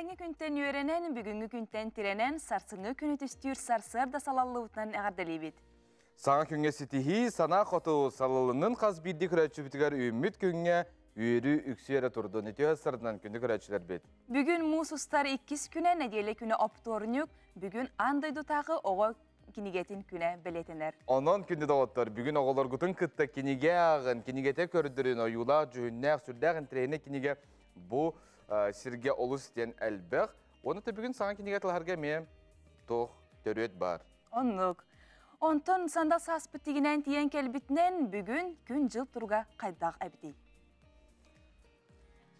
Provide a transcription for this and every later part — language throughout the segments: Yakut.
Бэҕэһээҥҥи күнтэн үөрэнэн, бүгүҥҥү күнтэн тирэнэн, сарсыҥҥы күнү түстүүр сарсыарда салаллыбытынан эҕэрдэлиибит. Саҥа күҥҥэ ситиһии, санаа хоту салалыннын хас биирдии көрөөччүбүтүгэр үүммүт күҥҥэ үөрүү үксүү эрэ турдун. Үтүө сарынан күндү көрөөччүлэрбит. Бүгүн муус устар иккис күнэ, нэдиэлэ күнэ оптуорунньук, бүгүн аан дойдутааҕы оҕо кинигэтин күнэ бэлиэтэнэр. Онон күндү доҕоттор, бүгүн оҕолоргутун кытта кинигэ ааҕын, кинигэтэ көрдөрүн, ойуулаах, дьүһүннээх, сүрдээх интэриэһинэй кинигэ бу сиргэ олус диэн элбэх. Уонна бүгүн саҥа кинигэ тылаһарга эмиэ туох төрүөт баар. Оннук. Онтон сандал сааспыт тигинэн тиийэн кэлбитинэн бүгүн күн-дьыл туруга хайдах эбитий?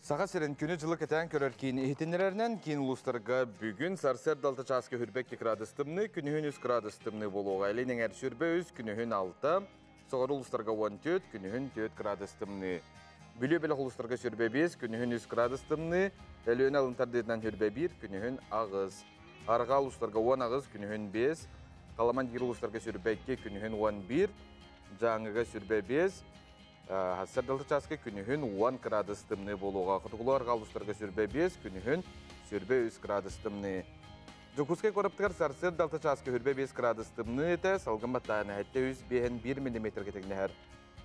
Саха сирин күнү-дьылы кэтээн көрөр киин иһитиннэрэринэн киин улуустарга бүгүн сарсыарда 6 чааска хүрбэкки градус тымныы, күнүһүн 3 градус тымныы буолуоҕа. Илин эҥэр сүрбэ 3, күнүһүн 6, соҕуруу улуустарга 14, күнүһүн 4 градус тымныы. Бүлүү бөлөх улуустарга сүрбэ 5, күнүһүн 3 градус тымныы, Өлүөнэ алын тардыытынан сүрбэ 1, күнүһүн 8. Арҕаа улуустарга 18, күнүһүн 5, Халаман диир улуустарга сүрбэ 2, күнүһүн 11, Дьааҥыга сүрбэ 5, Сарсыардалты чааска күнүһүн 10 градус тымныы буолуоҕа. Хотугулуу арҕаа улуустарга сүрбэ 5, күнүһүн сүрбэ 3 градус тымныы. Дьокуускай куораттыгар сарсыарда 6 чааска сүрбэ 5 градус тымныы этэ, салгын баттааһына 705 1 миллиметргэ тэҥнэһэр.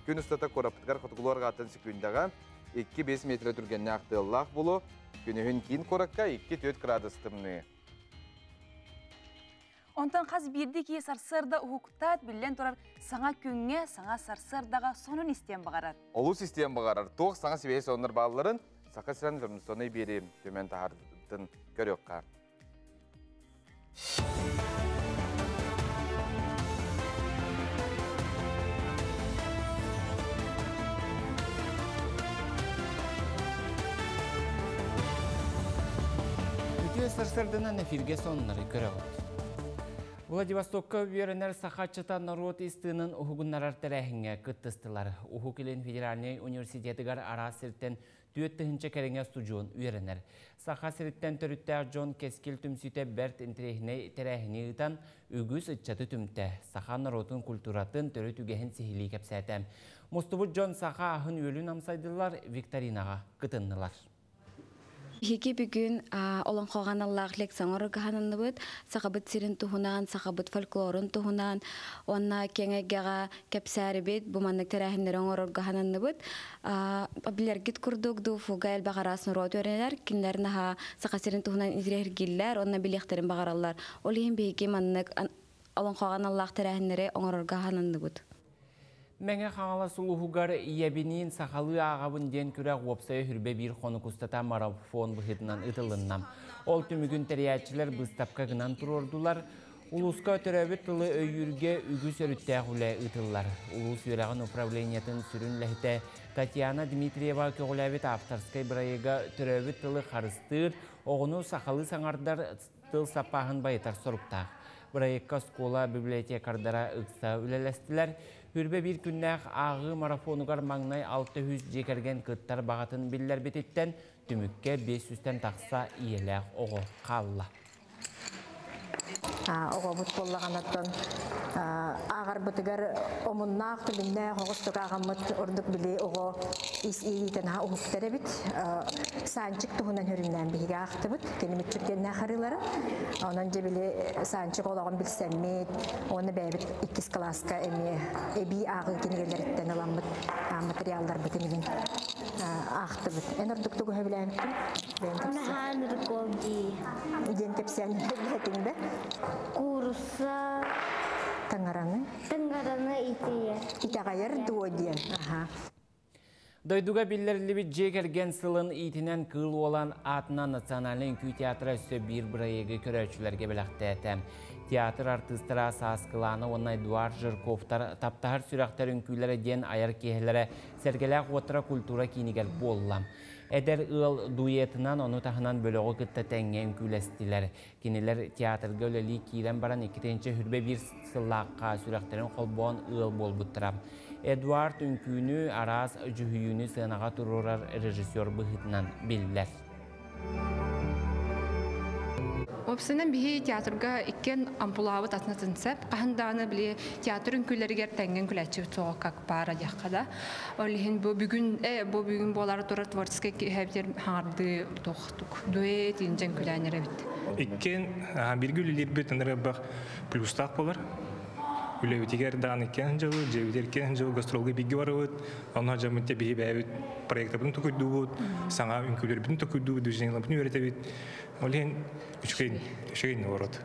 Күн устата куораппытыгар хотугулуу арҕааттан секундаҕа 2-5 метрэ түргэннээх тыаллаах буолуо. Күнүһүн киин куоракка 2-4 градус тымныы. Онтон хас биирдии киһи сарсыарда уһуктаат, биллэн турар, саҥа күҥҥэ, саҥа сарсыардаҕа сонун истиэн баҕарар. Олус истиэн баҕарар. Туох саҥа сибиэһэй сонуннар баалларын Саха сирин информационнай биэрии түмэн таһаардын көрүөххэ. Үтүө сарсыарданан эфиргэ сонуннары көрөҕүт. Владивостокка үөрэнэр сахаччыта норуот истыынын уһугуннарар тэрээһиҥҥэ кыттыстылар. Уһук Илин федеральнай университетыгар араас сиртэн 4 тыһыынча кэриҥэ устудьуон үөрэнэр. Саха сириттэн төрүттээх дьон Кэскил түмсүүтэ бэрт интэриэһинэй тэрээһини ыытан, үгүс ыччаты түмтэ. Саха норуотун культуратын төрүт үгэһин сиһилии кэпсээтэ. Мустубут дьон саха аһын-үөлүн амсайдылар, викторинаҕа кытыннылар. Биһиги бүгүн олоҥхоҕо аналлаах лекция оҥорорго сананныбыт. Сахабыт сирин туһунан, сахабыт фольклорун туһунан уонна киэҥ эйгэҕэ кэпсээрибит, бу маннык тэрээһиннэри оҥорорго сананныбыт. Билэргит курдук, ДУФУга элбэх араас норуот үөрэнэр. Кинилэр наһаа Саха сирин туһунан интэриэһиргииллэр уонна билиэхтэрин баҕараллар. Ол иһин биһиги маннык олоҥхоҕо аналлаах тэрээһиннэри оҥорорго сананныбыт. Мэҥэ Хаҥалас улууһугар Ийэбиниин сахалыы ааҕабын диэн күрэх уопсайа хүрбэ биир хонук устата марафон быһыытынан ыытылынна. Ол түмүгүн тэрийээччилэр быыстапка гынан туруордулар. Улууска төрөөбүт тылы өйүүргэ үгүс өрүттээх үлэ ыытыллар. Улуус үөрэҕин управлениетын сүрүн үлэһитэ Татьяна Дмитриева көҕүлээбит авторскай бырайыага төрөөбүт тылы харыстыыр, оҕону сахалыы саҥардар тыл саппааһын байытар соруктаах. Бырайыакка оскуола библиотекардара ыкса үлэлэстилэр. Хүрбэ биир күннээх ааҕыы марафонугар маҥнай 600 дьиэ кэргэн кыттар баҕатын биллэрбититтэн түмүккэ 500-тэн тахса ийэлээх оҕо хаалла. Оҕобут буоллаҕынаттан ааҕарбытыгар омуннаах, түмүннээх оҕустук ааҕаммыт ордук били оҕо ис иэйиитин аһа уһуктар эбит. Саанчык туһунан хөрүннээн биһиги аахтыбыт. Кини мүччүргэннээх арыылара. Онон дьэ били Саанчык олоҕун билсэммит, уонна бэйэбит иккис кылааска эмиэ эбии ааҕыы кинигэлэриттэн ыламмыт материалларбытын игин аахтыбыт. Эн ордук тугу сөбүлээбиккин? Наһаа ынырык дии. Диэн кэпсээн этиҥ да? Куурусса. Таҥараны. Таҥараны итийэр. Итэҕэйэр дуо диэн. Аха. Дойдуга биллэриллибит дьиэ кэргэн сылын иитинэн Кыыл Уолан аатынан национальнай үҥкүү театра өссө биир бырайыагы көрөөччүлэргэ бэлэхтээтэ. Театр артыыстара Сааскылаана уонна Эдуард Жирковтар «Таптаһар сүрэхтэр үҥкүүлэрэ» диэн айар киэһэлэрэ Сэргэлээх уоттара культура киинигэр буолла. Эдэр ыал дуэтынан, ону таһынан бөлөҕү кытта тэҥҥэ үҥкүүлэстилэр. Кинилэр театрга үлэлии киирэн баран 2021 сыллаахха сүрэхтэрин холбоон ыал буолбуттара. Эдуард үҥкүүнү, араас дьүһүйүүнү сыанаҕа туруорар режиссер быһыытынан биллэр. Опсынан биһи театрга иккен ампулаабыт атынатын сеп. Хаһан даҕаны били театр үҥкүүлэригэр тэҥҥэн күлээччибит суоҕа как пара диэххэ да. Ол иһин бу бүгүн бу бүгүн буолары турар творческий киһэбитер хаҥардыы туох дуэт инжен күлээн эрэбит. Иккен бирге үлелербит ынырыбах плюстаах болар. Үлэбитигэр даан иккен жылы, жебитер иккен жылы гастролга бигге барыбыт. Онно жамытте биһи бэйэбит проектабытын токуйдуубут, саҥа үҥкүүлэрбитин токуйдуубут, движенияларбытын үөрэтэбит. Ол иһин үчүгэй, үчүгэй наоборот.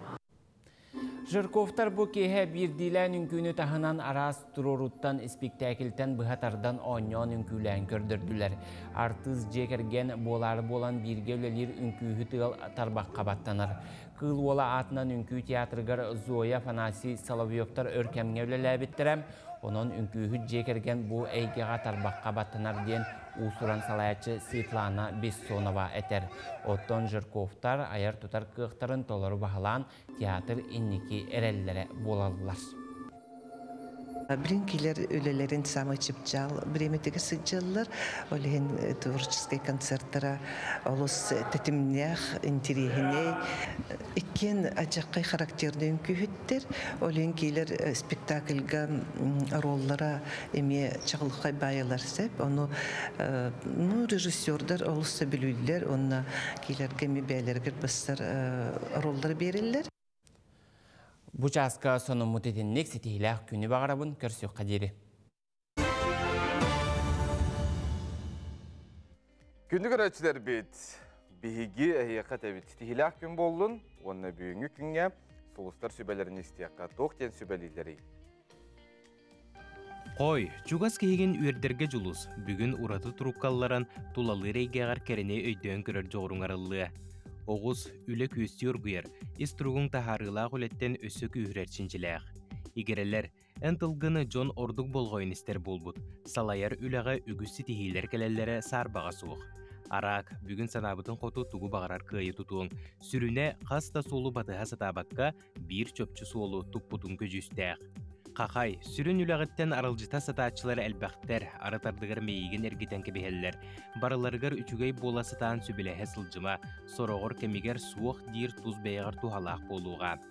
Жирковтар бу киэһэ биирдиилээн үҥкүүнү таһынан араас туруоруттан испиктээкилтэн быһа тардан оонньоон үҥкүүлээн көрдөрдүлэр. Артыыс дьиэ кэргэн буолаары буолан бииргэ үлэлиир үҥкүүһүт ыал тарбахха баттанар. Кыыл Уола аатынан үҥкүү театрыгар Зоя, Афанасий Соловьевтар өр кэмҥэ үлэлээбиттэрэ. Онон үҥкүүһүт дьиэ кэргэн бу эйгэҕэ тарбахха баттанар диэн уус-уран салайааччы Светлана Бессонова этэр. Оттон Жирковтар айар-тутар кыахтарын толору баһылаан театр инники эрэллэрэ буолаллар. Билин килер үлэлэрин самый чыпчаал бириэмэтигэр сылдьаллар. Ол иһин творческий концерттара олус тэтимнээх, интириэһинэй. Иккиэн ачаккай характерный үҥкүүһүттэр. Ол иһин киилэр спектакльга роллара эмиэ чаҕылхай баайалар сеп. Ону ну, режиссердар олус сөбүлүүллэр. Онно киилэргэ эми бэйэлэригэр бассар роллары биэрэллэр. Бу чааска сонуммут итинник ситиһилээх күнү баҕарабын көрсүөххэ диэри. Күндү көрөөччүлэрбит, биһиги эһиэхэ этэбит ситиһилээх күн буоллун уонна бүгүҥҥү күҥҥэ сулустар сүбэлэрин истиэххэ туох диэн сүбэлииллэрий? Хой, чугас киһигин үөрдэргэ дьулус. Бүгүн ураты туруккалларан тулалыыр эйгэҕэр кэрэни өйдөөн көрөр дьоҕуруҥ арыллыа. Оҕус, үлэ күөстүү оргуйар, ис туругуҥ таһаарыылаах үлэттэн өссө күүһүрэр чинчилээх. Игирэлэр, эн тылгын дьон ордук болҕойон истэр буолбут. Салайар үлэҕэ үгүс ситиһиилэр кэлэллэрэ саарбаҕа суох. Араак, бүгүн санаабытын хоту тугу баҕарар кыайы тутуоҥ. Сүрүнэ, хас да суолу батыһа сатаабакка, биир чопчу суолу туппутуҥ көдьүүстээх. Хахай, сүрүн үлэҕиттэн аралдьыта сатааччылар элбэхтэр, арыт ардыгар мэйиигин эргитэн кэбиһэллэр. Барыларыгар үчүгэй буола сатаан сүбэлэһэ сылдьыма, сороҕор кэмигэр суох диир тус бэйэҕэр туһалаах буолуоҕа.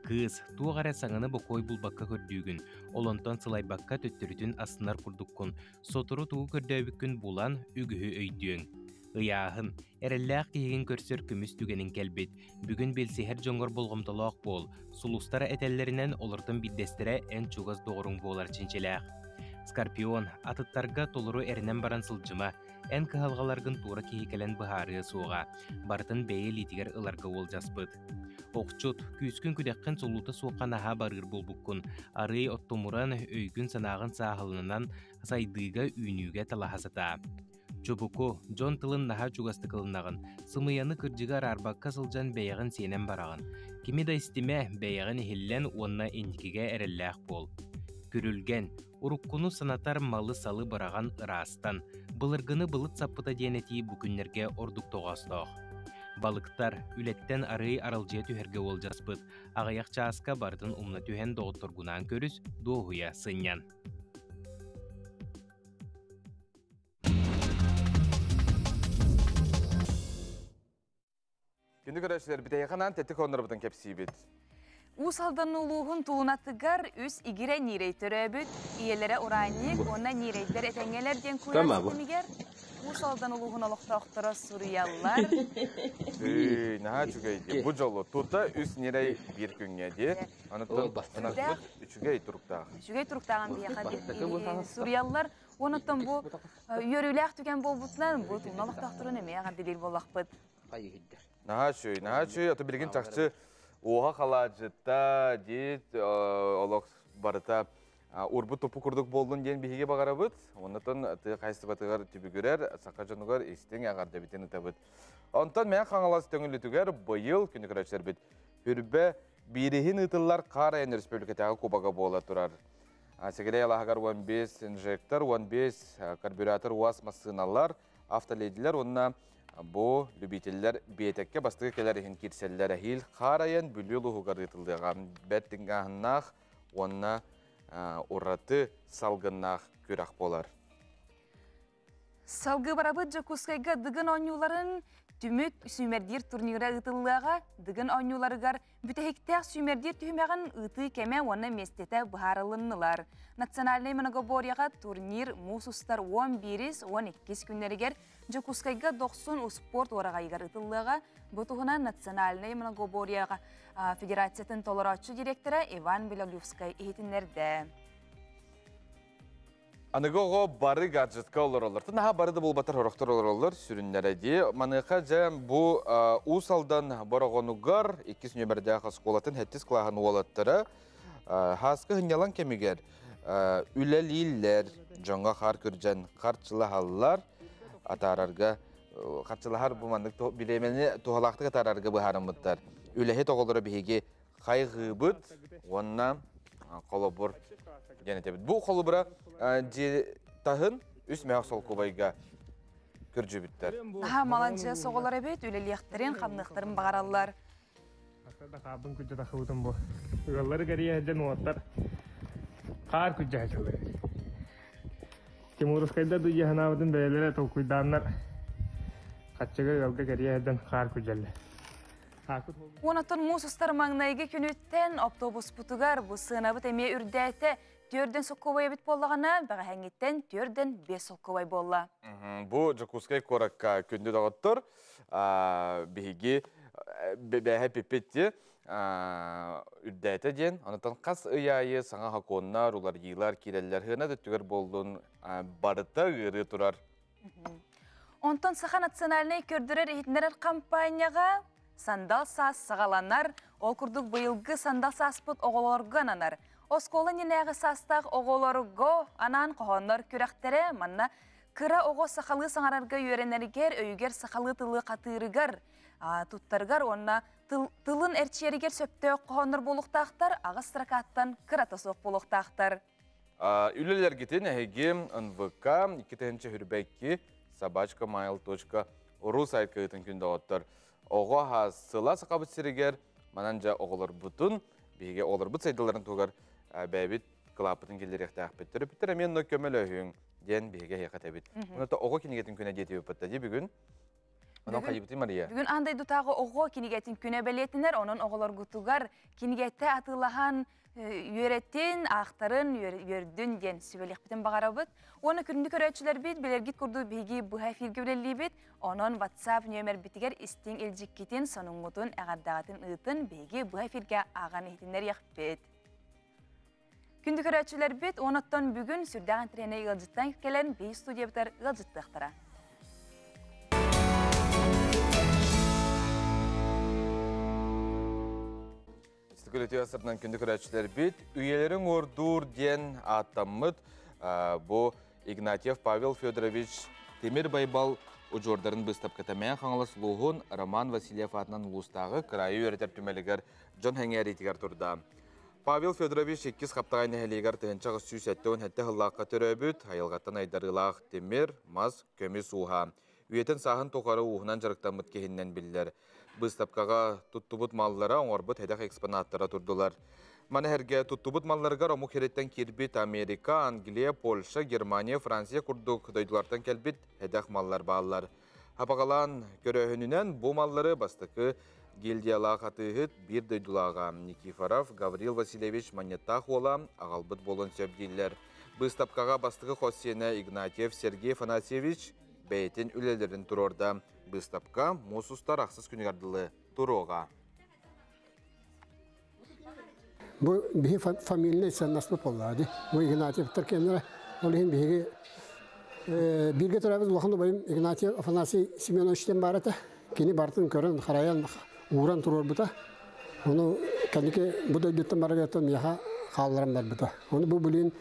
Кыыс, туох эрэ саҥаны бокуой булбакка көрдүүгүн, ол онтон сылайбакка төттөрүтүн астынар курдуккун, сотору тугу көрдөөбүккүн булан, үгүһү өйдүөҥ. Ыйааһын, эрэллээх киһигин көрсөр көмүс түгэниҥ кэлбит. Бүгүн билсиһэр дьоҥҥор болҕомтолоох буол. Сулустара этэллэринэн олортон биирдэстэрэ эн чугас доҕоруҥ буолар чинчилээх. Скорпион, атыттарга толору эрэнэн баран сылдьыма. Эн кыһалҕаларгын туора киһи кэлэн быһаарыа суоҕа. Барытын бэйэ илиитигэр ыларга уолдьаспыт. Охчут, күүскүн-күдэххин солуута суохха наһаа барыыр буолбуккун. Арыый оттомуран, өйгүн-санааҕын сааһыланан сайдыыга, үүнүүгэ талаһа сатаа. Чубуку, дьон тылын наһаа чугастык ылынаҕын, сымыйаны-кырдьыгы араарбакка сылдьан бэйэҕин сиэнэн бараҕын. Кими да истимэ, бэйэҕин иһиллэн уонна инникигэ эрэллээх буол. Күрүлгэн, уруккуну санатар малы-салы быраҕан ыраастан, былыргыны былыт саппыта диэн этии бу күннэргэ ордук тоҕоостоох. Балыктар, үлэттэн арыый аралдьыйа түһэргэ уолдьаспыт, аҕыйах чааска барытын умна түһэн доҕотторгунаан көрүс, дуоһуйа сынньан. Күндү көрөөччүлэр, бүтэйханан тэттик оннорбутун кэпсиибит. Уус Алдан улууһун Тулунатыгар үс игирэ ньирэй төрөөбүт, ийэлэрэ ураанньык уонна ньирэйдэр этэҥҥэлэр диэн куйаар ситимигэр Уус Алдан улууһун олохтоохторо суруйаллар. Үй, наһаа үчүгэй дии. Бу дьолу тута үс ньирэй биир күҥҥэ дии. Онуттан ынахпыт үчүгэй туруктаах. Үчүгэй туруктааҕын биһиэхэ суруйаллар. Онуттан бу үөрүүлээх түгэн буолбутунан бу тумна олохтоохторун эмиэ эҕэрдэлиир буоллахпыт. Наһаа үчүгэй, наһаа үчүгэй. Ото билигин чахчы уоха халаадьыта диит олох барыта урбут туппу курдук буоллун диэн биһиги баҕарабыт. Оннотон тыа хаһайыстыбатыгар түбүгүрэр саха дьонугар истиҥ эҕэрдэбитин ытабыт. Онтон Мэҥэ Хаҥалас Төҥүлүтүгэр быйыл күнү көрөөччүлэрбит Хүрбэ биириһин ыытыллар Хаар айан республикатааҕы кубога буола турар. Сэгэрэй алааһыгар 15 инжектор, 15 карбюратор УАЗ массыыналар, автоледилер уонна бу любителлэр биэтэккэ бастакы кэлэр иһин киирсэллэр эһиил хаар айан Бүлүү улууһугар ыытыллыаҕа. Бэрт тыҥааһыннаах уонна ураты салгыннаах күрэх буолар. Салгыы барабыт Дьокуускайга Дыгын оонньууларын Түмүк сүүмэрдиир турнира ыытыллыаҕа, Дыгын оонньууларыгар бүтэһиктээх сүүмэрдиир түһүмэҕин ыытыы кэмэ уонна миэстэтэ быһаарылыннылар. Национальнай многоборьеҕа турнир муус устар 11-ис 12-ис күннэригэр Дьокуускайга Дохсун успуорт уораҕайыгар ыытыллыаҕа. Бу туһунан Национальнай многоборьеҕа федерациятын толорооччу директора Иван Белолюбскай иһитиннэрдэ. Аныгы оҕо бары гаджетка олороллор. Наһаа бары да буолбатар хорохтор олороллор сүрүннэрэ дии. Маныаха дьэ бу Уус Алдан Бороҕонугар иккис нүөмэрдээх оскуолатын сэттис кылааһын уолаттара хааскы сынньалаҥ кэмигэр үлэлииллэр, дьоҥҥо хаар күрдьэн харчылаһаллар, атаарарга харчылаһар бу маннык бириэмэни туһалаахтык атаарарга быһаарыммыттар. Үлэһит оҕолоро биһиги хайҕыыбыт уонна холобур диэн этэбит. Бу холобура дьиэ таһын үс мөөх солкуобайга көрдьүбүттэр. Наһаа маланчыас оҕолор эбит, үлэлиэхтэрин, хамныахтарын баҕараллар. Хаабын күддэ тахыбытым бу. Ыаллары кэрийэ сылдьан уоттар хаар күддьэ сылдьаллар. Тимуровскайда дуу санаабытын бэйэлэрэ толкуйдааннар хаччыга ыалга кэрийэ сылдьан хаар күдьэллэр. Онотон муус устар маҥнайгы күнүттэн автобуспутугар бу сыанабыт эмиэ үрдээтэ. Түөрдэн соккуобай эбит буоллаҕына, бэҕэһээҥҥиттэн түөрдэн биэс солкуобай буолла. Бу Дьокуускай куоракка күндү доҕоттор, биһиги бэһэ пиппит үрдээтэ диэн, онтон хас ый аайы саҥа хокуоннар, уларыйыылар киирэллэр, хына да өттүгэр буоллун, барыта ыарыы турар. Онтон Саха национальнай көрдөрөр-иһитиннэрэр хампаанньаҕа сандал саас саҕаланар. Ол курдук быйылгы сандал сааспыт оҕолорго ананар. Оскуола иннинээҕи саастаах оҕолорго анаан хоһооннор күрэхтэрэ манна кыра оҕо сахалыы саҥарарга үөрэнэригэр, өйүгэр сахалыы тылы хатыырыгар, туттарыгар уонна тылын эрчийэригэр сөптөөх хоһооннор буолуохтаахтар, аҕыс строкаттан кырата суох буолуохтаахтар. Үлэлэргитин эһиги НВК 2022 собачкamail.ru сайтка ыытын күн доҕоттор. Оҕо сыла сахабыт сиригэр манан дьэ оҕолорбутун, биһиги оҕолорбут сайдыларын туһугар бэйэбит кылааппытын киллэриэхтээхпит. Төрөппүттэр эмиэ онно көмөлөһүҥ диэн биһиги эһиэхэ этэбит. Онон оҕо кинигэтин күнэ диэтибиппит дии бүгүн. Онон хайыбытый Мария? Бүгүн аан дойдутааҕы оҕо кинигэтин күнэ бэлиэтинэр, онон оҕолоргутугар кинигэтэ атыылаһан үөрэтин, аахтарын, үөрдүн диэн сүбэлиэхпитин баҕарабыт. Уонна күндү көрөөччүлэрбит, билэргит курдук биһиги быһа эфиргэ үлэлиибит. Онон WhatsApp нүөмэрбитигэр истиҥ илдьиккитин, сонуҥҥутун, эҕэрдэҕитин ыытын биһиги быһа эфиргэ ааҕан иһитиннэриэхпит. Күндү көрөөччүлэрбит, оноттон бүгүн сүрдээх интэриэһинэй ыалдьыттан кэлэн биһи студиябытыгар ыалдьыттыахтара. Күлүтүө сыртынан күндү көрөөччүлэрбит, үйэлэрин уордуур диэн ааттаммыт бу Игнатьев Павел Федорович Тимир Байбал удьуордарын быыстапката Мэҥэ Хаҥалас улууһун Роман Васильев аатынан улуустааҕы кыраайы үөрэтэр түмэлигэр дьон сэҥээриитигэр турда. Павел Федорович иккис Хаптаҕай нэһилиэгэр 1877 сыллаахха төрөөбүт, айылҕаттан айдарыылаах тимир, мас, көмүс ууһа. Үйэтин сааһын тухары ууһунан дьарыктаммыт киһиннэн биллэр. Быыстапкаҕа туттубут маллара, оҥорбут сэдэх экспонаттара турдулар. Маны сэргэ туттубут малларыгар омук сириттэн киирбит Америка, Англия, Польша, Германия, Франция курдук дойдулартан кэлбит сэдэх маллар бааллар. Хапаҕалаан көрөөһүнүнэн бу маллары бастакы гильдиялаах атыыһыт биир дойдулааҕа Никифоров Гаврил Васильевич Манньыттаах уола аҕалбыт буолуон сөп дииллэр. Быыстапкаҕа бастакы хос сиэнэ Игнатьев Сергей Афанасьевич бэйэтин үлэлэрин туруорда. Быыстапка муус устар ахсыс күнүгэр дылы туруоҕа. Бу биһи фамильнай сыаннаспыт буоллаҕа дии. Бу Игнатьевтар кэннэрэ ол иһин биһиги бииргэ төрөөбүт улахан убайым Игнатьев Афанасий Семенович диэн баар этэ. Кини барытын көрөн, харайан, ууран туруорбута. Ону кэнники бу дойдуттан барарыттан миэхэ хаалларан барбыта. Ону бу билин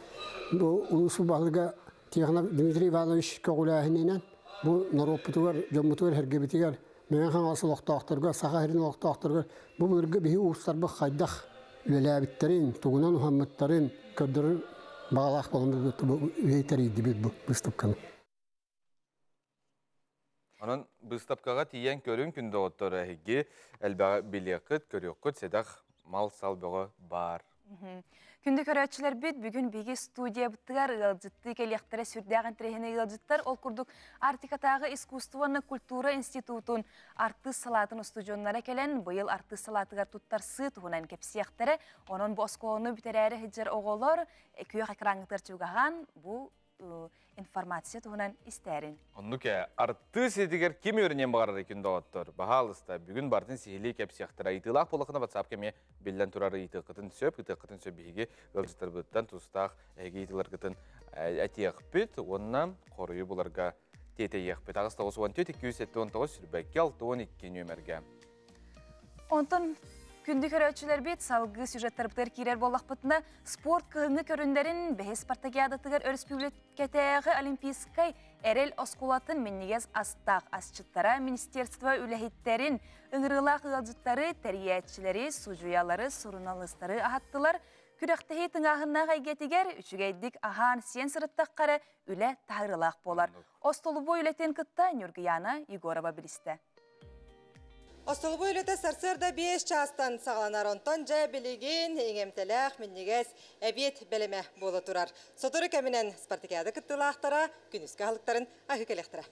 бу улуус баһылыга Тихонов Дмитрий Иванович көҕүлээһининэн бу норуоппутугар, дьоммутугар, сэргэбитигэр Мэҥэ Хаҥалас олохтоохторугар, Саха сирин олохтоохторугар бу былыргы биһи уустарбыт хайдах үлэлээбиттэрин, тугунан уһаммыттарын көрдөрөр баҕалаах буолан бу тэрийдибит бу быыстапканы. Онон быыстапкаҕа тиийэн көрүҥ күн доҕоттор эһиги элбэҕи билиэххит, көрүөххүт, сэдэх мал-сал бөҕө баар. Күндү көрөөччүлэрбит, бүгүн биһиги студиябытыгар ыалдьыттыы кэлиэхтэрэ сүрдээх интэриэһинэй ыалдьыттар. Ол курдук Арктикатааҕы искусство уонна культура институтун артыыс салаатын устудьуоннара кэлэн, быйыл артыыс салаатыгар туттарсыы туһунан кэпсиэхтэрэ. Онон бу оскуоланы бүтэрээри сылдьар оҕолор күөх экраҥҥытыгар чугаһаан бу информация туһунан истээрин. Оннук ээ, артыыс идэтигэр ким үөрэниэн баҕарар күн доҕоттор, баһаалыста, бүгүн барытын сиһилии кэпсиэхтэрэ. Ыйытыылаах буоллаххына WhatsApp-ка эмиэ биллэн турар ыйытыаххытын сөп, ыытыаххытын сөп биһиги ыалдьыттарбытыттан тустаах эһиги ыйытыыларгытын этиэхпит уонна хоруйу буларга тиэтэйиэхпит. 894 279 сүүрбэккэ 62 нүөмэргэ. Онтон күндү көрөөччүлэрбит салгыы сюжеттарбытыгар киирэр буоллахпытына, спорт кыһыҥҥы көрүннэрин бэһис спартакиадатыгар өрөспүүбүлүкэтээҕи Олимпийскай эрэл оскуолатын минньигэс астаах асчыттара министерство үлэһиттэрин, ыҥырыылаах ыалдьыттары, тэрийээччилэри, судьуйалары, суруналыыстары аһаттылар. Күрэхтэһии тыҥааһыннаах эйгэтигэр үчүгэйдик аһаан-сиэн сырыттахха эрэ үлэ таһаарыылаах буолар. Остолобуой үлэтин кытта Ньургуйаана Егорова билистэ. Остолобуой үлэтэ сарсыарда 5 чаастан саҕаланар. Онтон дьэ билигин иҥэмтэлээх, минньигэс эбиэт бэлэмэ буола турар. Сотору кэминэн спартакиада кыттыылаахтара күнүскү аһылыктарын аһыы кэлиэхтэрэ.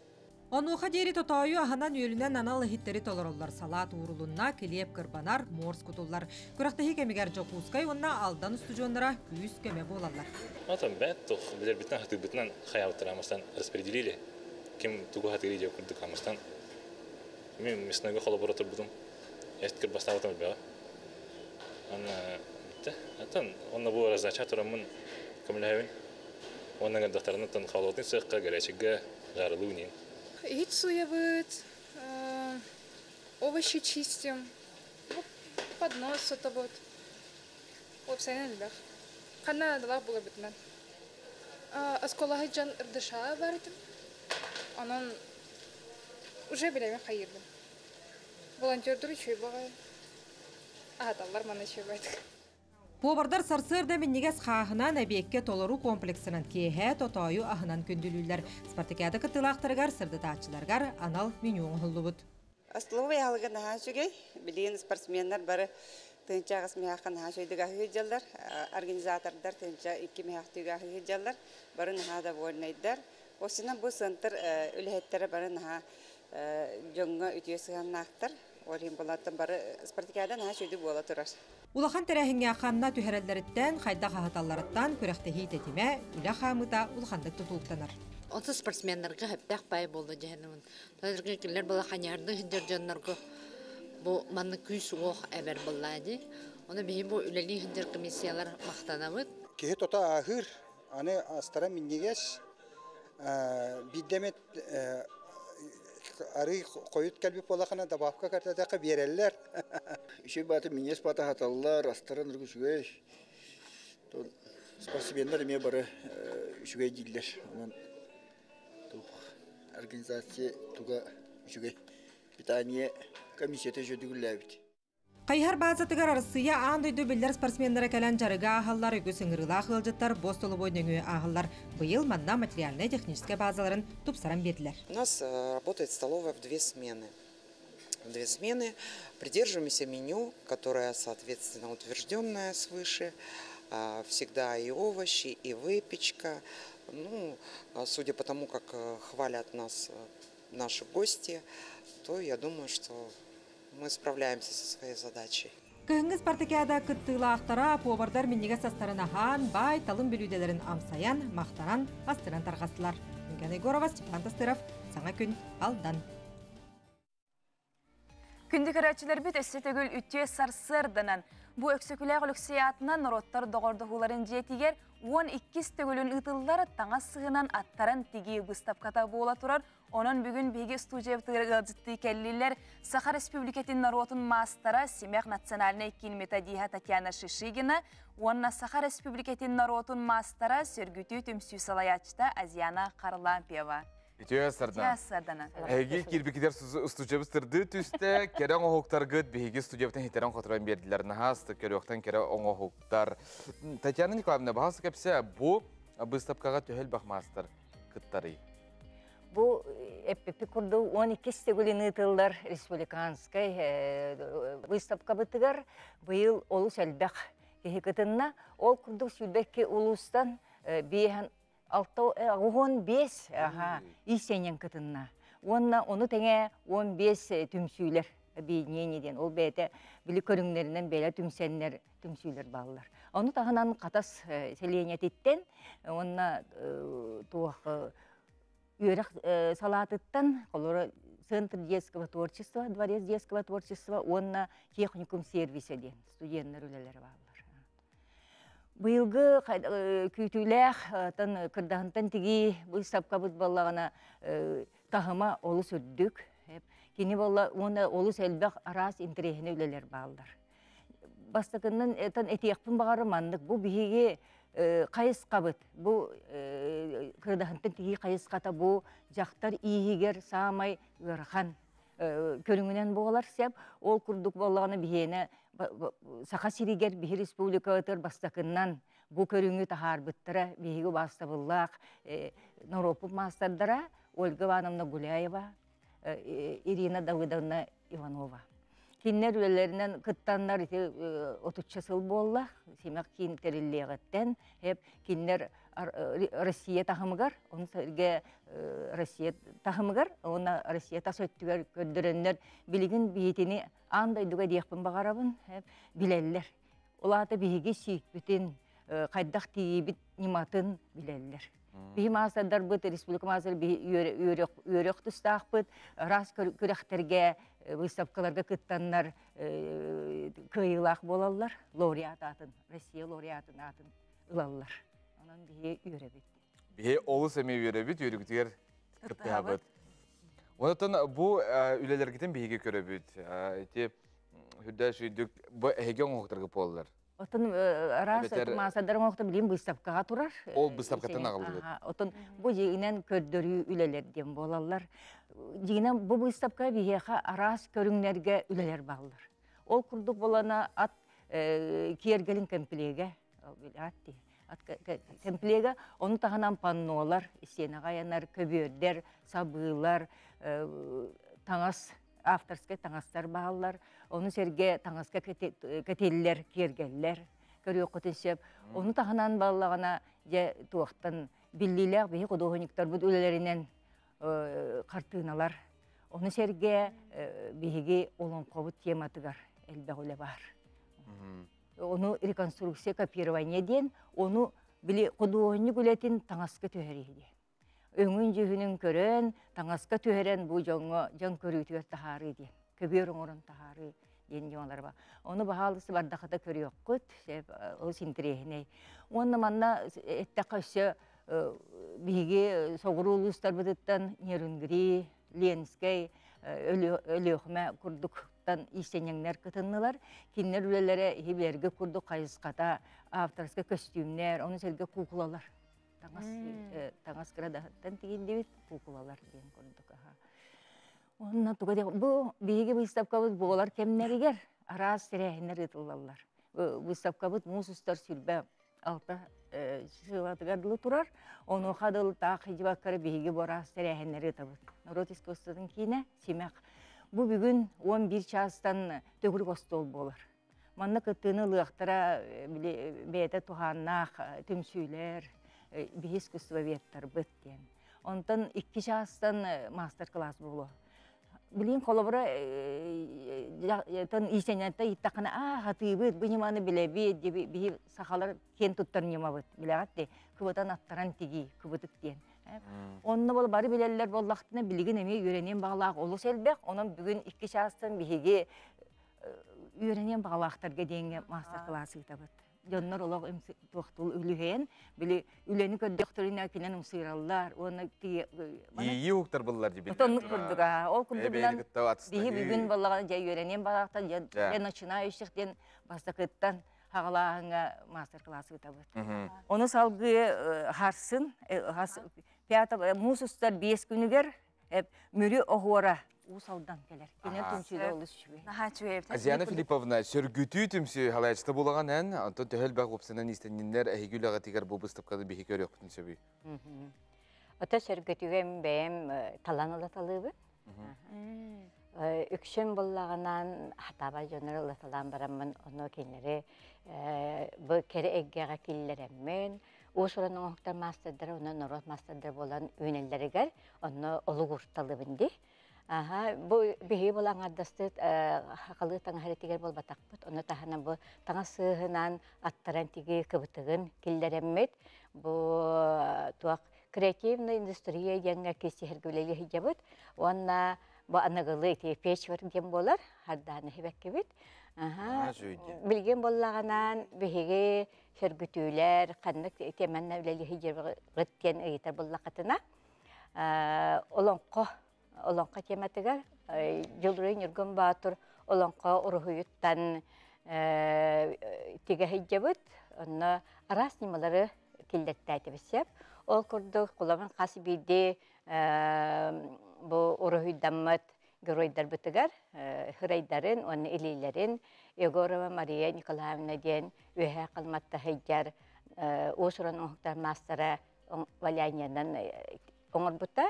Онуоха диэри тотоойу аһынан-үөлүнэн анал иһиттэри толороллор. Салаат уурулунна, килиэп кырбанар, морс кутуллар. Күрэхтэһии кэмигэр Дьокуускай уонна Алдан устудьуоннара күүс-көмө буолаллар. Отон бэт тух билэрбитинэн хатыырбытынан хайаабыттара амастан распределили. Ким тугу хатыырый диye курдук амастан мен мясныйга холобура турбутум. Эт кырбастаабытым элбэҕэ. Аны бүтте. Атын онно бу раздача тураммын көмөлөһөбүн. Уонна ҥырдахтарына холодный цехка горячийга жарылыы үнин. Иһит суябыт, овощи чистим, поднос сотобут. Уопсайынан элбэх. Ханна наадалаах буларбытынан. Оскуолаһы дьон ырдышаа барытым. Онон уже билэбин хайыырбын. Волонтердур үчүгэй баҕайы. Аһаталлар манна үчүгэй баҕайытык. Повардар сарсыарда минньигэс хааһынан, эбиэккэ толору комплексынан, киэһэ тотоойу аһынан күндүлүүллэр. Спартакиада кыттыылаахтарыгар, сырдатааччыларыгар анал меню оҥоһуллубут. Столовой аһылыга наһаа үчүгэй. Билигин спортсменнар бары тыһыынча аҕыс миһаахха наһаа үчүгэйдик аһыы сылдьаллар. Организатордар 1002 миһаахтыыга аһыы сылдьаллар. Бары наһаа довольнайдар. Осынан бу центр үлэһиттэрэ бары наһаа дьоҥҥо үтүө сыһыаннаахтар. Ол иһин булаттан бары спартакиада наһаа үчүгэйдик буола турар. Улахан тэрээһиҥҥэ ханна түһэрэллэриттэн, хайдах аһаталларыттан күрэхтэһии тэтимэ, үлэ хаамыыта улаханнык тутулуктанар. Онто спортсменнарга хэптэх бай буолла дьэһэнэмин. Толорго кинилэр була ханьаарды сылдьар дьоннорго бу маннык күүс-уох эбэр буоллаа дии. Ону биһи бу үлэлии сылдьар комиссиялар махтанабыт. Киһи тута аһыыр, аны астара минньигэс, биирдэ эмит арый хойут кэлбит буоллахына добавка картатахха биэрэллэр. Үчүгэй бааты минньигэс бааты аһаталлар, астарын үчүгэй. Спортсменнар эмиэ бары үчүгэй дииллэр. Онон туох организация туга үчүгэй. Питание комиссията үчүгэйдик үлэлээбит. Хайыһар баазатыгар Арассыыйа аан дойду биллэр спортсменнара кэлэн дьарыгы ааһаллар, үгүс ыҥырыылаах ыалдьыттар бу остолобуой нөҥүө ааһаллар. Быйыл манна материальнай-техническэй базаларын тупсаран биэрдилэр. У нас работает столовая в две смены. В две смены придерживаемся меню, которое, соответственно, утвержденное свыше. Всегда и овощи, и выпечка. Ну, судя по тому, как хвалят нас наши гости, то я думаю, что мы справляемся со своей задачей. Кыһыҥҥы спартакиада кыттыылаахтара повардар минньигэс астарын аһаан, баай талым бүлүүдэлэрин амсайан, махтанан, астынан тарҕастылар. Ньургуяна Егорова, Степан Тастыров, Саҥа күн, Алдан. Күндү көрөөччүлэрбит өссө төгүл үтүө сарсыарданан бу Өксөкүлээх Өлөксөй аатынан норуоттар доҕордоһууларын дьиэтигэр 12-ис төгүлүн ыытыллар таҥас сыһынан аттаран тигии быыстапката буола турар. Онон бүгүн биһиги студиябытыгар ыалдьыттыы кэллилэр Саха Республикатын норуотун маастара Симэх национальнай киин методиһа Татьяна Шишигина уонна Саха Республикатын норуотун маастара Сөргүтүү түмсүү салайааччыта Азиана Харлампьева. Үтүө сардана. Сардана. Эһиги киирбикитер студиябыт сырдыы түстэ, кэрэ оҥоһуктаргыт биһиги студиябытын хитерэн хоторон биэрдилэр. Наһаа астык көрүөхтэн кэрэ оҥоһуктар. Татьяна Николаевна, баһаас кэпсэ, бу быыстапкаҕа төһө элбэх маастар кыттарый? Бу эппиппит курдук 12 төгүлүн ыытыллар республиканскай выставкабытыгар быйыл олус элбэх. киһи кытынна. Ол курдук 22 улуустан биэһэн 65 иистэнньэҥ кытынна. Уонна ону тэҥэ 15 түмсүүлэр объединение диэн ол бэйэтэ били көрүҥнэринэн бэйэлэр түмсэннэр түмсүүлэр бааллар. Ону таһынан Хатас сэлиэнньэтиттэн уонна туох үөрэх салаатыттан холобура Центр детского творчества, Дворец детского творчества уонна техникум сервиса диэн студеннар үлэлэрэ бааллар. Быйылгы күүтүүлээх кырдаһынтан тигии быыстапкабыт буоллаҕына таһыма олус үрдүк. Кини буолла уонна олус элбэх араас интэриэһинэй үлэлэр бааллар. Бастакыннан этиэхпин баҕарар маннык бу биһиги хайысхабыт бу кырдаһынтан тигии хайысхата бу дьахтар ииһигэр саамай ыарахан көрүҥүнэн буолар сөп. Ол курдук буоллаҕына биһиэнэ Саха сиригэр биһи республикабытыгар бастакыннан бу көрүҥү таһаарбыттара биһиги убаастабыллаах норуоппут маастардара Ольга Ивановна Гуляева, Ирина Давыдовна Иванова. Кинилэр үлэлэринэн кыттаннар ити отучча сыл буолла. Симэх киин тэриллиэҕиттэн кинилэр Россия таһымыгар, ону сэргэ Россия таһымыгар, уонна Россия тас өттүгэр көрдөрөннөр билигин биһитини аан дойдуга диэхпин баҕарабын, билэллэр. Ол аата биһиги сиикпитин, хайдах тиийбит ньыматын билэллэр. Биһи маастардарбыт, республика маастар биһи үөрэх тустаахпыт, араас күрэхтэргэ, выставкаларга кыттаннар кыайыылаах буолаллар, лауреат аатын, Россия лауреатын аатын ылаллар. Онон биһи үөрэбит. Биһи олус эмиэ үөрэбит, үөрүгүтүгэр кыттыһабыт. Онтон бу үлэлэргитин биһиги көрөбүт. Ити үрдэ сүйдүк бу эһиги оҥоһуктарга буоллар. Отон араас маасадар оҥоһукта билим выставкаҕа турар. Ол выставкаттан аҕаллыбыт. Отон бу дьиҥинэн көрдөрүү үлэлэр диэн буолаллар. Дьиҥинэн бу выставка биһиэхэ араас көрүҥнэргэ үлэлэр бааллар. Ол курдук болана ат киэргэлин кэмпилиэгэ кэмпилиэгэ ону таһынан паннолар, истиэнэҕэ айанар көбүөрдэр, сабыылар, таҥас авторскай таҥастар бааллар. Ону сэргэ таҥаска кэтиллэр, киэргэллэр көрүөххүтүн сөп. Ону таһынан баллаҕына дьэ туохтан биллиилээх биһи худуоһунньуктарбыт үлэлэринэн хартыыналар. Ону сэргэ биһиги олоҥхобут тематыгар элбэх үлэ баар. Ону реконструкция копирование диэн, ону били худуоһунньук үлэтин таҥаска түһэрии диэн. Өҥүн-дьүһүнүн көрөн, таҥаска түһэрэн бу дьоҥҥо дьон көрүүтүгэр таһаарыы диэн, көбүөр оҥорон таһаарыы диэн дьоҥолор бар. Ону баһаалыста бардахата көрүөххүт, олус интэриэһинэй. Уонна манна эттэххэ өссө биһиги соҕуруу улуустарбытыттан Нерюнгри, Ленскэй, Өлүөхүмэ курдуктан иистэнньэҥнэр кытыннылар. Кинилэр үлэлэрэ иһи курдук хайысхата, авторскай көстүүмнэр, ону сэргэ куукулалар. Таҥас таҥас кырадаһыттан тигиллибит куукулалар диэн курдук. Онно туга бу биһиги выставкабыт буолар кэмнэригэр араас тэрээһиннэр ыытыллаллар. Выставкабыт муус устар 26 сылатыгар дылы турар. Онуоха дылы таах хидьыбаккары биһиги бу араас тэрээһиннэри ыытабыт. Народ искусствотын киинэ Симэх. Бу бүгүн 11 чаастан төгүрүк остуол буолар. Манна кыттыыны ылыахтара били бэйэтэ туһааннаах түмсүүлэр, биһи искусствоведтарбыт диэн. Онтон 2 чаастан мастер-класс буолуо. Билин холобура тон иисэнньэнтэ ыйыттаххына аа хатыыбыт бу ньыманы билэбит биһи сахалар киэн туттар ньымабыт билэҕит дии кыбытан аттаран тигии кыбытык диэн. Онно бол бары билэллэр буоллахтына билигин эмиэ үөрэниэн баҕалаах олус элбэх. Онон бүгүн 2 чаастан биһиги үөрэниэн баҕалаахтарга диэҥҥэ мастер-класс ыытабыт. Дьоннор олох туохтул үлүһэйэн, били үлэни көрдөхтөрүнэ кинен ымсыыраллар уонна Ийи уктар буллар дибит. Отоннук курдук аа. Ол курдугунан биһи бүгүн баллаҕа дьэ үөрэниэн баҕалаахтар дьэ начинающих диэн бастакыттан хаҕалааһыҥҥа мастер-класс ыытабыт. Ону салгыы харсын пятого муус устар 5 күнүгэр Мүрү оһуора Уус Алдан кэлэр. Кинилэр түмсүүлэр олус үчүгэй. Наһаа үчүгэй. Азиана Филипповна, сөргүтүү түмсүү халайачыта буолаҕын эн, онтон төһө элбэх уопсанан иистэнниннэр эһиги үлэҕитигэр бу быыстапканы биһиги көрүөхпүтүн сөбүй? Ото сөргүтүүгэ бэйэм талан ылаталыыбын. Үксүн буллаҕынан хатаабай дьоннору ылаталаан бараммын, ону кинилэри кэрэ эйгэҕэ киллэрэммин, уус-уран оҥоһуктар маастардара уонна норуот маастардара буолан үүнэллэригэр онно олук уурталыбын дии. Аха, бу биһиги була аҥардастыт хахалыы таҥаһар этигэр буолбатахпыт. Ону таһынан бу таҥас сыыһынан аттаран тигии кыбытыгын киллэрэммит. Бу туох креативная индустрия диэҥҥэ киирсиһэргэ үлэлии сылдьабыт. Уонна бу аныгылыы ити печворк диэн буолар, хардааны сибэккибит. Аха, билигин буоллаҕынан биһиги сөргүтүүлэр ханнык тиэмэннэ үлэлии сылдьабыт диэн ыйытар буоллаххытына, олоҥхо олоҥхо тематыгар Дьулуруй Ньургун Боотур олоҥхо уруһуйуттан тигэ сылдьабыт. Онно араас ньымалары киллэртээтибит сөп. Ол курдук кулабын хас биирдии бу уруһуйдаммыт геройдарбытыгар сырайдарын уонна илиилэрин Егорова Мария Николаевна диэн Үөһээ Халыматта сылдьар уус-уран оҥоһуктар маастара валяньянан оҥорбута.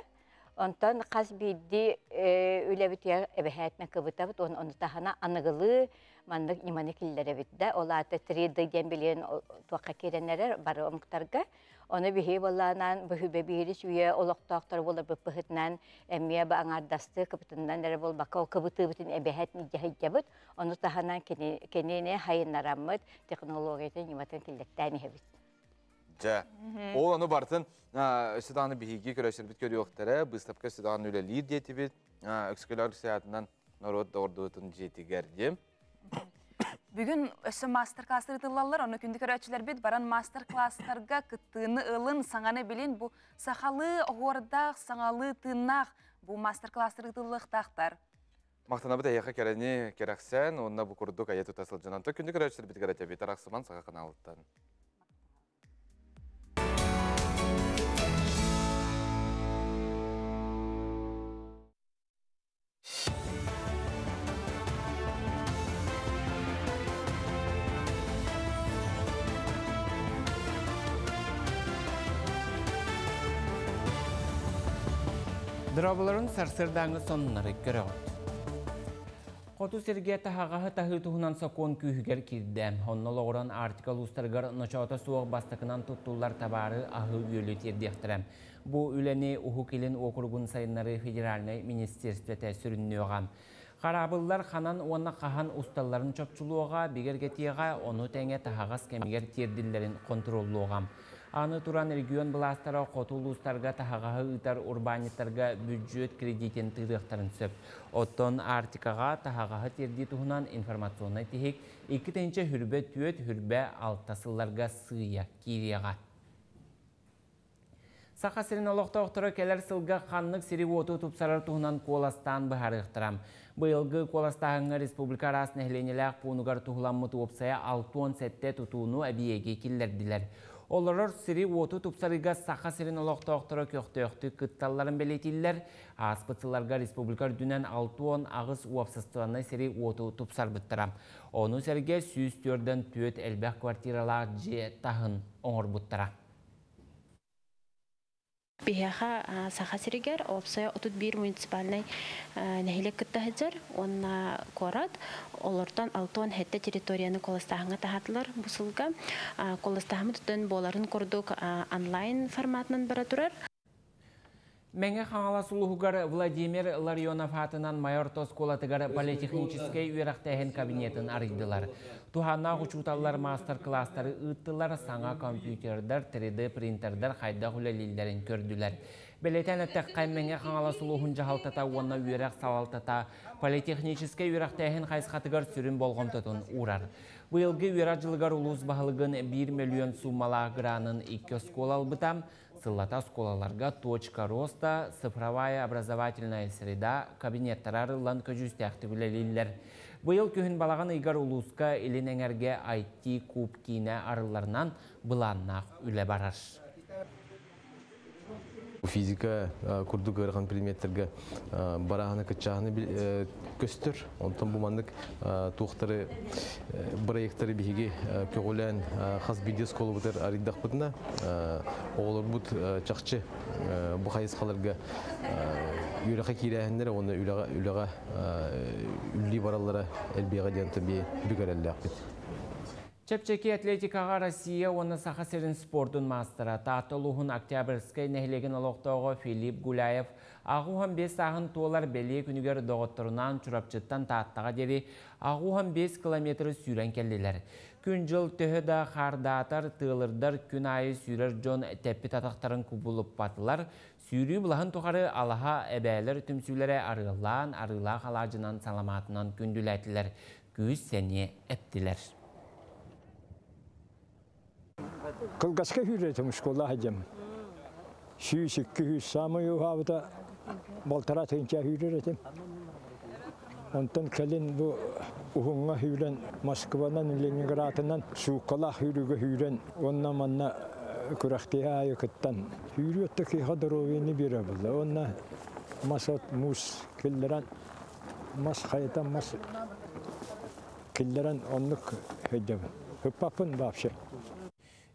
Онтон хас биирдии үлэбитигэр эбэһээтинэ кыбытабыт уонна ону таһынан аныгылыы маннык ньыманы киллэрэбит да. Ол аата 3D диэн билигин туохха киирэн эрэр бары омуктарга. Ону биһиги буоллаанан быһыыба биирис үйэ олохтоохторо буоларбыт быһыытынан эмиэ бу аҥаардастыы кыбытынан эрэ буолбакка ол кыбытыыбытын эбэһээт илдьэ сылдьабыт. Ону таһынан кинини хайыннараммыт технологиятын ньыматын киллэртээн иһэбит. Дьэ, ол ону бартын өссө даҕаны биһиги көрөсөрбүт көрүөхтэрэ, быыстапка өссө даҕаны үлэлиир диэтибит. Өксөкөлөөх Алексеятынан норуот доҕордуутун дьиэтигэр диэм. Бүгүн өссө мастер-класстар ыытыллаллар, ону күндү көрөөччүлэрбит баран мастер-класстарга кыттыыны ылын, саҥаны билин, бу сахалыы оһуордаах, саҥалыы тыыннаах бу мастер-класстар ыытыллыахтаахтар. Махтанабыт эйиэхэ кэрэни кэрэхсээн уонна бу курдук айа тута сылдьан. Онтон күндү көрөөччүлэрбитигэр этэбит Арахсыман Саха каналыттан. Дроболорун сарсырдааҥы сонуннары көрөҕүт. Хоту сиргэ таһаҕаһы таһыы туһунан сокуон күүһүгэр киирдэ. Онно олоҕуран Арктика улуустарыгар ночоото суох бастакынан туттуллар табаары аһы-үөлү тиэрдиэхтэрэ. Бу үлэни Уһук Илин уокуругун сайыннарыы федеральнай министиэристибэтэ сүрүннүөҕэ. Хараабыллар ханан уонна хаһан усталларын чопчулуоҕа, бигэргэтиэҕэ, ону тэҥэ таһаҕас кэмигэр тиэрдиллэрин хонтуруоллуоҕа. Аны туран регион былаастара хоту улуустарга таһаҕаһы ыытар урбаанньыттарга бүддьүөт кредитин тыырыахтарын сөп. Оттон Арктикаҕа таһаҕаһы тиэрдии туһунан информационнай тиһик 2024-26 сылларга сыыйа киириэҕэ. Саха сирин олохтоохторо кэлэр сылга ханнык сири-уоту тупсарар туһунан куоластаан быһаарыахтара. Быйылгы куоластааһыҥҥа республика араас нэһилиэнньэлээх пуунугар туһуламмыт уопсайа 67 тутууну эбийиэги киллэрдилэр. Олорор сири-уоту тупсарыыга Саха сирин олохтоохторо көхтөөхтүк кытталларын бэлиэтииллэр. Ааспыт сылларга республика үрдүнэн 68 уопсастыбаннай сири-уоту тупсарбыттара. Ону сэргэ 104 элбэх квартиралаах дьиэ таһын оҥорбуттара. Биһиэхэ Саха сиригэр уопсайа 31 муниципальнай нэһилиэк кытта сылдьар уонна куорат. Олортон 67 территорияны куоластааһыҥҥа таһаатылар бу сылга. Куоластааһыммыт оттон буоларын курдук онлайн форматынан бара турар. Мэҥэ Хаҥалас улууһугар Владимир Ларионов аатынан Майа орто оскуолатыгар политехническэй үөрэхтээһин кабинетын арыйдылар. Туһааннаах учууталлар маастар-кылаастары ыыттылар, саҥа компьютердар, 3D принтердар хайдах үлэлииллэрин көрдүлэр. Бэлиэтээн эттэххэ, Мэҥэ Хаҥалас улууһун дьаһалтата уонна үөрэх салалтата политехническэй үөрэхтээһин хайысхатыгар сүрүн болҕомтотун уурар. Быйылгы үөрэх дьылыгар улуус баһылыгын 1 мөлүйүөн сууммалаах гранын икки оскуола ылбыта. Сыллата оскуолаларга «Точка роста», «Цифровая образовательная среда» кабинеттара арыллан көдьүүстээхтик үлэлииллэр. Быйыл күһүн балаҕан ыйыгар улууска Илин эҥэргэ IT-куб киинэ арылларынан былааннаах үлэ барар. Физика курдук ыарахан предметтерге барааһына кыччааһыны көстөр. Онтон бу маннык туохтары проекттары биһиги көҕүлээн хас биирдии оскуолабытыгар арыйдахпытына оҕолорбут чахчы бу хайысхаларга үөрэххэ киирээһиннэрэ уонна үлэҕэ үлэҕэ үллии бараллара элбиэҕэ диэн бүк эрэллээхпит. Чэпчэки атлетикаҕа Россия уонна Саха сирин спордун маастара, Таатта улууһун Октябрьскай нэһилиэгин олохтооҕо Филипп Гуляев 85 сааһын туолар бэлиэ күнүгэр доҕотторунаан Чурапчыттан Тааттаҕа диэри 85 километры сүүрэн кэллилэр. Күн-дьыл төһө да хаардаатар, тыалырдар күн аайы сүүрэр дьон тэппит атахтарын кубулуппатылар. Сүүрүү былаһын тухары алаһа эбээлэр түмсүүлэрэ арыаллаан, арыылаах алаадьынан саламаатынан күндүлээтилэр, күүс-сэниэ эптилэр. Кылгаска сүүрэтим школа хадьам. 100-200 самый уһаабыта 1500 сүүрэр этим. Онтон кэлин бу уһуҥҥа сүүрэн Москванан, Ленинградынан сууккалаах сүүрүүгэ сүүрэн уонна манна күрэхтэһии аайы кыттан сүүрүү өттө киһиэхэ доруобуйаны биэрэр буолла. Уонна мас от муус киллэрэн мас хайытан мас киллэрэн оннук сылдьабын. Ыппаппын вообще.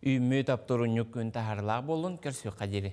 Үүммүт аптурунньук күн таһарылаах буоллун, көрсүөххэ диэри.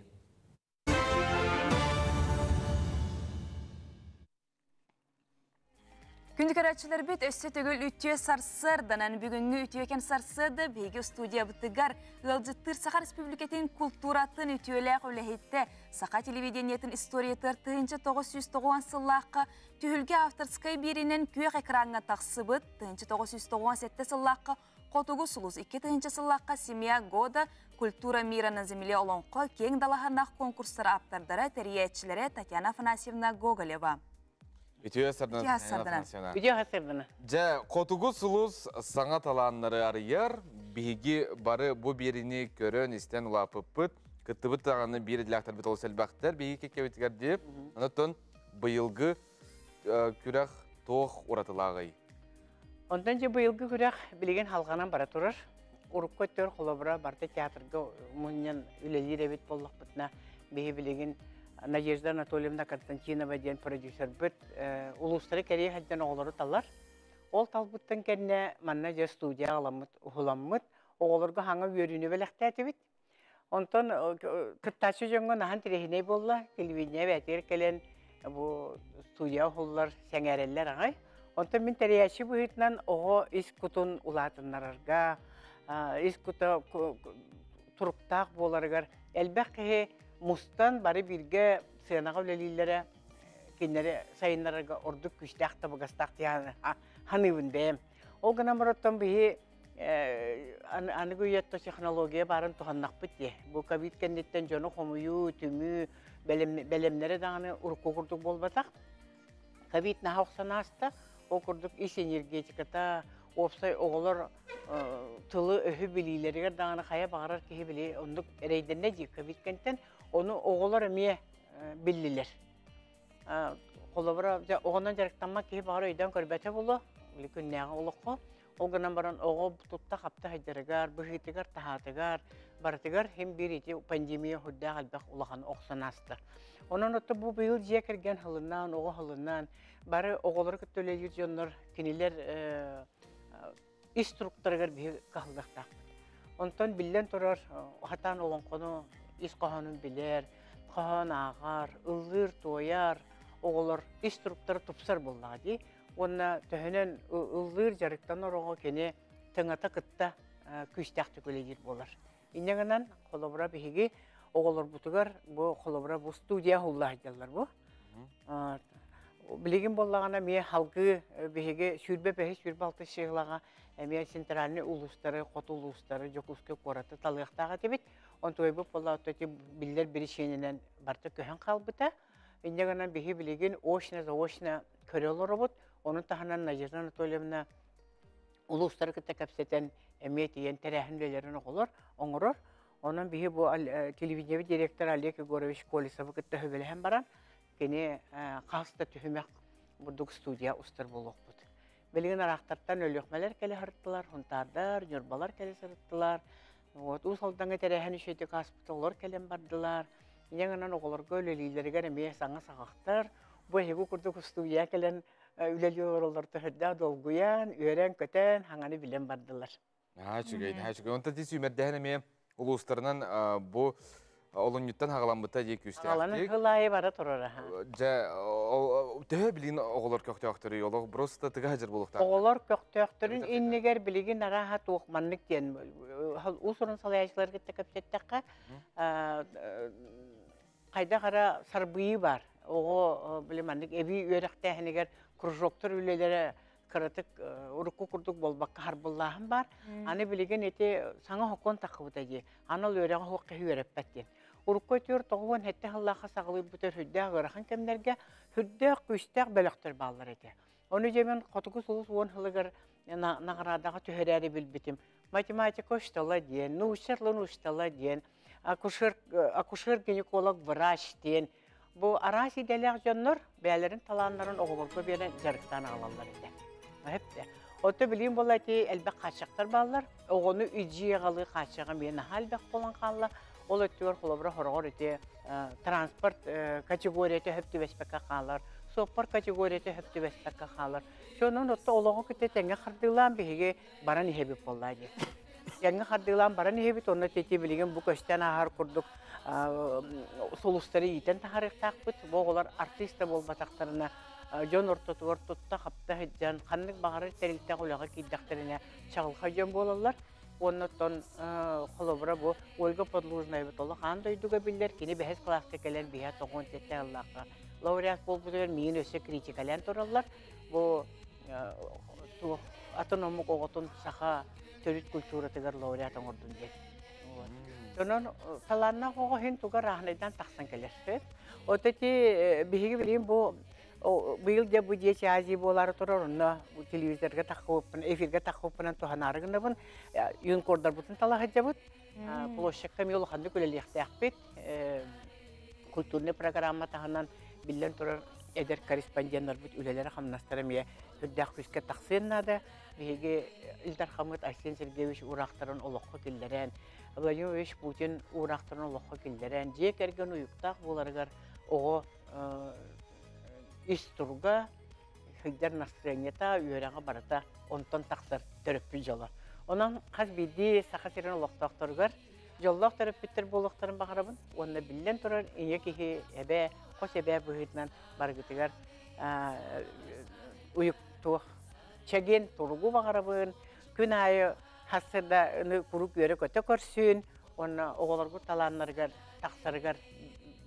Күндү көрөөччүлэрбит, өссө төгүл үтүө сарсыарданан. Бүгүҥҥү үтүөкэн сарсыарда биһиги студиябытыгар ыалдьыттыыр Саха Республикатын култууратын үтүөлээх үлэһиттэ, Саха телевидениетын историятыгар 1990 сыллаахха Түһүлгэ авторскай биэринэн күөх экраҥҥа тахсыбыт, 1997 сыллаахха Хотугу сулус, 2000 сыллаахха Семья года, Культура мира на земле олоҥхо киэҥ далаһаннаах конкурстар ааптардара, тэрийээччилэрэ Татьяна Афанасьевна Гоголева. Үтүө сарданан. Үтүө сарданан. Дьэ, Хотугу сулус саҥа талааннары арыйар. Биһиги бары бу биэриини көрөн, истэн улааппыппыт. Кыттыбыт даҕаны биир идэлээхтэрбит олус элбэхтэр. Биһиги кэккэбитигэр дии. Онон быйылгы күрэх туох уратылааҕый? Онтон дьэ быйылгы күрэх билигин халҕанан бара турар. Урукку өттүгэр холобура барыта театрга мунньан үлэлиир эбит буоллахпытына, биһи билигин Надежда Анатольевна Константинова диэн продюсербыт улуустары кэрийэ сылдьан оҕолору талар. Ол талбыттан кэннэ манна дьэ студия аҕаламмыт, уһуламмыт, оҕолорго хаҥа үөрүүнү бэлэхтээтибит. Онтон кыттааччы дьоҥҥо наһаа интэриэһинэй буолла. Телевидение бэйэтигэр кэлэн бу студия уһуллар, сэҥээрэллэр аҕай. Онтон мин тэрийээччи быһыытынан оҕо ис кутун улаатыннарарга, ис кута туруктаах буоларыгар элбэх киһи мустан бары бииргэ сыанаҕа үлэлииллэрэ кинилэри сайыннарарга ордук күүстээх табыгастаах диэн саныыбын бэйэм. Ол гынан баран биһи аныгы үйэттэ технология баарын туһаннахпыт дии. Бу ковид кэнниттэн дьону хомуйуу, түмүү, бэлэмнэрэ даҕаны урукку курдук буолбатах. Ковид наһаа охсон ааста. Ол курдук ис энергетиката, уопсай оҕолор тылы-өһү билиилэригэр даҕаны хайа баҕарар киһи били оннук эрэйдэннэ дии ковид кэнтэн. Ону оҕолор эмиэ биллилэр. Холобура, оҕонон дьарыктаммат киһи баҕар өйдөөн көрбөтө буолуо, били күннээҕи олоххо. Ол гынан баран оҕо тутта-хапта сылдьарыгар, быһыытыгар-таһаатыгар, барытыгар син биир ити пандемия сүрдээх элбэх улахан охсон ааста. Онон отто бу быйыл дьиэ кэргэн сылынан, оҕо сылынан бары оҕолору кытта үлэлиир дьоннор кинилэр ис туруктарыгар биһи кыһаллыахтаахпыт. Онтон биллэн турар, хатаан олоҥхону ис хоһоонун билэр, хоһоон ааҕар, ыллыыр-туойар оҕолор ис туруктара тупсар буоллаҕа дии. Уонна төһөнөн ыллыыр дьарыктанар оҕо кини тыҥата кытта күүстээхтик үлэлиир буолар. Инньэ гынан, холобура биһиги оҕолорбутугар бу холобура бу студия уһулла сылдьаллар бу. Билигин буоллаҕына эмиэ халгыы биһиги 25-26 сыылаҕа эмиэ центральный улуустары, хоту улуустары, Дьокуускай куораты талыахтаах этибит. Онтуойбут буоллаҕа ити биллэр биричиинэнэн барыта көһөн хаалбыта. Инньэ гынан биһи билигин очно-заочно көрө олоробут. Ону таһынан Надежда Анатольевна улуустары кытта кэпсэтэн эмиэ тиийэн тэрээһин үлэлэрин оҕолор оҥорор. Онон биһи бу телевидение директора Олег Егорович Колесовы кытта сөбүлэһэн баран, кини хас да түһүмэх бурдук студия устар буолуохпут. Билигин араахтартан өлүөхмэлэр кэлэ сырыттылар, хунтаардар, ньурбалар кэлэ сырыттылар. Вот Уус Алдаҥҥа тэрээһин үчүгэйдик ааспыт оҕолор кэлэн бардылар. Инньэ гынан оҕолорго үлэлииллэригэр эмиэ саҥа саҕахтар. Бу эһиги курдук устуудьуйа кэлэн үлэлии олороллор төһөрдөөх долгуйан, үөрэн-көтөн, хаҥаны билэн бардылар. Наһаа үчүгэй, наһаа үчүгэй. Онтон ти сүүмэрдэһэн эмиэ улуустарынан бу Олунньуттан хаҕаламмыта дии күүстээхтик. Сыл бара турар. Дьэ, төһө билигин оҕолор көхтөөхтөрүй? Олох просто тыга хадьыр буолуохтаах. Оҕолор көхтөөхтөрүн иннигэр билигин арааһа туох маннык диэн уус-уран салайааччылар кытта кэпсэттэххэ хайдах эрэ сарбыйыы бар. Оҕо били маннык эбии үөрэхтээһинигэр кружоктар үлэлэрэ кыратык урукку курдук буолбакка харбыллааһын бар. Аны билигин ити саҥа хокуон таххыбыта дии. Анал үөрэҕи суох киһи үөрэппэт диэн. Урукку өтүөр 97 сыллаахха саҕалыырбыт үрдээх ыарахан кэмнэргэ үрдээх күүстээх бөлөхтөр бааллар этэ. Ону дьэ мен Хотугу сулус 10 сылыгар наҕараадаҕа түһэрээри билбитим. Математика учтала диэн, нуучча тылын учтала диэн, акушер, акушер-гинеколог врач диэн бу араас идэлээх дьоннор бэйэлэрин талааннарын оҕолорго биэрэн дьарыктаан аҕалаллар этэ. Эпте. Отто билиим буолла ити элбэх хааччахтар бааллар. Оҕону идьиэ аҕалыы хааччаҕа эмиэ наһаа элбэх буолан хаалла. Ол өттүгэр холобура хороҕор ити транспорт категорията хөп түбэспэккэ хаалар, суоппар категорията хөп түбэспэккэ хаалар. Сонун отто олоҕу кытта тэҥҥэ хардыылаан биһиги баран иһэбит буоллаа дии. Тэҥҥэ хардыылаан баран иһэбит, онно тити билигин бу көстөн ааһар курдук сулустары иитэн таһаарыахтаахпыт. Бу оҕолор артыыс да буолбатахтарына дьон ортотугар тутта-хапта сылдьан, ханнык баҕарар тэрилтэҕэ үлэҕэ киирдэхтэринэ чаҕылхай дьон буолаллар. Уонна оттон холобура бу Ольга Подлужная олох аан дойдуга биллэр, кини бэһис кылааска кэлэн биһэ 97 аллаахха лауреат буолбутугар миин өссө критикалаан тураллар. Бу туох атын омук оҕотун саха төрүт культуратыгар лауреат оҥордун диэн. Онон талааннаах оҕо иһин тугар ааһынайдан тахсан кэлэр. От эти биһиги билим бу быйыл дьэ бу Дети Азии буолаары турар, онно телевизорга таххыбыппын, эфиргэ таххыбыппынан туһанаары гынабын, юнкордарбытын талаһыдьабыт, площадька эмиэ улаханнык үлэлиэхтээхпит, культурный программа таһынан биллэн турар эдэр корреспонденнарбыт үлэлэрэ хамнастара эмиэ үрдээх күүскэ тахсыан наада. Биһиги Ил Дархаммыт Айсен Сергеевич уураахтарын олоххо киллэрэн, Владимир Владимирович Путин уураахтарын олоххо киллэрэн, дьиэ кэргэн уйуктаах буоларыгар оҕо ис туруга, сылдьар настроениета, үөрэҕэ барыта онтон тахсар төрөппүт дьоло. Онон хас биирдии Саха сирин олохтоохторугар дьоллоох төрөппүттэр буолуохтарын баҕарабын уонна биллэн турар ийэ киһи эбээ, хос эбээ быһыытынан барыгытыгар уйук туох чэгиэн туругу баҕарабын, күн аайы хассырда куруук үөрэ-көтө көрсүүн уонна оҕолоргут талааннарыгар тахсарыгар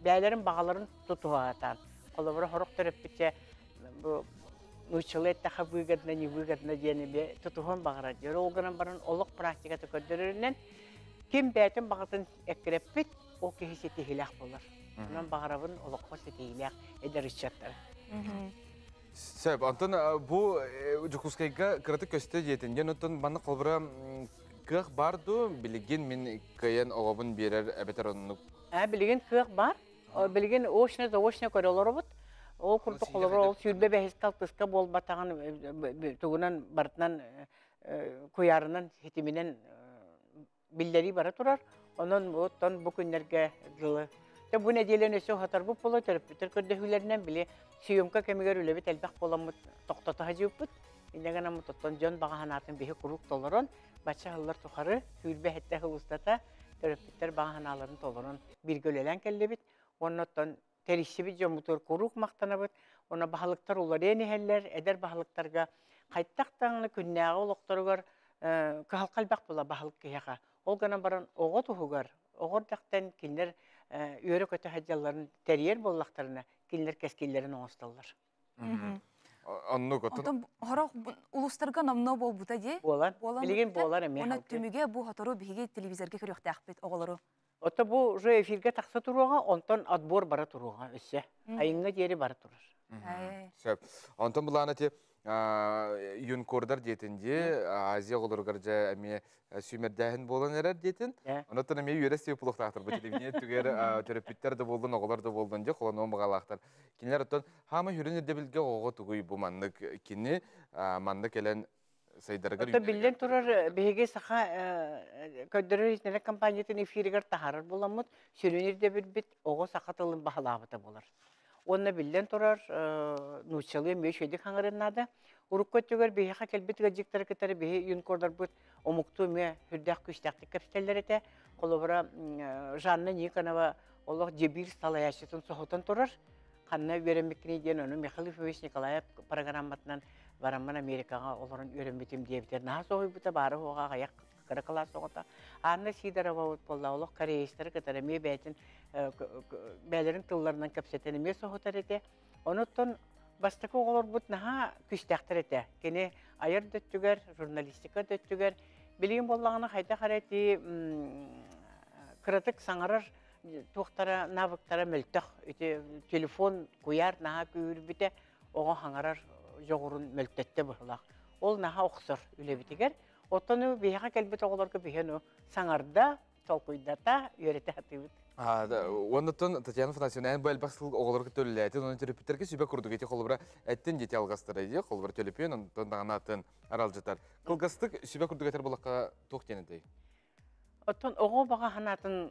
бэйэлэрин баҕаларын тутуһаатаан. Холобура хорох төрөппүтчэ бу нууччалыы эттэхэ выгодно, не выгодно диэни бе тутуһуон баҕарар. Дьөрө ол гынан баран олох практиката көрдөрөрүнэн ким бэйэтин баҕатын эккирэппит, ол киһи ситиһиилээх буолар. Онон баҕарабын олоххо ситиһиилээх эдэр ыччаттары. Сөп, онтон бу Дьокуускайга кыратык көстө диэтин. Дьон оттон манна холобура кыах бар дуу, билигин мин кыайан оҕобун биэрэр эбэтэр оннук? Билигин кыах бар. Билигин очно-заочно көрө олоробут. Ол курдук холобура ол 25 алтыска буолбатаҕын тугунан барытынан куйаарынан ситиминэн биллэрии бара турар. Онон оттон бу күннэргэ дылы. Те бу нэдиэлэн өссө уһатарбыт буола төрөппүттэр көрдөһүүлэринэн били съемка кэмигэр үлэбит элбэх буоламмыт тохтото садьыыппыт. Инньэ гынаммыт оттон дьон баҕа санаатын биһи куруук толорон, бачча сыллар тухары 27 сыл устата төрөппүттэр баҕа санааларын толорон бииргэ үлэлээн кэллибит. Уонна оттон тэрийсибит дьоммутугар куруук махтанабыт. Уонна баһылыктар уларыйан иһэллэр, эдэр баһылыктарга хайтах даҕаны күннээҕи олохторугар кыһалҕа элбэх була баһылык киһиэхэ. Ол гынан баран оҕо туһугар, оҕо эрдэхтэн кинилэр үөрэ-көтө сылдьалларын тэрийэр буоллахтарына, кинилэр кэскиллэрин оҥостоллор. Оннук оттон хорох улуустарга номнуо буолбута дии. Буолан. Билигин буолар эмиэ. Уонна түмүгэ бу хотору биһиги телевизорга көрүөхтээхпит оҕолору. Ото бу уже эфиргэ тахса туруоҕа, онтон отбор бара туруоҕа өссө. Айыҥҥа диэри бара турар. Сөп. Онтон былаана ти юнкордар диэтин дии, Азия оҕолоругар дьэ эмиэ сүүмэрдээһин буолан эрэр диэтин. Онтон эмиэ үөрэ сиэ пулуохтаахтар бу телевидение түгэр төрөппүттэр да буоллун, оҕолор да буоллун дии, холонуон баҕалаахтар. Кинилэр оттон хаама хүрүн ирдэбилгэ оҕоҕо тугуй бу маннык кини маннык кэлэн сайдарыгар Оттон биллэн турар, биһиги саха көрдөрөр интернет компаниятын эфиригэр таһаарар буоламмыт, сүрүн ирдэбилбит оҕо саха тылын баһылаабыта буолар. Уонна биллэн турар, нууччалыы эмиэ үчүгэйдик хаҥырын наада. Урукку өттүгэр биһиэхэ кэлбит ыалдьыттары кытары биһи юнкордарбыт омуктуу эмиэ сүрдээх күүстээхтик кэпсэтэллэр этэ. Холобура, Жанна Никонова олох дебир салайааччытын соһутан турар. Ханна үөрэммиккиний диэн ону Михаил Ефимович Николаев программатынан бараммын Америкаҕа олорон үөрэммитим диэбитэ. Наһаа соһуйбута, баары-суоҕа аҕыйах кыра кылаас оҕото. Анна Сидорова буолла олох кореецтары кытары эмиэ бэйэтин бэйэлэрин тылларынан кэпсэтэн эмиэ соһутар этэ. Онуттан бастакы оҕолорбут наһаа күүстээхтэр этэ. Кини айар да өттүгэр, журналистика да өттүгэр билигин буоллаҕына хайдах эрэ ити кыратык саҥарар туохтара навыктара мөлтөх. Ити телефон куйаар наһаа күүһүрбүтэ, оҕо хаҥарар дьоҕурун мөлтөттө быһылаах. Ол наһаа охсор үлэбитигэр. Оттон биһиэхэ кэлбит оҕолорго биһиэну саҥарда, толкуйдата, үөрэтэ сатыыбыт. Оннуттан Татьяна Афанасьевна эн бу элбэх сыл оҕолорго төлөлээтин, онон төрөппүттэргэ сүбэ курдук ити холобура эттин дети алгастара дии, холобура төлөпүөн, онтон даҕаны атын аралдьытар. Кылгастык сүбэ курдук этэр буоллахха туох диэн этэй? Оттон оҕо баҕа санаатын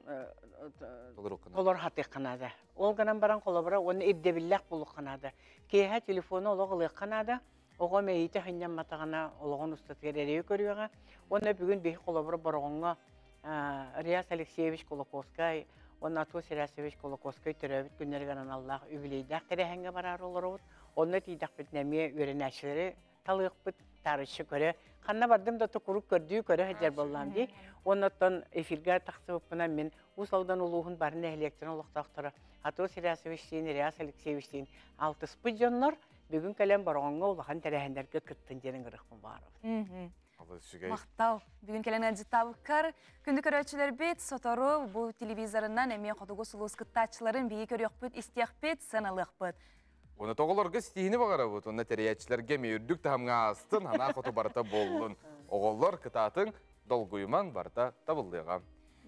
толор хатыахха наада. Ол гынан баран холобура уонна ирдэбиллээх буолуохха наада. Киэһэ телефону олох ылыахха наада. Оҕо мэйиитэ сынньамматаҕына олоҕун устатыгар эрэйи көрүөҕэ. Уонна бүгүн биһи холобура Бороҕоҥҥо Реас Алексеевич Кулаковскай уонна Атос Ирасович Кулаковскай төрөөбүт күннэригэр аналлаах үбүлүөйдээх тэрээһиҥҥэ бараары олоробут. Онно тиийдэхпитинэ эмиэ үөрэнээччилэри талыахпыт, таарыччы көрө. Ханна бардым да куруук көрдүү көрө сылдьар буоллаам дии. Уонна оттон эфиргэ тахсыбыппынан мин Уус Алдан улууһун бары нэһилиэктэрин олохтоохторо Атос Ирасовичтиин, Реас Алексеевичтиин алтыспыт дьоннор бүгүн кэлэн Бороҕоҥҥо улахан тэрээһиннэргэ кыттын диэн ыҥырыахпын баҕарабын. Махтал. Бүгүн кэлэн ыалдьыттаабыккар күндү көрөөччүлэрбит сотору бу телевизорынан эмиэ хотугу сулус кыттааччыларын биһиги көрүөхпүт, истиэхпит, сыаналыахпыт. Уонна тоҕолорго ситиһиини баҕарабыт. Уонна тэрийээччилэргэ эмиэ үрдүк таһымҥа аастын, санаа хоту барыта буоллун. Оҕолор кытаатыҥ, долгуйумаҥ, барыта табыллыаҕа.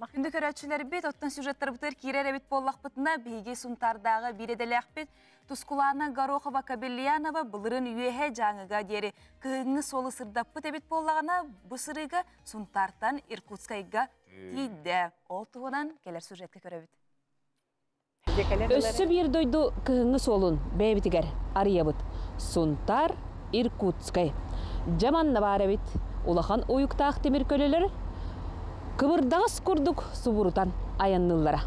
Күндү көрөөччүлэрбит, оттон сюжеттарбытыгар киирэр эбит буоллахпытына, биһиги Сунтаардааҕы биир идэлээхпит Тускулаана Горохова-Кабельянова былырын Үөһэ Дьааҥыга диэри кыһыҥҥы суолу сырдаппыт эбит буоллаҕына, бу сырыыга Сунтаартан Иркутскайга тиийдэ. Ол туһунан кэлэр сюжетка көрөбүт. Өссө биир дойду кыһыҥҥы суолун бэйэбитигэр арыйабыт. Сунтаар, Иркутскай. Дьэ манна баар эбит. Улахан уйуктаах тимир көлөлөр кыбырдаҕас курдук субурутан айанныыллара.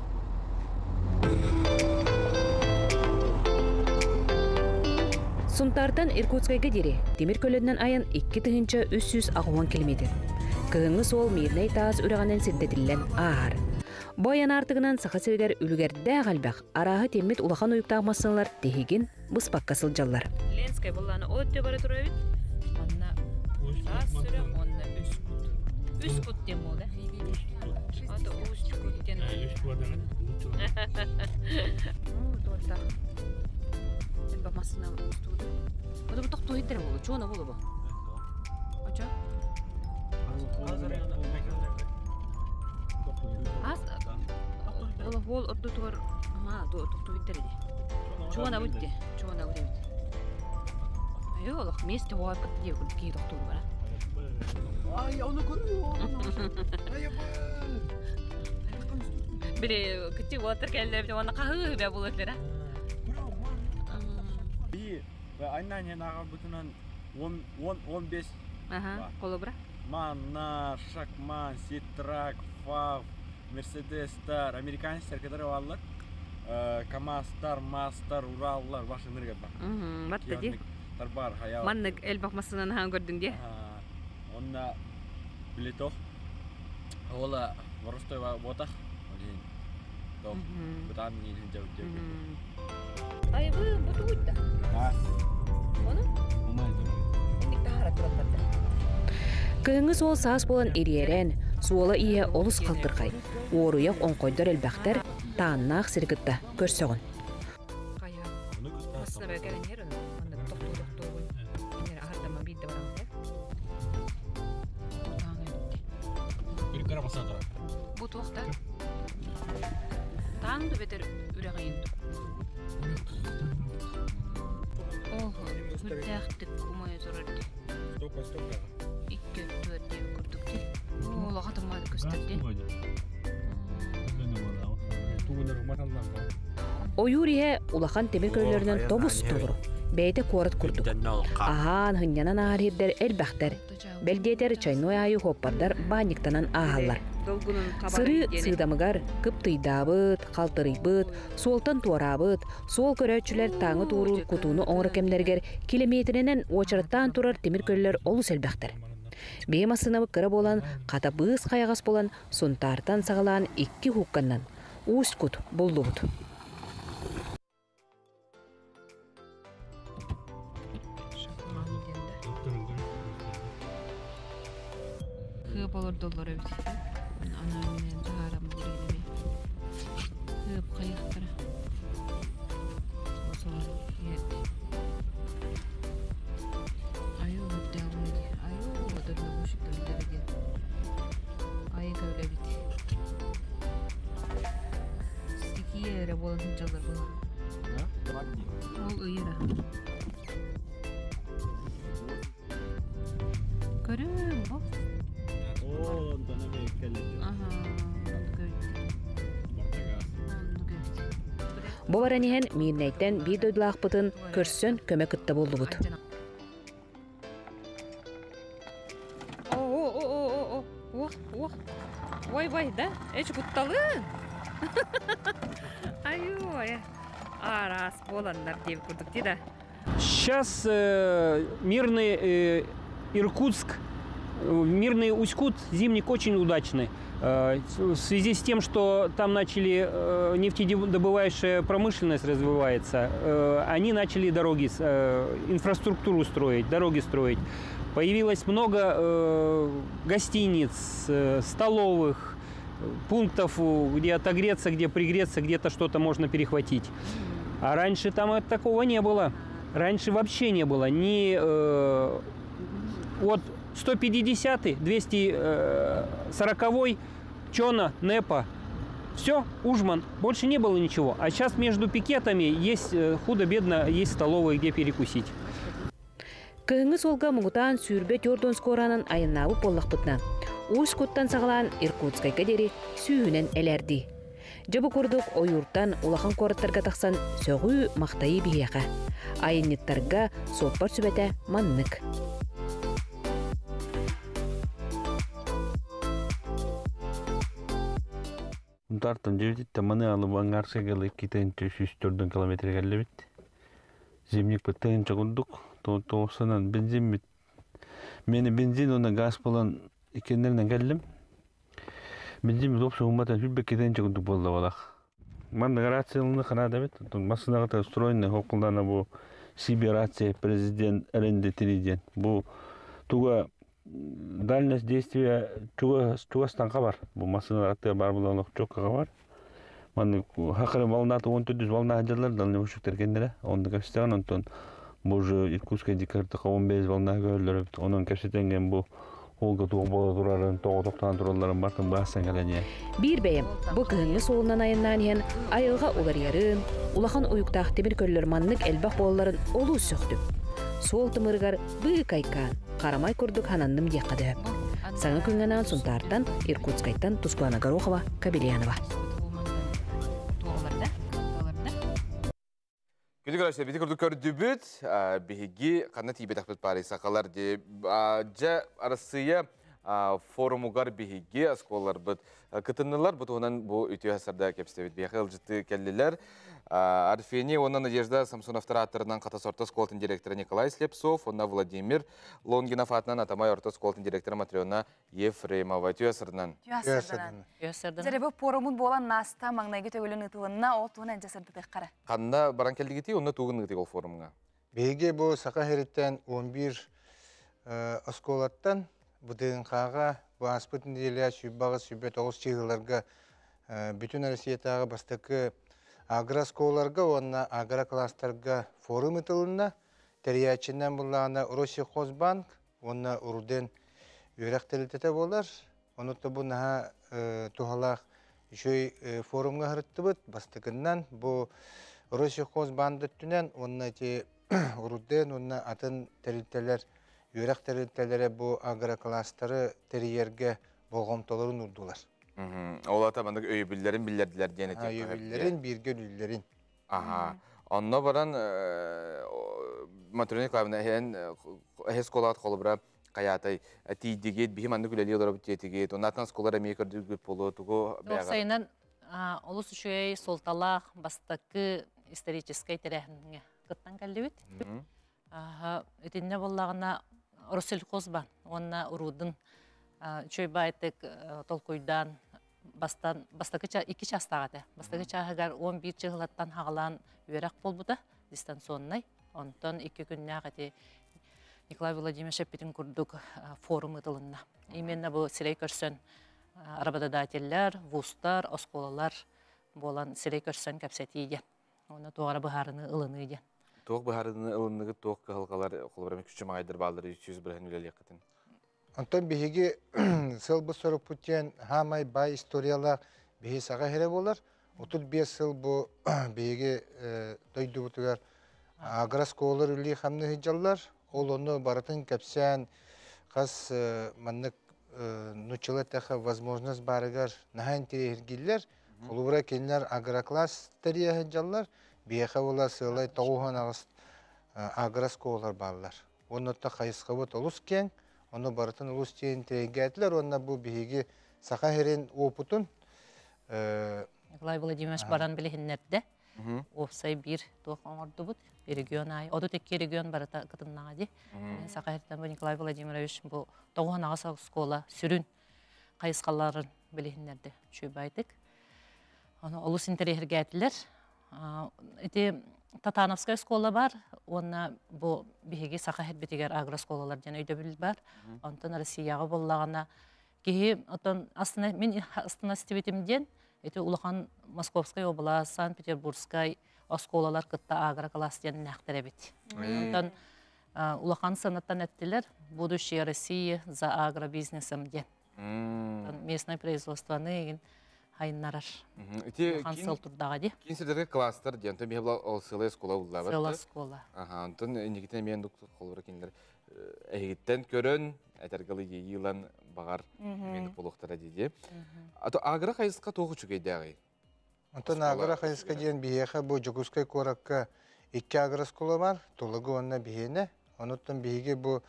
Сунтаартан Иркутскайга диэри тимир көлөннөн айан 2380 километр. Кыһыҥҥы суол Мирнэй таас үрэҕинэн сирдэтиллэн ааһар. Бу айан аартыгынан Саха сиригэр үлүгэрдээх элбэх, арааһы тиммит улахан уйуктаах массыыналар тиһигин быспакка сылдьаллар. Ленскай буллааны ол өттө бара турар эбит. Манна таас сүрэх уонна үс кут. Үс кут диэн буолда. Ата үс кут диэн. Үс кут диэн. Ну, туортах. Элбэх массыына устубут. Ото бу тохтуу иттер болу, чуона болу бу. Очо? Ас ол ол ордутугар ама тохтуу иттер иди. Чуона бутти, чуона бут эбит. Айо олох месте хоойпут дии кии тохтуур бара. Ай, оны көрүө. Били кытчы уолаттар кэллэр уонна хаһыы бэ булутлара. Би айнан ағабытынан 10-15 Ага, холобура. Манна, Шакман, Ситрак, Фав, Мерседестар, американецтер которые аллар. КамАЗтар, МАЗтар, Ураллар, баш энергия бар. Батта ди. Тарбар, хаял. Маннык элбэх массынан хаан көрдүң ди. Онна билетох. Ола воростой ботах. Олин. Тох. Бутан не жау жау. Айбы бу тугуйда. Ону? Кыһыҥҥы суол саас буолан ириэрэн, суола-ииһэ олус халтырхай, уоруйах оҥхойдор элбэхтэр, тааннаах сири кытта көрсөҕүн. Бу туохта? Таан да бетер үрэҕийин Ого, үрдээхтик умайа турар дии. Икки өттүгэр диэби курдук дии. Улаха тыммаады көстөр дии. Ойуур иһэ улахан тимир көлөлөрүнэн тобус толору. Бэйэтэ куорат курдук. Аһаан, һынньанан ааһар сирдэр элбэхтэр. Бэл диэтэр чайной аайы хуоппардар баанньыктанан ааһаллар. Сырыы сыыдамыгар кыптыйдаабыт, халтарыйбыт, суолтан туораабыт, суол көрөөччүлэр тааҥы туоруур кутууну оҥоро кэмнэригэр килэмиэтиринэн уочараттаан турар тимир көлөлөр олус элбэхтэр. Биһи массыынабыт кыра буолан, хата быыс хайаҕас булан, Сунтаартан саҕалаан икки уһукканнан Усть-Кут буллубут. Хыап олордоллор эбит. Анаан таһааран буолар Хыап хайыхтара. Айуу Айуу Айыы көлөбүт. Стихия эрэ буолан сылдьаллар буолар. Ол ыйыра. Көрүм бу. Бу баран иһэн Миирнэйтэн биир дойдулаахпытын көрсөн көмө кытта буллубут. О, о, о, Ой, ой, да? Эч кутталын. Ай-ой. Арас боланнар деп курдук да. Сейчас мирный Иркутск, мирный Усть-Кут, зимник очень удачный. В связи с тем, что там начали нефтедобывающая промышленность развивается, они начали дороги, инфраструктуру строить, дороги строить. Появилось много гостиниц, столовых, пунктов, где отогреться, где пригреться, где-то что-то можно перехватить. А раньше там такого не было. Раньше вообще не было. Ни вот 150-й, 240-й, Чона, Непа. Все, Ужман. Больше не было ничего. А сейчас между пикетами есть худо-бедно, есть столовые, где перекусить. Кыһыҥҥы суолга муҥутаан 24 скоранан айаннаабыт буоллахпытына, Усть-Куттан саҕалаан Иркутскайга диэри сүүһүнэн элээрдии. Дьэ бу курдук ойууртан улахан куораттарга тахсан сөҕүү, махтайыы биһиэхэ. Айанньыттарга суоппар сүбэтэ маннык. Унтартан дьэбититтэн маны алып аңгарса кэлэ 2 304 километр кэллибит. Зимник быттыгын чокурдук, тоосанан бензин бит. Мени бензин уонна газ болан иккеннеринен кэллим. Бензин бит общий умматан 22 курдук буолла балах. Манна рациялыны ханада бит. Массынаҕа устроенный хокулдана бу CB рация президент РНД диэн. Бу туга дальность действия чугастан бар. Бу массыналар бар булан чокка бар. Манны хакыры волната 14 волна жалар дальний ушуктар кендере. Онда кепсетеген онтон бу уже Иркутская дикарта 15 волна көрөлөр. Онон кепсетенген бу олга туох бола турарын, тоҕо тоқтаан туралларын бартын баасан кэлэниэ. Биир бэйэм бу кыһыҥҥы суолунан айаннаан иһэн айылҕа уларыйарын, улахан уйуктаах тимир көллөр маннык элбэх буолларын олус сөхтүм. Суол тымырыгар быыкайкаан, харамай курдук хананным диэххэ дөһөп. Саҥа күҥҥэнаан Сунтаартан, Иркутскайтан Тускулана Горохова, Кабельянова. Күнү көрөсө бити курдук көрдүбүт, биһиги ханна тиийбэтэхпит баарый сахалар ди. Дьэ Арассыыйа форумугар биһиги оскуолаларбыт кытыннылар, бу туһунан бу үтүө сарда кэпсэбит. Биһиэхэ ыалдьытты кэллилэр. Арфений уонна Надежда Самсоновтар ааттарынан Хатас орто оскуолатын директора Николай Слепцов, уонна Владимир Лонгинов аатынан Атамай орто оскуолатын директора Матрена Ефремова. Үтүө сардан. Дьэ бу форумун буолан наста маҥнайгы төгүлүн ыытылынна, ол туһунан дьэ сырдатыаххара. Ханна баран кэлдигити, онно тугун ыытык ол форумҥа? Биһиги бу Саха сириттэн 11 оскуолаттан ВДНХ-ҕа бу ааспыт нэдиэлэ 108 109 чыһыыларга бүтүн Россиятааҕы бастакы агрооскуолаларга уонна агрокласстарга форум ыытылынна. Тэрийээччинэн буллаҕына Россельхозбанк уонна Руден үөрэх тэрилтэтэ буолар. Онуттан бу наһаа туһалаах үчүгэй форумҥа сырыттыбыт. Бастакыннан бу Россельхозбанк өттүнэн уонна ити Руден уонна атын тэрилтэлэр, үөрэх тэрилтэлэрэ бу агрокласстары тэрийэргэ болҕомтолорун уурдулар. Ол ата маннык өйөбүллэрин биллэрдилэр диэн этиэххэ. Өйөбүллэрин, бииргэ үлэлэрин. Аха. Онно баран Матрена Николаевна, эһэн эһэс колаат холобура хайаатай тиийдигит, биһи маннык үлэлии олоробут диэтигит, оннатан оскуолар эмиэ көрдүгүт болу, тугу бэҕэ. Уопсайынан олус үчүгэй суолталаах бастакы историческай тэрээһиҥҥэ кыттан кэллибит. Итиннэ буоллаҕына Россельхозбан уонна Уруудун үчүгэй баайтык толкуйдаан бастан бастакы икки чаастаах этэ. Бастакы чааһыгар 11 чыһылаттан хаҕалаан үөрэх буолбута дистанционнай. Онтон икки күннээх эти Николай Владимирович эппитин курдук форум ыытылынна. Именно бу сирэй көрсөн работодателлэр, вузтар, оскуолалар буолан сирэй көрсөн кэпсэтии диэн. Уонна туох эрэ быһаарыны ылыныы диэн. Туох быһаарыны ылынныгыт, туох кыһалҕалар, холобура күчүмэҕэйдэр бааллар 300% үлэлиэххитин? Онтон биһиги сылбыт сорукпут диэн хаамай баай историялаах биһи саха сирэ буолар. 35 сыл бу биһиги дойдубутугар агроскуолалар үлэлии хамныы сылдьаллар. Ол ону барытын кэпсээн хас маннык нуччалыы эттэххэ возможность баарыгар наһаа интэриэһиргииллэр. Холобура кинилэр агрокласс тэрийэ сылдьаллар. Биһиэхэ буолар сыалай 98 агроскуолалар бааллар. Оннуттан хайысхабыт олус киэҥ, ону барытын олус диэн интэриэһиргээтилэр уонна бу биһиги Саха сирин уопутун Николай Владимирович баран билиһиннэрдэ. Уопсай биир туох оҥордубут регион аайы. 32 регион барыта кытыннаҕа дии. Саха сириттэн бу Николай Владимирович бу 98 оскуола сүрүн хайысхаларын билиһиннэрдэ үчүгэйдик. Ону олус интэриэһиргээтилэр. Ити Татановская оскуола бар уонна бу биһиги саха сирбитигэр агрооскуолалар диэн өйдөбүл бар. Онтон Россияҕа буоллаҕына киһи отон астына мин астына истибитим диэн ити улахан Московскай область, Санкт-Петербургскай оскуолалар кытта агрокласс диэн нээхтэр эбит. Онтон улахан сыанаттан эттилэр «Будущее России за агробизнесом» диэн. Местное производствоны игин хайыннарар. Ити Улахан сыл турдаҕа дии. Киин сирдэргэ класстар диэн, онтон биһи ол сыалай оскуола буллабыт. Сыала оскуола. Аха, онтон инникитин эмиэ оннук холобура кинилэр эһигиттэн көрөн, этэргалы иэйии ылан баҕар эмиэ буолуохтара дии. А то агро хайысха туох үчүгэйдээҕий? Онтон агро хайысха диэн биһиэхэ бу Дьокуускай куоракка икки агроскуола бар, Тулагы уонна биһиэнэ. Онуттан биһиги бу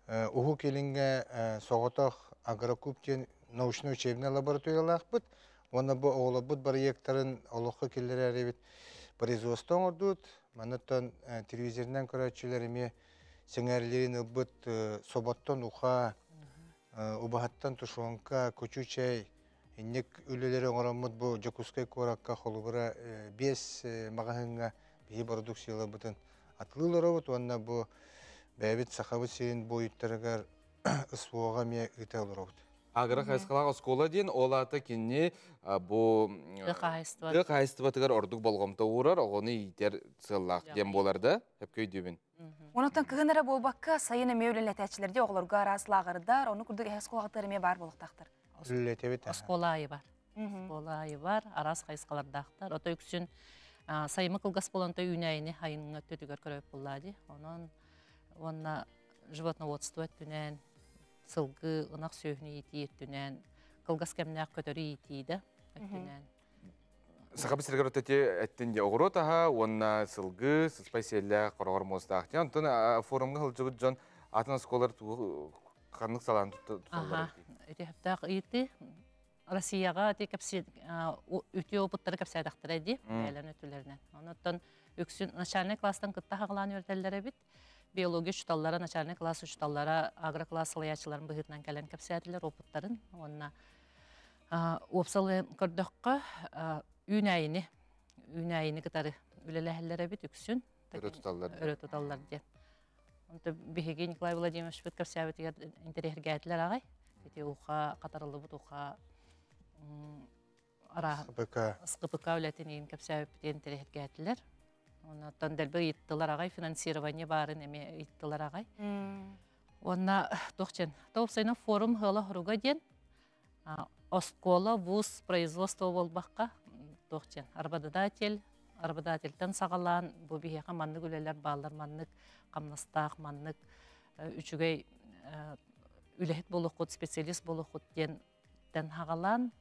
Уһук Илиҥҥэ соҕотох агрокуб диэн научно-учебнай лабораториялаахпыт. Уонна бу оҕолорбут бырайыактарын олоххо киллэрэрибит производство оҥордубут. Манныттан телевизорынан көрөөччүлэр эмиэ сэҥээрилэрин ылбыт соботтон уха, убаһаттан тушенка, кучу чэй, инник үлэлэри оҥороммут бу Дьокуускай куоракка холобура биэс маҕаһыыҥҥа биһи бородууксуйаларбытын атылыы олоробут уонна бу бэйэбит Сахабыт сирин буойуттарыгар СВО-ҕа эмиэ ыыта олоробут. Агро хайысхалаах оскуола диэн ол аата кинини бу Тыа хаһаайыстыба. Тыа хаһаайыстыбатыгар ордук болҕомто уурар, оҕону иитэр сыаллаах диэн буолар да, сөпкө өйдүүбүн. Онуттан кыһын эрэ буолбакка, сайын эмиэ үлэлэтээччилэргэ оҕолорго араас лааҕырдар, ону курдук эһэ оскуолаҕытыгар эмиэ баар буолуохтаахтар. Үлэлэтэбит. Оскуола аайы бар. Оскуола аайы бар, араас хайысхалардаахтар. Ото үксүн сайымы кылгас буолан үүнээйини хайыҥҥа өттүтүгэр көрөп буллаа дии. Онон уонна животноводство өттүнэн, сылгы, ынах сүөһүнү иитии өттүнэн, кылгас кэмнээх көтөрү иитии да өттүнэн. Саха сиригэр өтөти эттин дьэ оҕуруот аһа уонна сылгы, сыспай сиэллээх, хороҕор муостаах. Дьэ, онтон форумҥа сылдьыбыт дьон атын оскуолалар тугу ханнык салаан туталлар? Ити сөптөөх ыйытыы. Россияҕа ити кэпси үтүө опыттары кэпсээтэхтэрэ дии, бэйэлэрин өттүлэринэн. Онуттан үксүн начальнай класстан кытта хаҕалаан үөрэтэллэр эбит. Биология учууталлара, начальнай класс учууталлара агрокласс салайааччыларын быһыытынан кэлэн кэпсээтилэр опыттарын. Уонна уопсалы көрдөххө, үүнээйини үүнээйини кытары үлэлэһэллэр эбит үксүн. Өрө туталлар. Өрө туталлар диэн. Онто биһиги Николай Владимировичпыт кэпсээбитигэр интэриэһиргээтилэр аҕай. Ити уха хатарыллыбыт уха арааһын СКПК үлэтин иин кэпсээбиппит интэриэһиргээтилэр. Оннуттан дэлби ыйыттылар аҕай, финансирование баарын эмиэ ыйыттылар аҕай. Уонна туох диэн, тоопсайынан форум ыала хоруга диэн оскуола, вуз, производство буолбакка, туох диэн, работодатель, работодательтэн саҕалаан бу биһиэхэ маннык үлэлэр бааллар, маннык хамнастаах, маннык үчүгэй үлэһит буолуоххут, специалист буолуоххут диэн тэн хаҕалаан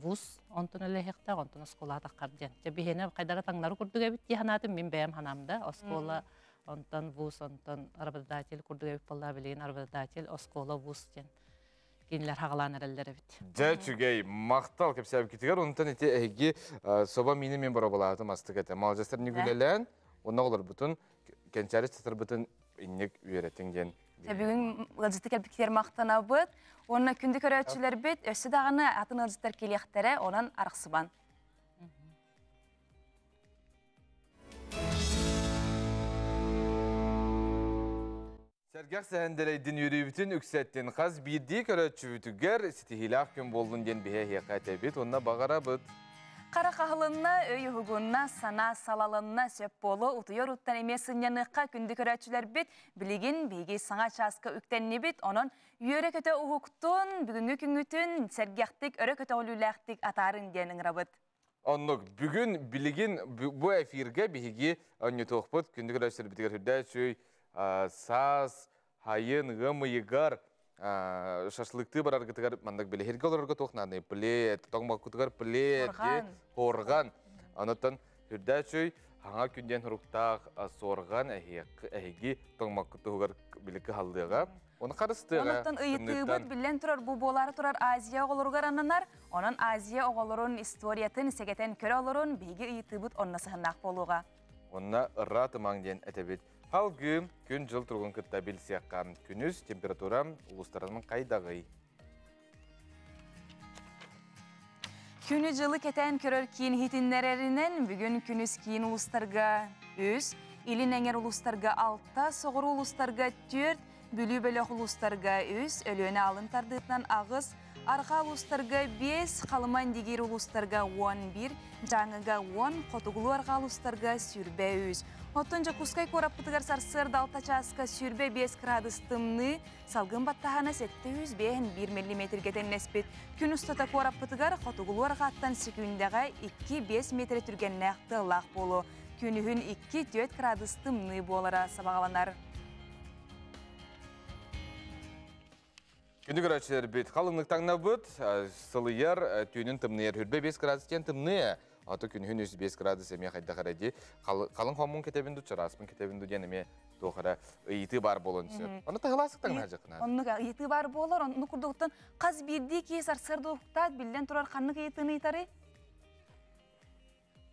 вуз онтон үлэһиэхтээх, онтон оскуолаҕа таххар диэн. Дьэ биһиэнэ хайдара таҥнары курдук эбит дии санаатым, мин бэйэм санаам да, оскуола. Онтон вуз, онтон работодатель курдук эбит буолла билигин работодатель, оскуола, вуз диэн кинилэр хагалаан эрэллэр эбит. Дьэ, үчүгэй, махтал кэпсээбиккитигэр. Онтон ити эһиги собо миини мен боробалаатым астык этэ. Маладьыстар нүгүлэлээн, онно олорбутун, кэнчээри сытарбытын инник үөрэтиҥ диэн. Бүгүн ыалдьыты кэлбиккитигэр махтанабыт. Уонна күндү көрөөччүлэрбит өссө даҕаны атын ыалдьыттар кэлиэхтэрэ, онон арахсыбан. Сэргэх сэһэндэрэйдин үөрүүбүтүн үксэттин хас биирдии көрөөччүбүтүгэр ситиһиилээх күн буоллун диэн биһи эһиэхэ этэбит уонна баҕарабыт. Хара хаһылынна, өй уһугунна, санаа салалынна, сөп буолу утуйар уттан эмиэ сынньаныахха күндү көрөөччүлэрбит. Билигин биһиги саҥа чааска үктэннибит, онон үөрэ-көтө уһуктун, бүгүҥҥү күҥҥүтүн сэргэхтик, өрө көтөҕүлүүлээхтик атаарын диэн ыҥырабыт. Оннук, бүгүн билигин бу эфиргэ биһиги онньутуохпут күндү көрөөччүлэрбитигэр үрдээ үчүгэй саас, хайын, ыам ыйыгар шашлыктыы бараргытыгар маннык билиһиргэ олорорго туох наадый плед, тоҥмоккутугар плед, хорган. Онотон үрдээ үчүгэй хаҥа күн диэн хуруктаах суорҕан эһиги тоҥмоккутугар били кыһаллыаҕа. Оны харыстыаҕа. Онуттан ыйытыыбыт биллэн турар бу буолаары турар Азия оҕолоругар ананар. Онон Азия оҕолорун историятын сэгэтэн көрө олорун биһиги ыйытыыбыт онно сыһыннаах буолуоҕа. Онно ырра тымаҥ диэн этэбит. Халгы күн-дьыл туругун кытта билсиэххэ. Күнүс температура улуустарынан хайдаҕый? Күнү-дьылы кэтээн көрөр киин иһитиннэрэринэн бүгүн күнүс киин улуустарга 3, илин эҥэр улуустарга 6, соҕуруу улуустарга 4, Бүлүү бөлөх улуустарга 3, Өлүөнэ алын тардыытынан 8, Арҕаа улуустарга 5, Халыма Индигиир улуустарга 11, Дьааҥыга 10, Хотугулуу арҕаа улуустарга 23. Оттон Дьокуускай куораппытыгар сарсыарда 6 чааска 25 градус тымныы, салгын баттаһана 751 миллиметргэ тэҥнэспит. Күн устата куораппытыгар хотугулуу арҕааттан секүндэҕэ 2-5 метр түргэннээх тыаллаах буолуо. Күнүһүн 2-4 градус тымныы буолара сабаҕаланар. Күндү көрөөччүлэрбит, халыҥнык таҥнабыт, сылыйар, түүнүн тымныйар хүрбэ 5 градус диэн тымныы, ато күнүһүн 3-5 градус эмиэ хайдах эрэ дии. Халыҥ хоммун кэтэбин ду, чарааспын кэтэбин ду диэн эмиэ туох эрэ ыйытыы баар буолуон сөп. Ону таһылаасык таҥнаһа Оннук ыйытыы баар буолар, онну курдуктан хас биирдии киһи сарсыарда уһуктаат биллэн турар ханнык ыйытыыны ыйытарый?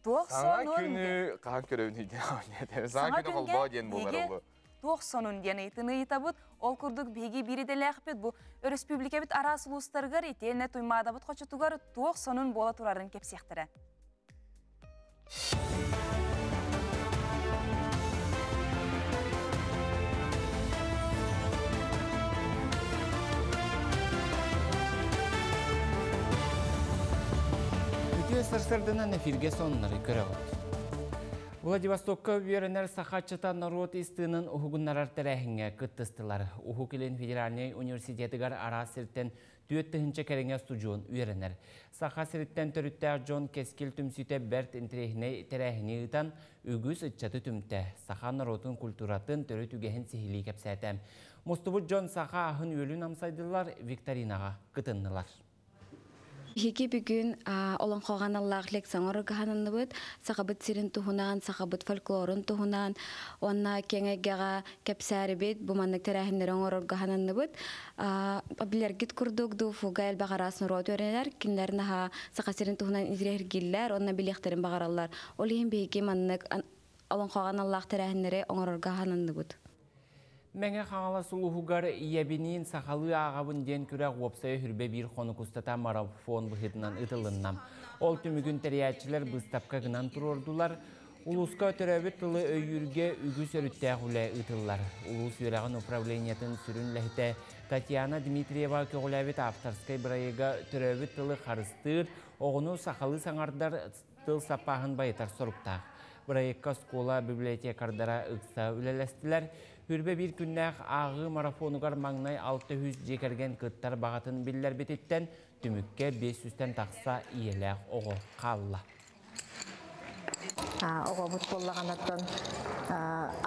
Туох Саҥа күнү хаһан көрөбүн диэн. Саҥа күнү холбоо диэн буолар ол. Туох сонун диэн ыйытыны ыйытабыт. Ол курдук биһиги биир идэлээхпит бу өрөспүүбүлүкэбит араас улуустарыгар итиэннэ Туймаадабыт хочотугар туох сонун буола турарын кэпсиэхтэрэ. Үтүө сарсыарданан эфиргэ сонуннары көрөҕүт. Владивостокка үөрэнэр сахаччыта норуот истыынын уһугуннарар тэрээһиҥҥэ кыттыстылар. Уһук Илин федеральнай университетыгар араас сиртэн 4 тыһыынча кэриҥэ устудьуон үөрэнэр. Саха сириттэн төрүттээх дьон Кэскил түмсүүтэ бэрт интэриэһинэй тэрээһини ыытан, үгүс ыччаты түмтэ. Саха норуотун культуратын төрүт үгэһин сиһилии кэпсээтэ. Мустубут дьон саха аһын-үөлүн амсайдылар, викторинаҕа кытыннылар. Биһиги бүгүн олоҥхоҕо аналлаах лекция оҥорорго сананныбыт. Сахабыт сирин туһунан, сахабыт фольклорун туһунан уонна киэҥ эйгэҕэ кэпсээрибит, бу маннык тэрээһиннэри оҥорорго сананныбыт. Билэргит курдук, ДУФУга элбэх араас норуот үөрэнэр. Кинилэр наһаа Саха сирин туһунан интириэһиргииллэр уонна билиэхтэрин баҕараллар. Ол иһин биһиги маннык олоҥхоҕо аналлаах тэрээһиннэри оҥорорго сананныбыт. Мэҥэ Хаҥалас улууһугар Ийэбиниин сахалыы ааҕабын диэн күрэх уопсайа хүрбэ биир хонук устата марафон быһыытынан ыытылынна. Ол түмүгүн тэрийээччилэр быыстапка гынан туруордулар. Улууска төрөөбүт тылы өйүүргэ үгүс өрүттээх үлэ ыытыллар. Улуус үөрэҕин управлениетын сүрүн үлэһитэ Татьяна Дмитриева көҕүлээбит авторскай бырайыага төрөөбүт тылы харыстыыр, оҕону сахалыы саҥардар тыл саппааһын байытар соруктаах. Бырайыакка оскуола библиотекардара ыкса үлэлэстилэр. Хүрбэ биир күннээх ааҕыы марафонугар маҥнай 600 дьиэ кэргэн кыттар баҕатын биллэрбититтэн түмүккэ 500-тэн тахса ийэлээх оҕо хаалла. Оҕобут буоллаҕынаттан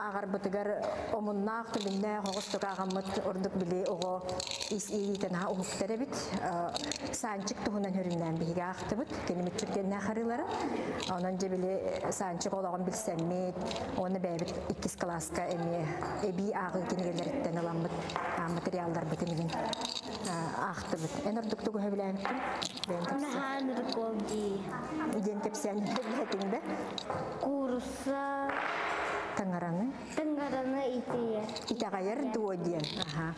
ааҕарбытыгар омуннаах, түлүннээх оҕус ааҕаммыт ордук били оҕо ис иитэн уһуктар эбит. Санчик туһунан хүрүннээн биһиги аахтыбыт. Кини мүччүргэннээх харыыларын. Онон дьэ били Санчик олоҕун билсэммит, уонна бэйэбит иккис кылааска эмиэ эбии ааҕыы кинигэлэриттэн ыламмыт материалларбытын игин аахтыбыт. Эн ордук тугу сөбүлээбиккин? Наһаа ныркол дии. Диэн кэпсээн билэтиҥ да? Куурусса. Таҥараны. Таҥараны итийэр. Итэҕэйэр дуо диэн. Аха.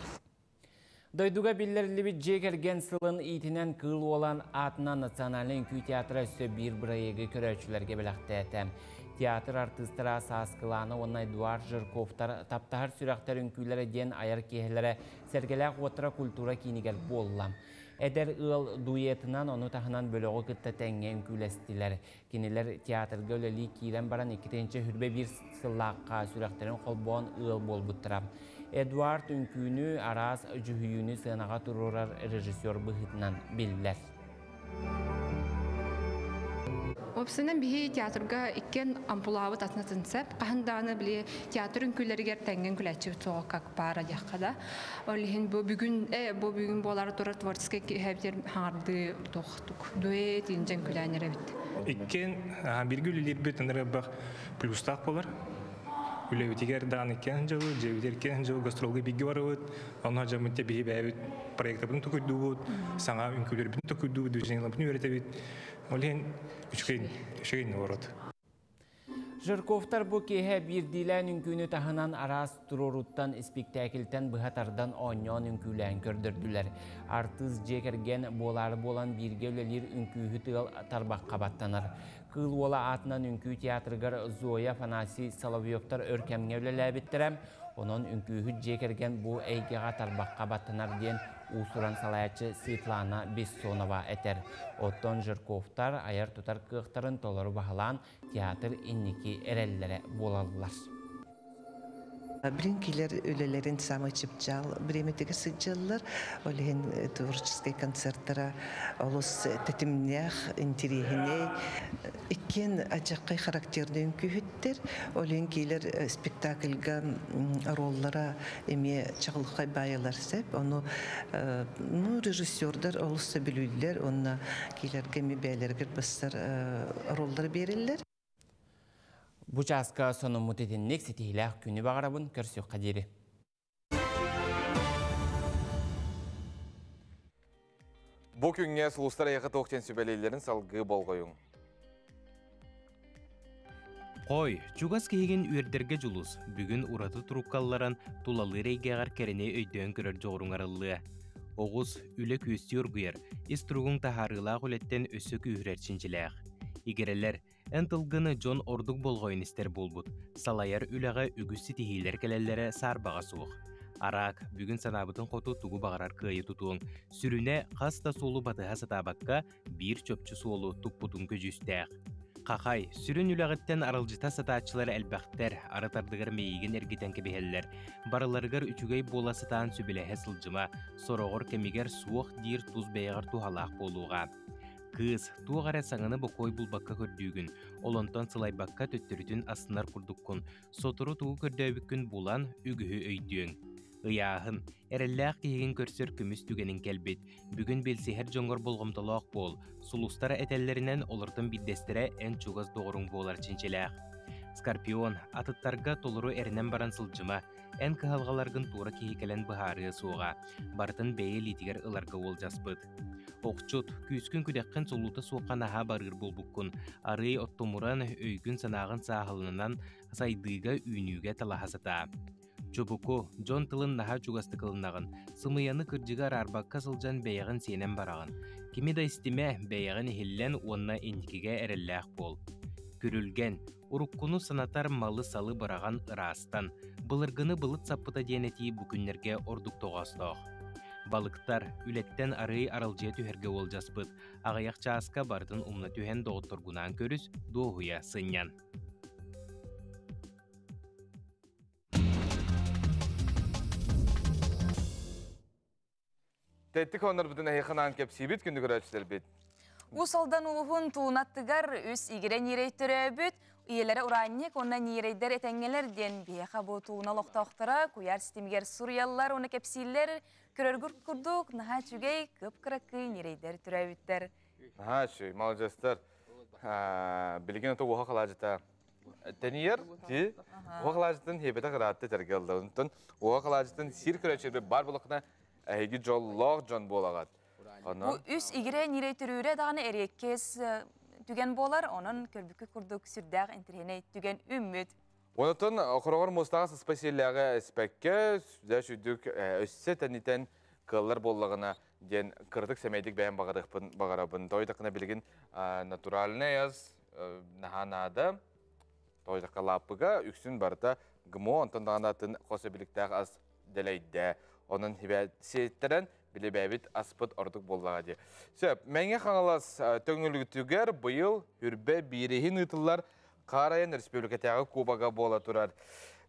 Дойдуга биллэриллибит дьиэ кэргэн сылын иитинэн Кыыл Уолан аатынан национальнай үҥкүү театра өссө биир бырайыагы көрөөччүлэргэ бэлэхтээтэ. Театр артыыстара Сааскылаана уонна Эдуард Жирковтар Таптаһар сүрэхтэр үҥкүүлэрэ диэн айар киэһэлэрэ Сэргэлээх уоттара культура киинигэр буолла. Эдэр ыал дуэтынан, ону таһынан бөлөҕү кытта тэҥҥэ үҥкүүлэстилэр. Кинилэр театрга үлэлии киирэн баран 2021 сыллаахха сүрэхтэрин холбоон ыал буолбуттара. Эдуард үҥкүүнү, араас дьүһүйүүнү сыанаҕа туруорар режиссер быһыытынан биллэр. Уопсайынан биһи театрга иккиэн ампулаабыт атын сөп. Хаһан даҕаны били театр үҥкүүлэригэр тэҥҥэн күлээччибит суоҕа как пара диэххэ да. Ол иһин бу бүгүн бу бүгүн буолары турар творческий киһэбитер хаҥардыы туохтук дуэт инжен күлээн эрэбит. Иккиэн бирге үлэлиирбит ынырыабах плюстаах болар. Үлэбитигэр даҕаны иккиэн дьылы, дьиэбитигэр иккиэн дьылы гастролга бииргэ барабыт. Онно дьоммут биһи бэйэбит проектабытын токуйдуубут, саҥа үҥкүүлэрбитин токуйдуубут, движениеларбытын үөрэтэбит. Ол иһин үчүгэй, үчүгэй наоборот. Жирковтар бу киэһэ биирдиилээн үҥкүүнү таһынан араас туруорууттан испиктээкилтэн быһа тардан оонньоон үҥкүүлээн көрдөрдүлэр. Артыыс дьиэ кэргэн буолаары буолан бииргэ үлэлиир үҥкүүһүт ыал тарбахха баттанар. Кыыл Уола аатынан үҥкүү театрыгар Зоя, Афанасий Соловьевтар өр кэмҥэ үлэлээбиттэрэ. Онон үҥкүүһүт дьиэ кэргэн бу эйгэҕэ тарбахха баттанар диэн уус-уран салайааччы Светлана Бессонова этэр. Оттон Жирковтар айар-тутар кыахтарын толору баһылаан театр инники эрэллэрэ буолаллар. Билин килер үлэлэрин самый чыпчаал бириэмэтигэр сылдьаллар. Ол иһин творческий концерттара олус тэтимнээх, интириэһинэй. Иккиэн ачаккай характерный үҥкүүһүттэр. Ол иһин киилэр спектакльга роллара эмиэ чаҕылхай баайалар сөп. Ону ну, режиссердар олус сөбүлүүллэр уонна киилэргэ эмиэ бэйэлэригэр бассар роллары биэрэллэр. Бу чааска сонуммут итинник ситиһиилээх күнү баҕарабын көрсүөххэ диэри. Бу күҥҥэ сулустар эйиэхэ туох диэн сүбэлииллэрин салгыы болҕойуҥ. Хой, чугас киһигин үөрдэргэ дьулус. Бүгүн ураты турукка ылларан, тулалыыр эйгэҕэр кэрэни өйдөөн көрөр дьоҕуруҥ арыллыа. Оҕус, үлэ күөстүү оргуйар, ис туругуҥ таһаарыылаах үлэттэн өссө күүһүрэр чинчилээх. Игирэлэр, эн тылгыны дьон ордук болҕойон истэр буолбут, салайар үлэҕэ үгүс ситиһиилэр кэлэллэрэ саарбаҕа суох. Араак, бүгүн санаабытын хоту тугу баҕарар кыайы тутуоҥ. Сүрүнэ, хас да суолу батыһа сатаабакка, биир чопчу суолу туппутуҥ көдьүүстээх. Хахай, сүрүн үлэҕиттэн аралдьыта сатааччылар элбэхтэр, арыт ардыгар мэйиигин эргитэн кэбиһэллэр. Барыларыгар үчүгэй буола сатаан сүбэлэһэ сылдьыма, сороҕор кэмигэр суох диир тус бэйэҕэр туһалаах буолуоҕа. Кыыс, туох эрэ саҥаны бокуой булбакка көрдүүгүн, ол онтон сылайбакка төттөрүтүн астынар курдуккун, сотору тугу көрдөөбүккүн булан, үгүһү өйдүөҥ. Ыйааһын, эрэллээх киһигин көрсөр көмүс түгэниҥ кэлбит. Бүгүн билсиһэр дьоҥҥор болҕомтолоох буол. Сулустара этэллэринэн, олортон биирдэстэрэ эн чугас доҕоруҥ буолар чинчилээх. Скорпион, атыттарга толору эрэнэн баран сылдьыма. Эн кыһалҕаларгын туора киһи кэлэн быһаарыа суоҕа. Барытын бэйэ илиитигэр ыларга уолдьаспыт. Охчут, күүскүн-күдэххин солуута суохха наһаа барыыр буолбуккун. Арыый оттомуран, өйгүн-санааҕын сааһыланан сайдыыга, үүнүүгэ талаһа сатаа. Чубуку, дьон тылын наһаа чугастык ылынаҕын, сымыйаны-кырдьыгы араарбакка сылдьан бэйэҕин сиэнэн бараҕын. Кими да истимэ, бэйэҕин иһиллэн уонна инникигэ эрэллээх буол. Күрүлгэн, уруккуну санатар малы-салы быраҕан ыраастан, былыргыны былыт саппыта диэн этии бу күннэргэ ордук тоҕоостоох. Балыктар, үлэттэн арыый аралдьыйа түһэргэ уолдьаспыт, аҕыйах чааска барытын умна түһэн доҕотторгунаан көрүс, дуоһуйа сынньан. Тэттик оннорбутун эһиэхэ кэпсиибит күндү көрөөччүлэрбит. Уус Алдан улуһун Туунаттыгар үс игирэ ньирэй төрөөбүт, Ийэлэрэ ураанньык уонна ньирэйдэр этэҥҥэлэр диэн биһиэхэ бу тууна олохтоохторо куйаар ситимигэр суруйаллар уонна кэпсииллэр. Көрөргүт курдук наһаа үчүгэй кып-кыракый ньирэйдэр төрөөбүттэр. Наһаа үчүгэй, маладьыастар. Билигин ото уоха халаадьыта тэнийэр, ти уоха халаадьытын хиэбэтэх ыраатта этэргэ ылла. Онтон уоха халаадьытын сир көрөөччүлэр баар буоллаххына эһиги дьоллоох дьон буолаҕыт. Бу үс игирэ ньирэй төрүүрэ даҕаны эриэккэс түгэн буолар, онон көрбүккүт курдук сүрдээх интэриэһинэй түгэн үүммүт. Онтон хороҕор муостаҕа сыспай сиэллээҕи эспэккэ, дьэ сүрдүк өссө тэнитэн кыаллар буоллаҕына диэн кыратык сэмэйдик бэйэм баҕарыахпын баҕарабын. Тоойдоххуна билигин натуральный ас наһаа наада. Тоойдоххо лааппыга үксүн барыта ГМО, онтон даҕаны атын хос эбиликтээх ас дэлэйдэ. Онон сиэттэрэн билибээбит аспыт ордук буоллаҕа дии. Сөп, Мэҥэ Хаҥалас Төҥүлүтүгэр быйыл Үрбэ биириһин ыытыллар Хаар айан республикатааҕы кубога буола турар.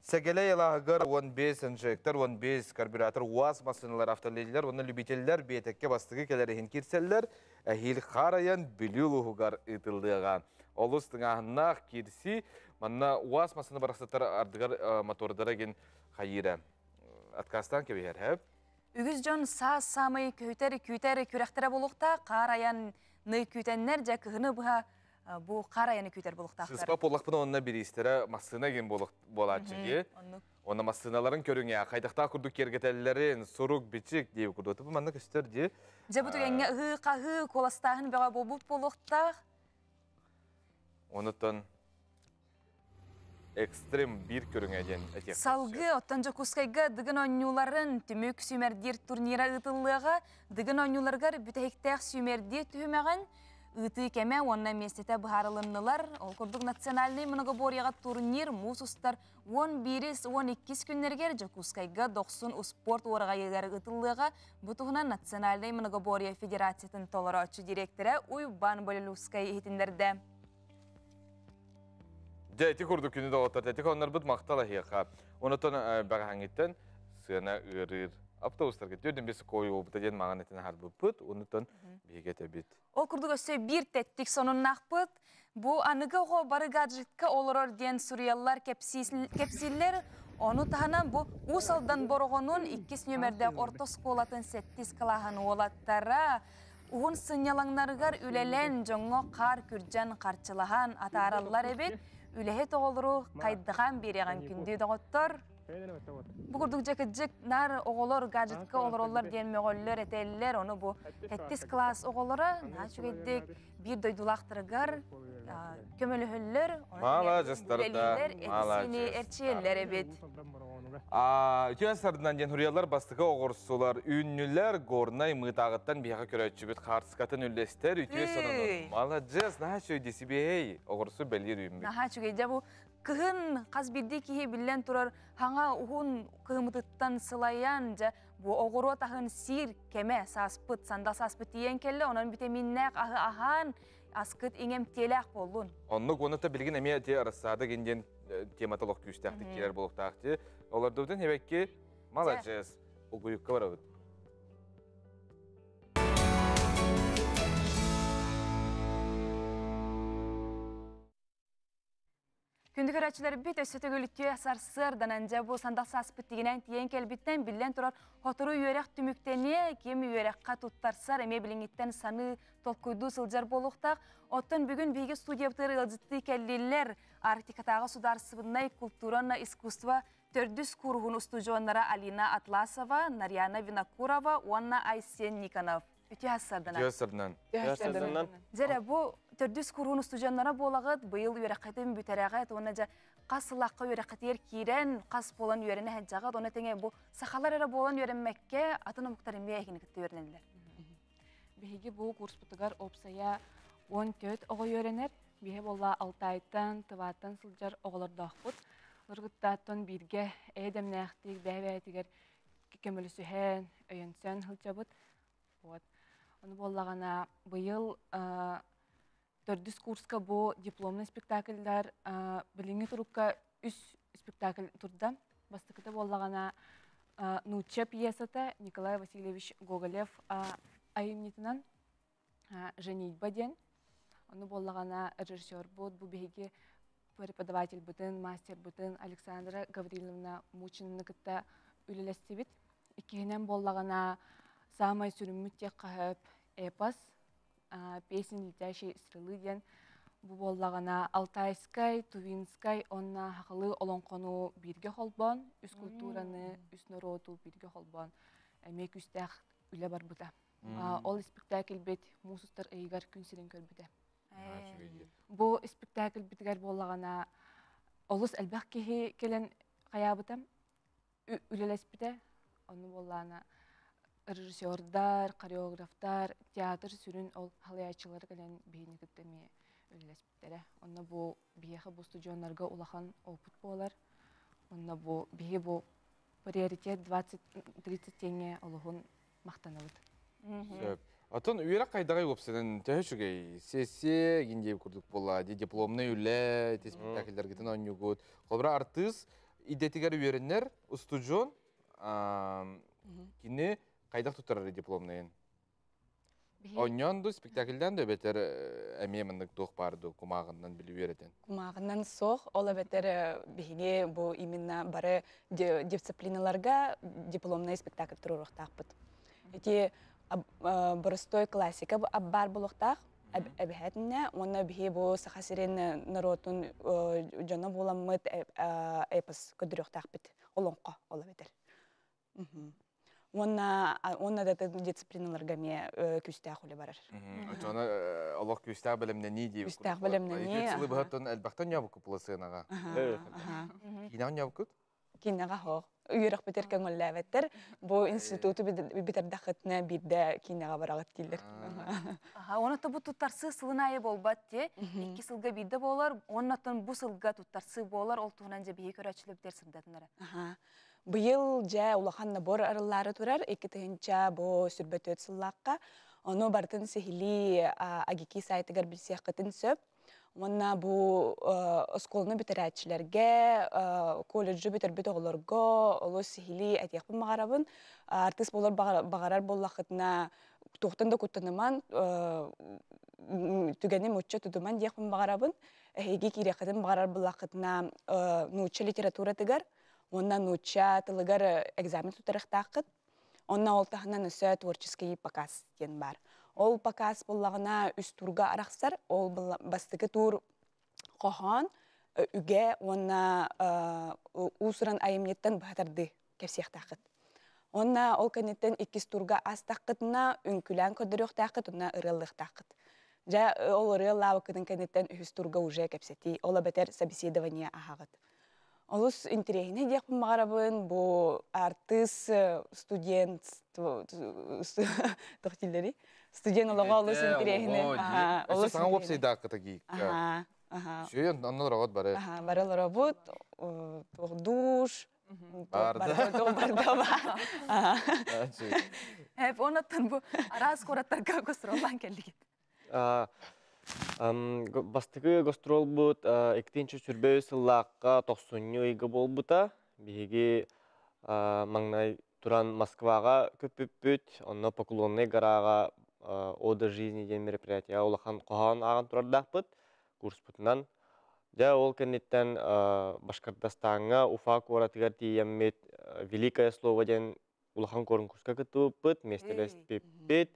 Сэгэлэй алааһыгар 15 инжектор, 15 карбюратор УАЗ массыыналар автоледилер уонна любителлэр биэтэккэ бастакы кэлэр иһин киирсэллэр. Эһиил хаар айан Бүлүү улууһугар ыытыллыаҕа. Олус тыҥааһыннаах киирсии. Манна УАЗ массыына барахсаттар ардыгар мотордара гин хайыыра отказтаан кэбиһэр хэп. Үгүс дьон саас саамай көһүтэр күүтэр күрэхтэрэ буолуохтаах. Хаар айаны күүтэннэр дьэ кыһыны быһа бу хаар айаны күүтэр буолуохтаахтар. Сыспа буоллахпына онно бириистэрэ массыына гин буолааччы дии. Онно массыыналарын көрүҥэ хайдахтаах курдук киэргэтэллэрин, сурук, бичик дии курдук. Бу манна көстөр дии. Дьэ бу түгэҥҥэ ыһыы-хаһыы, куоластааһын бөҕө буолбут буолуохтаах. Онутан экстрим биир көрүҥэ диэн этиэххэ. Салгыы оттон Дьокуускайга Дыгын оонньууларын түмүк сүүмэрдиир турнира ыытыллыаҕа. Дыгын оонньууларыгар бүтэһиктээх сүүмэрдиир түһүмэҕин ыытыы кэмэ уонна миэстэтэ быһаарылыннылар. Ол курдук национальнай многоборьеҕа турнир муус устар 11-12 күннэригэр Дьокуускайга Дохсун успуорт уораҕайыгар ыытыллыаҕа. Бу туһунан Национальнай многоборье федерациятын толорооччу дириэктэрэ Уйбан Болелускай иһитиннэрдэ. Дьэ, ити курдук күнү доҕоттор, тэтик оннорбут махтал эһиэхэ. Онотон бэҕэһээҥҥиттэн сыана ыарыыр автобустарга төрдүн бес кой буолбута диэн маҕан этин аһарбыппыт, онутан биһиги этэбит. Ол курдук өссө биир тэттик сонуннаахпыт. Бу аныгы оҕо бары гаджетка олорор диэн суруйаллар, кэпсииллэр. Ону таһынан бу Уус Алдан Бороҕонун иккис нүөмэрдээх орто оскуолатын сэттис кылааһын уолаттара Уһун сынньалаҥнарыгар үлэлээн дьоҥҥо хаар күрдьэн харчылаһан атаараллар эбит. Үлэһит оҕолору хайдахан биэриэҕин күндү доҕоттор. Бу курдук дьэ кырдьык наар оҕолор гаджетка олороллор диэн мөҕөллөр, этэллэр. Ону бу сэттис кылаас оҕолоро наһаа үчүгэйдик биир дойдулаахтарыгар көмөлөһөллөр, Маладьыстар да, этисини эрчийэллэр эбит. Үтүө сардынан диэн хуруйаллар бастакы оҕурсулар үүннүлэр Горнай Мыытааҕыттан биһиэхэ көрөөччүбүт хаарскатын үллэстэр үтүө сонунун. Маладьыас, наһаа үчүгэй десибиэй оҕурсу бэлиэр үүммүт. Наһаа үчүгэй. Дьэ бу кыһын хас биирдии киһи биллэн турар хаҥа уһун кыһымытыттан сылайан дьэ бу оҕуруот аһын сиир кэмэ сааспыт, сандал сааспыт тиийэн кэллэ. Онон витаминнээх аһы аһаан аскыт иҥэмтиэлээх буоллун. Оннук уонна та билигин эмиэ ти рассада диэн темата олох күүстээхтик киирэр буолуохтаах ти. Олордубутун хебекки маладьыас угуйукка барабыт. Күндү көрөөччүлэрбит өссө төгүлүттүө сарсыарданан дьэ бу сандал сааспыт тигинэн тиийэн кэлбиттэн биллэн турар сотору үөрэх түмүктэниэ, ким үөрэххэ туттарсар эмиэ билиҥҥиттэн саныы толкуйдуу сылдьар буолуохтаах. Оттон бүгүн биһиги студиябытыгар ыалдьыттыы кэллилэр Арктикатааҕы судаарыстыбаннай култуура уонна искусство төрдүс кууруһун устудьуоннара Алина Атласова, Нарьяна Винокурова уонна Айсен Никонов. Үтүө сарданан. Үтүө сарданан. Үтүө сарданан. Дьэрэ, бу төрдүс куруун устудьуоннара буолаҕыт, быйыл үөрэххитин бүтэрэҕит уонна дьэ хас сыллаахха үөрэххитигэр киирэн, хас буолан үөрэнэ сылдьаҕыт, уонна тэҥэ бу сахалар эрэ буолан үөрэммэккэ, атын омуктар эмиэ эһигини кытта үөрэнэллэр. Биһиги бу курспутугар уопсайа 14 оҕо үөрэнэр. Биһи буолла Алтайтан, Тываттан сылдьар оҕолордоохпут. Ыргыттааттан бииргэ эйэ-дэмнээхтик бэйэ-бэйэтигэр көмөлөсүһэн, өйөнсөн сылдьабыт. Вот. Ону буоллаҕына быйыл төрдүс курска бу дипломный спектакльдар билиҥҥи турукка үс спектакль турда. Бастакыта буоллаҕына нуучча пьесата Николай Васильевич Гоголев айымньытынан «Женитьба» диэн. Ону буоллаҕына режиссербут бу биһиги Преподавательбытын, мастербытын Александра Гавриловна Мучинаны кытта үлэлэстибит. Иккиһинэн буоллаҕына, саамай сүрүммүт диэххэ сөп эпос, «Песни летящей стрелы» диэн бу буоллаҕына Алтайскай, Тувинскай уонна сахалыы олоҥхону бииргэ холбоон, үс культураны, үс норуоту бииргэ холбоон эмиэ күүстээх үлэ барбыта. Ол испиктээкилбит муус устар ыйыгар күн сирин көрбүтэ. Бу испиктээкилбитигэр буоллаҕына олус элбэх киһи кэлэн хайаабыта, үлэлэспитэ. Ону буоллаҕына режиссердар, хореографтар, театр сүрүн ол халайааччылара кэлэн биһини кытта эмиэ үлэлэспиттэрэ. Онно бу биһиэхэ бу студионнарга улахан опыт буолар. Онно бу биһи бу приоритет 20-30 теңге олуһун махтанабыт. Сөп. Отон үөрэх хайдаҕай уопсанан төһө үчүгэй? Сессия гиндиэб курдук буолла. Ди дипломнай үлэ, ити спектакльлэргитин оонньуугут. Холобура артыыс идэтигэр үөрэнэр устудьуон кини хайдах туттарар дипломнайын? Онньоон ду спектакльдан да эбэтэр эмиэ маннык туох баар ду кумааҕыннан били үөрэтэн? Кумааҕынан суох, ол эбэтэр биһиги бу именно бары дисциплиналарга дипломнай спектакль туруоруохтаахпыт. Ити боростой классика баар буолуохтаах эбэһээтинэ уонна биһи бу Саха сирин норуотун дьоно буоламмыт эпос көрдөрүөхтээхпит олоҥхо ол эбэтэр. Уонна уонна да дисциплиналарга эмиэ күүстээх үлэ барар. Очоно олох күүстээх бэлэмнэнии диир. Күүстээх бэлэмнэнии. Сылы быһаттан элбэхтэн ньобукку пуласыанаҕа. Киинэҕэ ньобуккут? Киинэҕэ хоох. Үөрэхпитэр көҥүллээбэттэр. Бу институту бүтэрдэххитинэ биирдэ киинэҕэ бараҕыт дииллэр. Онон бу туттарсыы сылын аайы буолбат те. Икки сылга биирдэ буолар, оннотон бу сылга туттарсыы буолар, ол туһунан дьэ биһи көрөөччүлэр сырдатынара. Быйыл дьэ улахан набор арыллаары турар 2 тыһыынча бу 24 сыллаахха. Ону барытын сиһилии АГИКИ сайтыгар билсиэххитин сөп. Уонна бу оскуоланы бүтэрээччилэргэ, колледжы бүтэрбит оҕолорго олус сиһилии этиэхпин баҕарабын. Артыыс буолар баҕарар буоллаххытына туохтан да куттаныман, түгэни мучча тутуман диэхпин баҕарабын. Эһиги киириэххитин баҕарар буоллаххытына нуучча литературатыгар уонна нуучча тылыгар экзамен туттарыахтааххыт. Онно ол таһынан өссө творческий показ диэн баар. Ол показ буоллаҕына үс турга арахсар. Ол бастакы тур хоһоон, үгэ уонна уусуран айымньыттан быһатарды кэпсиэхтааххыт. Онна ол кэнниттэн иккис турга астаххытына үҥкүлээн көрдөрүөхтааххыт уонна ырыаллыахтааххыт. Дьэ ол ырыаллаабыккытын кэнниттэн үһүс турга уже кэпсэтии, ол эбэтэр собеседование аһаҕыт. Олус интэриэһинэй диэхпин баҕарабын, бу артыыс студент туох дииллэрий? Студент олоҕо олус интэриэһинэй. Олус саҥа уопсайдааххыта гиик. Сүйэн онно олороҕут бары. Бары олоробут, туох душ, Барда. Барда бар. Оннотон бу араас куораттарга гастроллаан кэллигит. Бастакы гастролбут 2023 сыллаахха тохсунньу ыйга буолбута. Биһиги маҥнай туран Москваҕа көппүппүт, онно Поклонная гораҕа «Ода жизни» диэн мероприятие улахан хоһоон ааҕан турардаахпыт курспутунан. Дьэ, ол кэнниттэн Башкортостаҥҥа Уфа куоратыгар тиийэммит «Великое слово» диэн улахан куонкуруска кыттыбыппыт, миэстэлэспиппит.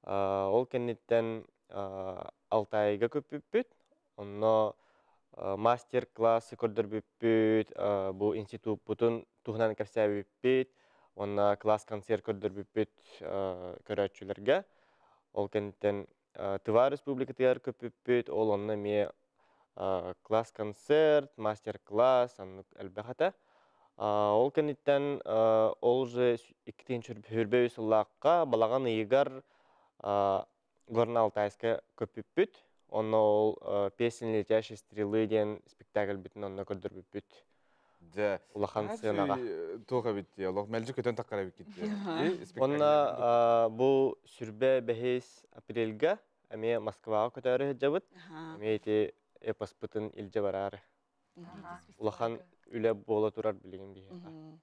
Ол кэнниттэн Алтайга көппүппүт. Онно мастер-классы көрдөрбүппүт, бу институппутун туһунан кэпсээбиппит, уонна класс-концерт көрдөрбүппүт көрөөччүлэргэ. Ол кэнниттэн Тыва Республикатыгар көппүппүт, ол онно эмиэ класс-концерт, мастер-класс оннук элбэх этэ. Ол кэнниттэн ол уже 2023 сыллаахха балаҕан ыйыгар Горно-Алтайска көппүппүт. Онно ол «Песни летящей стрелы» диэн спектакльбитин онно көрдөрбүппүт. Дьэ, улахан сыанаҕа. Туох эбит дии, олох мэлдьи көтөн таххар эбиккит дии. Онно бу 25 апрельга эмиэ Москваҕа көтөөрү сылдьабыт. Эмиэ ити эпоспытын илдьэ бараары. Улахан үлэ буола турар билигин биһиэхэ.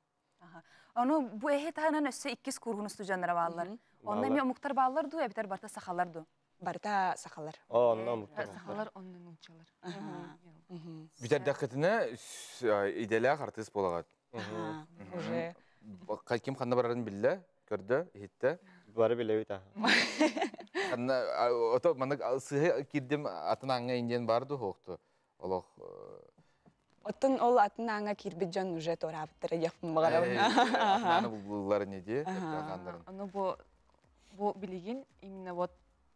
Ону бу эһи таһынан өссө иккис курһун студенттара бааллар. Онно эмиэ омуктар бааллар дуу, эбэтэр барыта сахалар дуу? Барыта сахалар. О, онно омуктар. Сахалар онно нууччалар. Бүтэрдэххитинэ идэлээх артыыс буолаҕыт. Уже. Ким ханна барарын биллэ, көрдө, иһиттэ. Бары билэбит аха. Ханна ото маннык сыһы киирдим атын ааҥҥа индиэн бар ду хоохту. Олох Оттон ол атын ааҥҥа киирбит дьон уже туораабыттара диэхпин баҕарабын. Атын буллар не ди. Ону бу бу билигин именно вот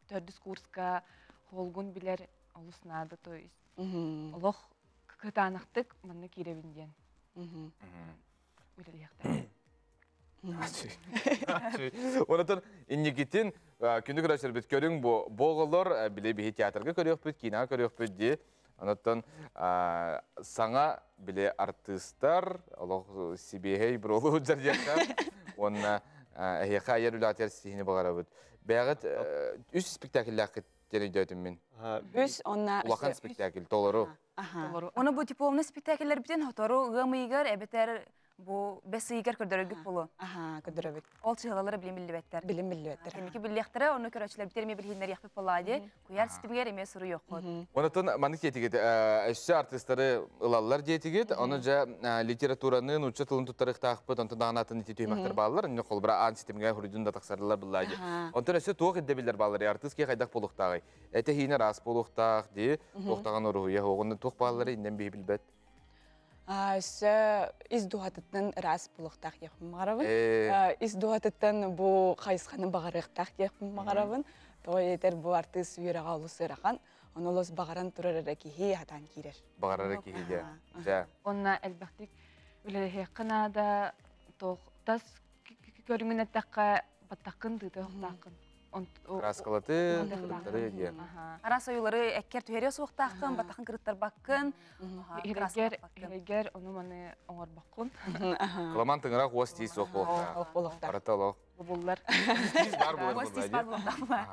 төрдүс курска холгун билэр олус наада, то есть олох кытаанахтык манна киирэбин диэн үлэлиэхтээх. Онотон инникитин күнү көрөсөрбүт көрүҥ бу оҕолор били биһи театрга көрүөхпүт, киноҕа көрүөхпүт дии. Онотон саҥа били артыыстар олох сибиэһэй бруолу дьардиэххэ уонна эһиэхэ айар үлэҕитигэр ситиһиини баҕарабыт. Бэйэҕит үс спектакльлээххит диэн өйдөөтүм мин. Үс онна Улахан спектакль толору. Оны бу дипломный спектакльлэрбитин хотору ыам ыйыгар эбэтэр бу бэс ыйыгар көрдөрөргүт болу. Аха, көрдөрөбүт. Ол чыһылалары билим биллибэттэр. Билим биллибэттэр. Кэнники биллиэхтэрэ, ону көрөөччүлэрбитигэр эмиэ билиһиннэриэхпит буоллаҕа дии. Куйаар ситимигэр эмиэ суруйуоххут. Онотон маннык диэтигит, өссө артыыстары ылаллар диэтигит, ону дьэ литератураны, нуучча тылын туттарыахтаахпыт, онтон даҕаны атын ити түһүмэхтэр бааллар, инне холбура аан ситимҥэ хуруйдун да тахсарлар быллаа дии. Онтон өссө туох ирдэбиллэр бааллар, артыыс киһи хайдах буолуохтааҕый? Этэ-иһиинэ ыраас буолуохтаах дии, туохтаҕын уруһуйа оҕону туох бааллары иннэн биһи билбэт. Өссө ис дууһатыттан ыраас буолуохтаах диэхпин баҕарабын. Ис дууһатыттан бу хайысханы баҕарыахтаах диэхпин баҕарабын. Тоҕо диэтэр бу артыыс үөрэҕэ олус ыарахан. Ону олус баҕаран турар эрэ киһи хатаан киирэр. Баҕарар эрэ киһи дьэ. Дьэ. Онно элбэхтик үлэлэһиэххэ наада, туох тас көрүҥүн эттэххэ баттаххын тыытыахтааххын. Краскалаты, кырыттары диэн. Араас ойуулары эккэр түһэриэ суохтааххын, баттахын кырыттарбаккын. Иһиригэр, иһиригэр ону-маны оҥорбоккун. Кыламан тыҥырах уос тиис суох буолуохтаах. Барыта олох. Бубуллар. Тиис баар буолар. Уос тиис баар буолуохтаах.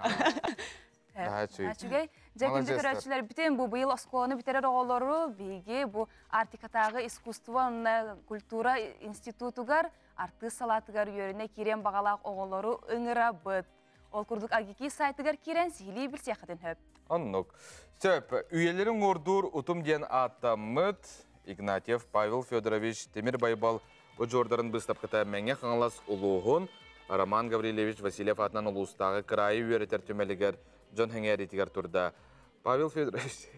Үчүгэй. Дьэ, күндү көрөөччүлэрбитин бу быйыл оскуоланы бүтэрэр оҕолору биһиги бу Арктикатааҕы искусство уонна культура институтугар артыыс салаатыгар үөрэнэ киириэн баҕалаах оҕолору ыҥырабыт. Ол курдук АГИКИ сайтыгар киирэн сиһилии билсиэххитин сөп. Оннук. Сөп. Үйэлэрин уҥуордуур утум диэн ааттаммыт Игнатьев Павел Федорович Тимир Байбал удьуордарын быыстапката Мэҥэ Хаҥалас улууһун Роман Гаврильевич Васильев аатынан улуустааҕы кыраайы үөрэтэр түмэлигэр дьон сэҥээриитигэр турда. Павел Федорович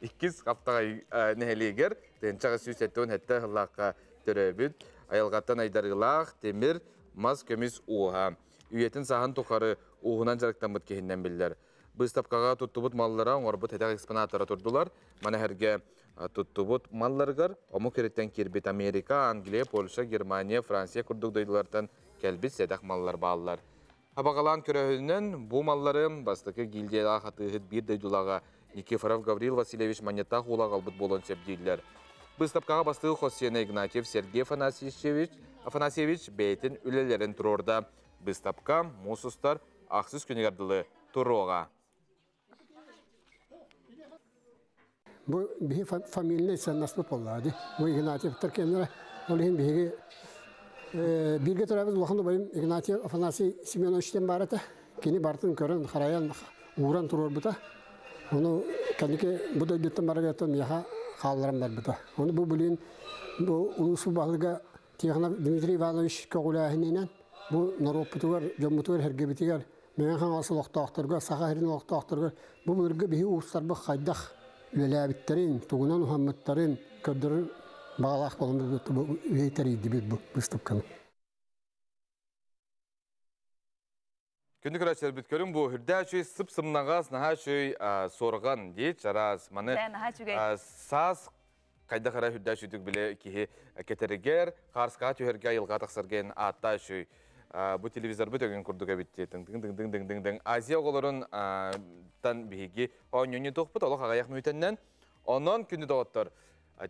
иккис Хаптаҕай нэһилиэгэр 1877 сыллаахха төрөөбүт, айылҕаттан айдарыылаах тимир, мас көмүс ууһа. Үйэтин сааһын тухары ууһунан дьарыктаммыт киһинэн биллэр. Быыстапкаҕа туттубут маллара оҥорбут этэх экспонаттара турдулар. Маны сэргэ туттубут малларыгар омук ириттэн киирбит Америка, Англия, Польша, Германия, Франция курдук дойдулартан кэлбит сэдэх маллар бааллар. Абаҕалаан көрөһүнэн бу маллары бастакы гильдиялаах атыыһыт биир дойдулааҕа Никифоров Гаврил Васильевич Манньыттаах уола аҕалбыт буолуон сөп дииллэр. Быыстапкаҕа бастакы хос сиэнэ Игнатьев Сергей Афанасьевич, Афанасьевич бэйэтин үлэлэрин туруорда. Быыстапка муус устар ахсыс күнүгэр дылы туруоҕа. Бу биһи фамильнай сыаннаспыт буоллаҕа дии. Бу Игнатьевтар кэннэрэ ол иһин биһиги бииргэ төрөөбүт улахан убайым Игнатьев Афанасий Семенович диэн баар этэ. Кини барытын көрөн, харайан, ууран туруорбута. Ону кэнники бу дойдуттан барарыттан миэхэ хаалларан барбыта. Ону бу билигин бу улуус баһылыга Тихонов Дмитрий Иванович көҕүлээһининэн бу норуоппутугар, дьоммутугар-сэргэбитигэр Мэҥэ Хаҥалас олохтоохторугар, Саха сирин олохтоохторугар бу былыргы биһи уустарбыт хайдах үлэлээбиттэрин, тугунан уһаммыттарын көрдөрөр баҕалаах буолан бу тэрийдибит бу быыстапканы. Күндү көрөөччүлэрбит көрүҥ бу үрдээх үчүгэй сып-сымнаҕас, наһаа үчүгэй суорҕан дии чараас. Маны саас хайдах эрэ үрдээх үчүгдүк билэ киһи кэтэригэр, хаарскаҕа түһэргэ, айылҕа тахсарга эн ааттаа үчүгэй. Бу телевизорбыт өгүн курдук эбит дии. Тыҥ тыҥ тыҥ тыҥ тыҥ тыҥ. Азия оҕолорун тан биһиги оонньууну туохпут олох аҕыйах мүнүүтэннэн. Онон күндү доҕоттор,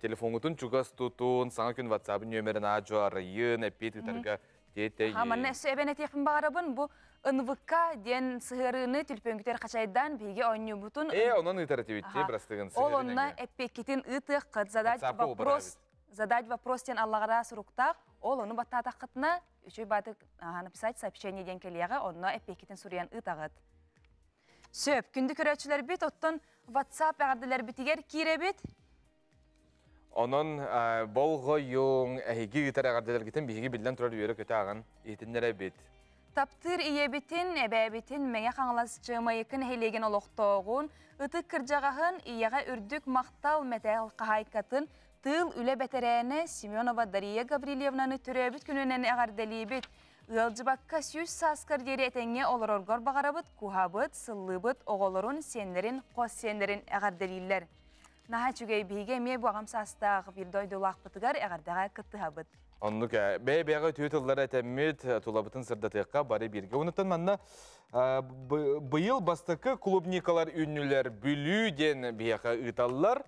телефоҥҥутун чугас тутун, саҥа күн WhatsApp нүөмэрин аадьу арыйын, эппиэт ыытарга тиэтэйин. Манна өссө эбэн этиэхпин баҕарабын, бу НВК диэн сыһыарыыны түлпөҥкүтэр хачайдаан биһиги оонньуубутун Э, онон ыытар этибит дии, бырастыгын Ол онно эппиэккитин ыытыаххыт, задать вопрос, задать вопрос диэн аллаҕара суруктаах, ол ону баттаатаххытына үчүгэй баатык написать сообщение диэн кэлиэҕэ, онно эппиэккитин суруйан ыытаҕыт. Сөп, күндү көрөөччүлэрбит, оттон WhatsApp эҕэрдэлэрбитигэр киирэбит. Онон болҕойуҥ, эһиги ыытар эҕэрдэлэргитин биһиги биллэн турар үөрэ-көтө ааҕан иһитиннэрэбит. Таптыыр ийэбитин, эбээбитин Мэҥэ Хаҥалас Чыамайыкы нэһилиэгин олохтооҕун, ытык кырдьаҕаһын, ийэҕэ үрдүк махтал мэтээл хаһаайкатын, тыыл үлэ бэтэрээнэ Семенова Дария Гаврильевнаны төрөөбүт күнүнэн эҕэрдэлиибит. Ыалдьыбакка 100 сааскар диэри этэҥҥэ олороргор баҕарабыт, куһабыт, сыллыыбыт, оҕолорун, сиэннэрин, хос сиэннэрин эҕэрдэлииллэр. Наһаа үчүгэй биһиги эмиэ бу аҕам саастаах биир дойдулаахпытыгар эҕэрдэҕэ кыттыһабыт. Оннук ээ. Бэйэ-бэйэҕэ үтүө тыллары этэммит, тулабытын сырдатыахха бары бииргэ. Онуттан манна быйыл бастакы клубникалар үүннүлэр Бүлүү диэн биһиэхэ ыыталлар.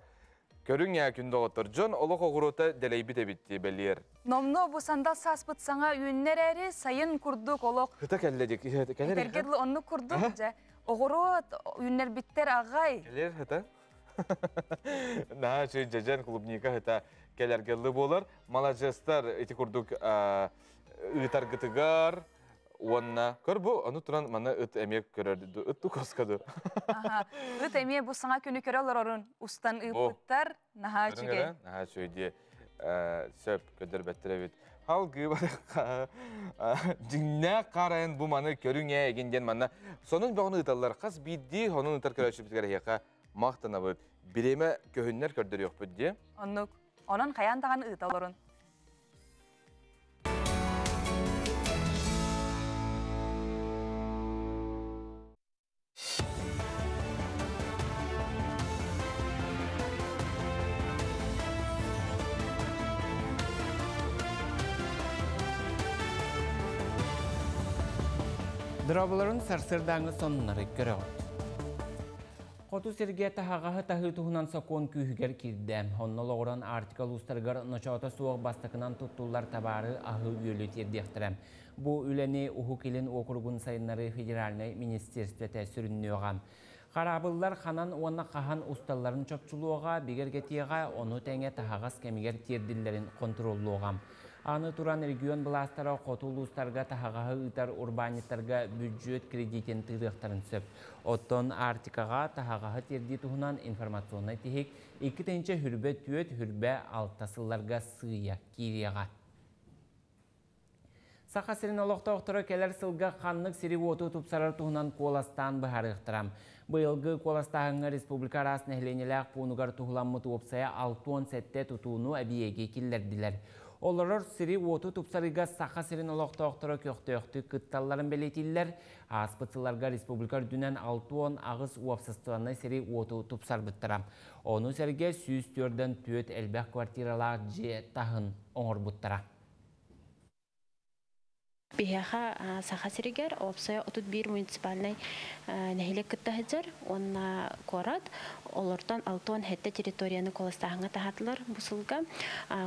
Көрүҥ ээ күн доҕоттор. Дьон олох оҕуруота дэлэйбит эбит дии бэлиэр. Номнуо бу сандал сааспыт саҥа үүннэ эрээри, сайын курдук олох Ыта кэллэ дик. Кэлэр Этэргэ дылы оннук курдук дьэ. Оҕуруот үүннэрбиттэр аҕай. Кэлэр ыта. Наһаа үчүгэй дьэдьэн клубника ыта кэлэргэ дылы буолар. Маладьыастар ити курдук ыытаргытыгар уонна көр бу ону туран маны ыт эмиэ көрөр ыт тукоска ду. Ыт эмиэ бу саҥа күнү көрө олорорун устан ыыппыттар. Наһаа үчүгэй. Наһаа үчүгэй дии. Сөп көрдөрбөттөр эбит. Халгыы барыхха дьиҥнээх харайын бу маны көрүҥ ээ эгин диэн манна сонун бөҕөнү ыыталлар. Хас биирдии сонун ыытар көрөөччүбүтүгэр эһиэхэ махтанабыт. Бириэмэ көһүннэр көрдөрүөхпүт дии. Оннук. Онон хайаан даҕаны ыыта олорун. Дроболорун сарсырдааҥы сонуннары көрөҕүт. Хоту сиргэ таһаҕаһы таһыы туһунан сокуон күүһүгэр киирдэ. Онно олоҕуран Арктика улуустарыгар ночоото суох бастакынан туттуллар табаары аһы-үөлү тиэрдиэхтэрэ. Бу үлэни Уһук Илин уокуругун сайыннарыы федеральнай министиэристибэтэ сүрүннүөҕэ. Хараабыллар ханан уонна хаһан усталларын чопчулуоҕа, бигэргэтиэҕэ, ону тэҥэ таһаҕас кэмигэр тиэрдиллэрин хонтуруоллуоҕа. Аны туран регион былаастара хоту улуустарга таһаҕаһы ыытар урбаанньыттарга бүддьүөт кредитин тыырыахтарын сөп. Оттон Арктикаҕа таһаҕаһы тиэрдии туһунан информационнай тиһик 2024-26 сылларга сыыйа киириэҕэ. Саха сирин олохтоохторо кэлэр сылга ханнык сири-уоту тупсарар туһунан куоластаан быһаарыахтара. Быйылгы куоластааһыҥҥа республика араас нэһилиэнньэлээх пуунугар туһуламмыт уопсайа 67 тутууну эбийиэги киллэрдилэр. Олорор сири-уоту тупсарыыга Саха сирин олохтоохторо көхтөөхтүк кытталларын бэлиэтииллэр. Ааспыт сылларга республика үрдүнэн 68 уопсастыбаннай сири-уоту тупсарбыттара. Ону сэргэ 104 элбэх квартиралаах дьиэ таһын оҥорбуттара. Биһиэхэ Саха сиригэр уопсайа 31 муниципальнай нэһилиэк кытта сылдьар уонна куорат. Олортон 67 территорияны куоластааһыҥҥа таһаатылар бу сылга.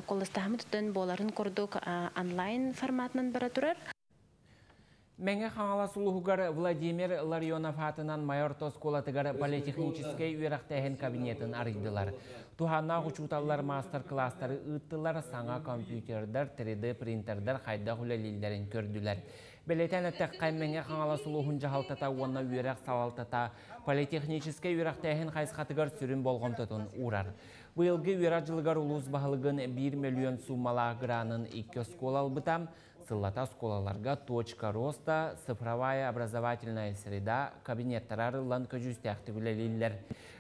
Куоластааһыммыт оттон буоларын курдук онлайн форматынан бара турар. Мэҥэ Хаҥалас улууһугар Владимир Ларионов аатынан Майа орто оскуолатыгар политехническэй үөрэхтээһин кабинетын арыйдылар. Туһааннаах учууталлар маастар-кылаастары ыыттылар, саҥа компьютердар, 3D принтердар хайдах үлэлииллэрин көрдүлэр. Бэлиэтээн эттэххэ, Мэҥэ Хаҥалас улууһун дьаһалтата уонна үөрэх салалтата политехническэй үөрэхтээһин хайысхатыгар сүрүн болҕомтотун уурар. Быйылгы үөрэх дьылыгар улуус баһылыгын 1 мөлүйүөн сууммалаах гранын икки оскуола ылбыта. Сыллата оскуолаларга «Точка роста», «Цифровая образовательная среда» кабинеттара арыллан көдьүүстээхтик үлэлииллэр.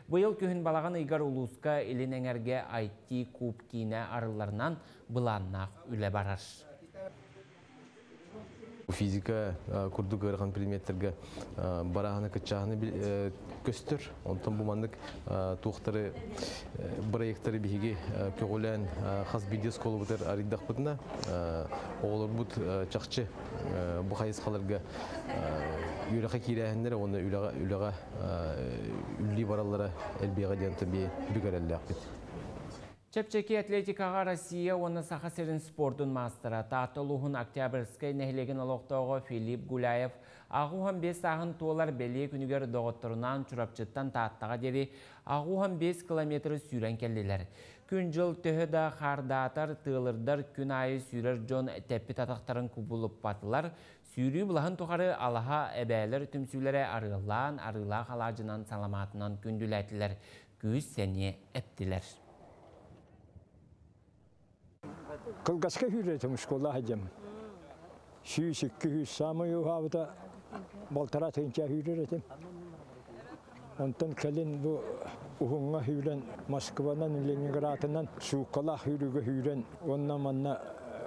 Быйыл күһүн балаҕан ыйыгар улууска Илин эҥэргэ IT-куб киинэ арылларынан былааннаах үлэ барар. Физика курдук ыарахан предметтерге барааһына кыччааһыны көстөр. Онтон бу маннык туохтары проекттары биһиги көҕүлээн хас биирдии оскуолабытыгар арыйдахпытына оҕолорбут чахчы бу хайысхаларга үөрэххэ киирээһиннэрэ уонна үлэҕэ үлэҕэ үллии бараллара элбиэҕэ диэн бүк эрэллээхпит. Чэпчэки атлетикаҕа Россия уонна Саха сирин спордун маастара, Таатта улууһун Октябрьскай нэһилиэгин олохтооҕо Филипп Гуляев 85 сааһын туолар бэлиэ күнүгэр доҕотторунаан Чурапчыттан Тааттаҕа диэри 85 километры сүүрэн кэллилэр. Күн-дьыл төһө да хаардаатар, тыалырдар күн аайы сүүрэр дьон тэппит атахтарын кубулуппатылар, Сүүрүү былаһын тухары алаһа эбээлэр түмсүүлэрэ арыаллаан, арыылаах алаадьынан саламаатынан күндүлээтилэр, күүс сэниэ эптилэр. Кылгаска сүүрэтим школа хадьам. 100-200 самый уһаабыта балтара тыынча сүүрэр этим. Онтон кэлин бу уһуҥҥа сүүрэн Москванан, Ленинградынан сууккалаах сүүрүүгэ сүүрэн уонна манна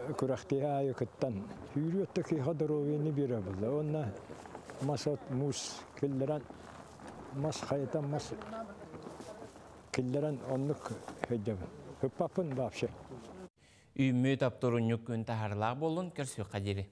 күрэхтэһии аайы кыттан сүүрүү өттө киһиэхэ доруобуйаны биэрэр буолла. Уонна мас от муус киллэрэн мас хайытан мас киллэрэн оннук сылдьабын. Ыппаппын вообще. Үүммүт аптурунньук күн таһарылаах буоллун көрсүөххэ диэри.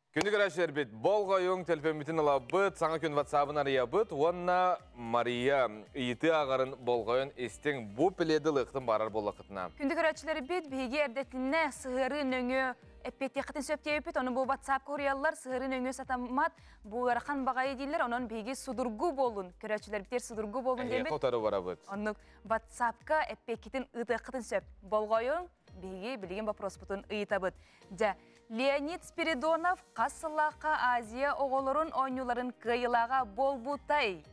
Күндү көрөөччүлэрбит, болҕойуҥ, төлөпүөммүтүн ылабыт, саҥа күн ватсабын арыйабыт уонна Мария ыйытыы ааҕарын болҕойон истиҥ. Бу пледы ылыахтын баарар буоллаххытына. Күндү көрөөччүлэрбит, биһиги эрдэтинэ сыһыарыы нөҥүө эппиэттиэххитин сөп диэбиппит, ону бу WhatsApp хоруйаллар, сыһыарыы нөҥүө сатаммат, бу ыарахан баҕайы дииллэр, онон биһиги судургу буолун, көрөөччүлэрбитигэр судургу буолун диэммит. Эһиэхэ утары барабыт. Оннук WhatsApp-ка эппиэккитин ыытыаххытын сөп. Болҕойуҥ, биһиги билигин боппуруоспутун ыйытабыт. Дьэ, Леонид Спиридонов хас сыллаахха Азия оҕолорун оонньууларын кыайыылааҕа буолбутай?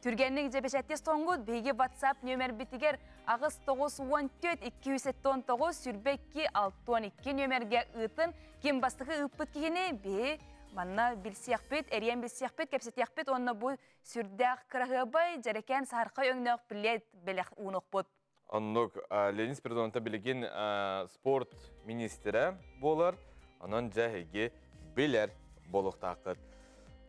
Түргэнник дьэбэчэттис тоҥгут биһиги WhatsApp нүөмэрбитигэр 8 9 14 279 22 62 нүөмэргэ ыытын. Ким бастакы ыыппыт киһини биһи манна билсиэхпит, эриэн билсиэхпит, кэпсэтиэхпит уонна бу сүрдээх кыраһыабай, дьэрэкээн саһархай өҥнөөх плед бэлэх уунуохпут. Оннук Леонид Спиридоновта билигин спорт министрэ буолар. Онон дьэ эһиги билэр буолуохтааххыт.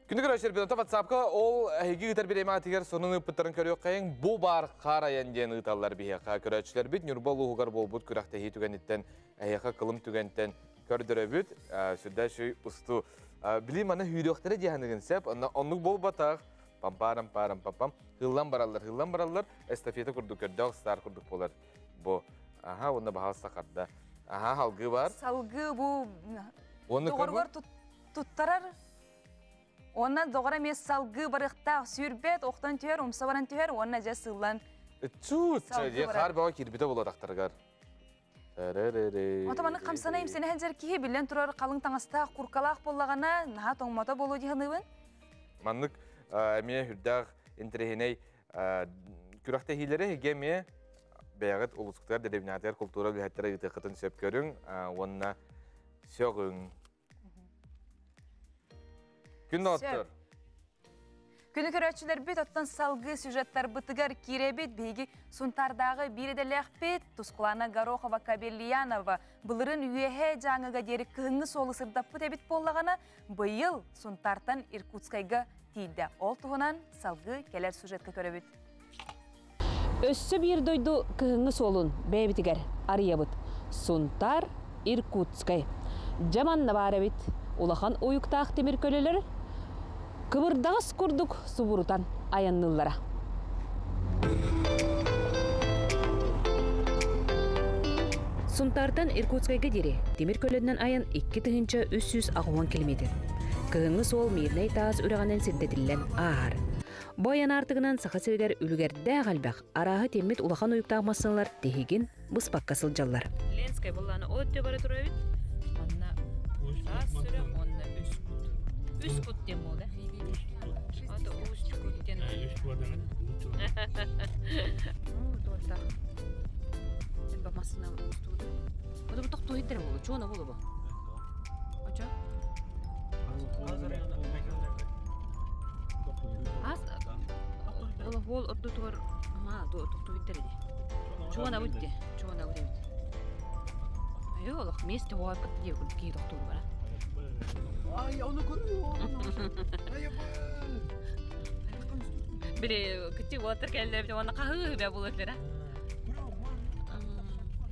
Күндү көрөөччүлэр, WhatsApp-ка ол эһиги ыытар бириэмэҕитигэр сонун ыыппыттарын көрүөххэйиҥ. Бу баар хаар айан диэн ыыталлар биһиэхэ. Көрөөччүлэрбит Ньурба улууһугар буолбут күрэхтэһии түгэниттэн эһиэхэ кылым түгэнтэн көрдөрөбүт. Сүрдээх үчүгэй устуу. Били маны сүүрүөхтэрэ дии саныгын сөп. Оннук буолбатах. Пампарам парам папам. Хыллан бараллар, хыллан бараллар. Эстафета курдук көрдөөх стар курдук буолар. Бу. Аха, онно баһалса харда. Аха, халгы бар. Салгыы бу доҕоругар туттарар. Онна доҕор эмиэ салгыы барыахтаах сүүрбэт, охтон түһэр, умса баран түһэр, уонна дьэ сыыллан. Чуут, дьэ хаар бөҕө киирбитэ буолатахтарыгар. Ото маннык хамсана имсэнэ сылдьар киһи биллэн турар халыҥ таҥастаах, куркалаах буоллаҕына, наһаа тоҥмото буолуо дии саныыбын. Маннык эмиэ үрдээх интэриэһинэй күрэхтэһиилэри эһиги эмиэ бэйэҕит улуускутугар дэриэбинэҕитигэр култуура үлэһиттэрэ ыытыаххытын сөп көрүҥ уонна сөҕүҥ. Күн доҕоттор. Күнү көрөөччүлэрбит оттон салгыы сюжеттарбытыгар киирэбит. Биһиги Сунтаардааҕы биир идэлээхпит Тускулана Горохова Кабельянова былырын үөһэ Дьааҥыга диэри кыһыҥҥы суолу сырдаппыт эбит буоллаҕына, быйыл Сунтаартан Иркутскайга тиийдэ. Ол туһунан салгыы кэлэр сюжетка көрөбүт. Өссө биир дойду кыһыҥҥы суолун бэйэбитигэр арыйабыт. Сунтаар, Иркутскай. Дьэ манна баар эбит. Улахан уйуктаах тимир көлөлөр кыбырдаҕас курдук субурутан айанныыллара. Сунтаартан Иркутскайга диэри тимир көлөннөн айан 2380 километр. Кыһыҥҥы суол Мирнэй таас үрэҕинэн сирдэтиллэн ааһар. Бу айан аартыгынан Саха сиригэр үлүгэрдээх элбэх арааһы тиэммит улахан уйуктаах массыыналар тиһигин быспакка сылдьаллар. Ленскай буллааны өттө бара турабит. Манна таас сүрэх уонна үс кут. Үс кут диэн буолда. Ата үс кут диэн. Үс кут Туортах. Элбэх массыына устубут. Ото бу тохтуу иттер болу. Чуона болу бу. Очо? Ас ол ол ордутугар ама тохтуу иттер иди. Чуона бутти. Чуона бут эбит. Айо олох месте хоаппат дии курдук киһи тохтуур бара. Ай, оны көрүө. Били кыччык уолаттар кэллэр уонна хаһыы бэ булутлара.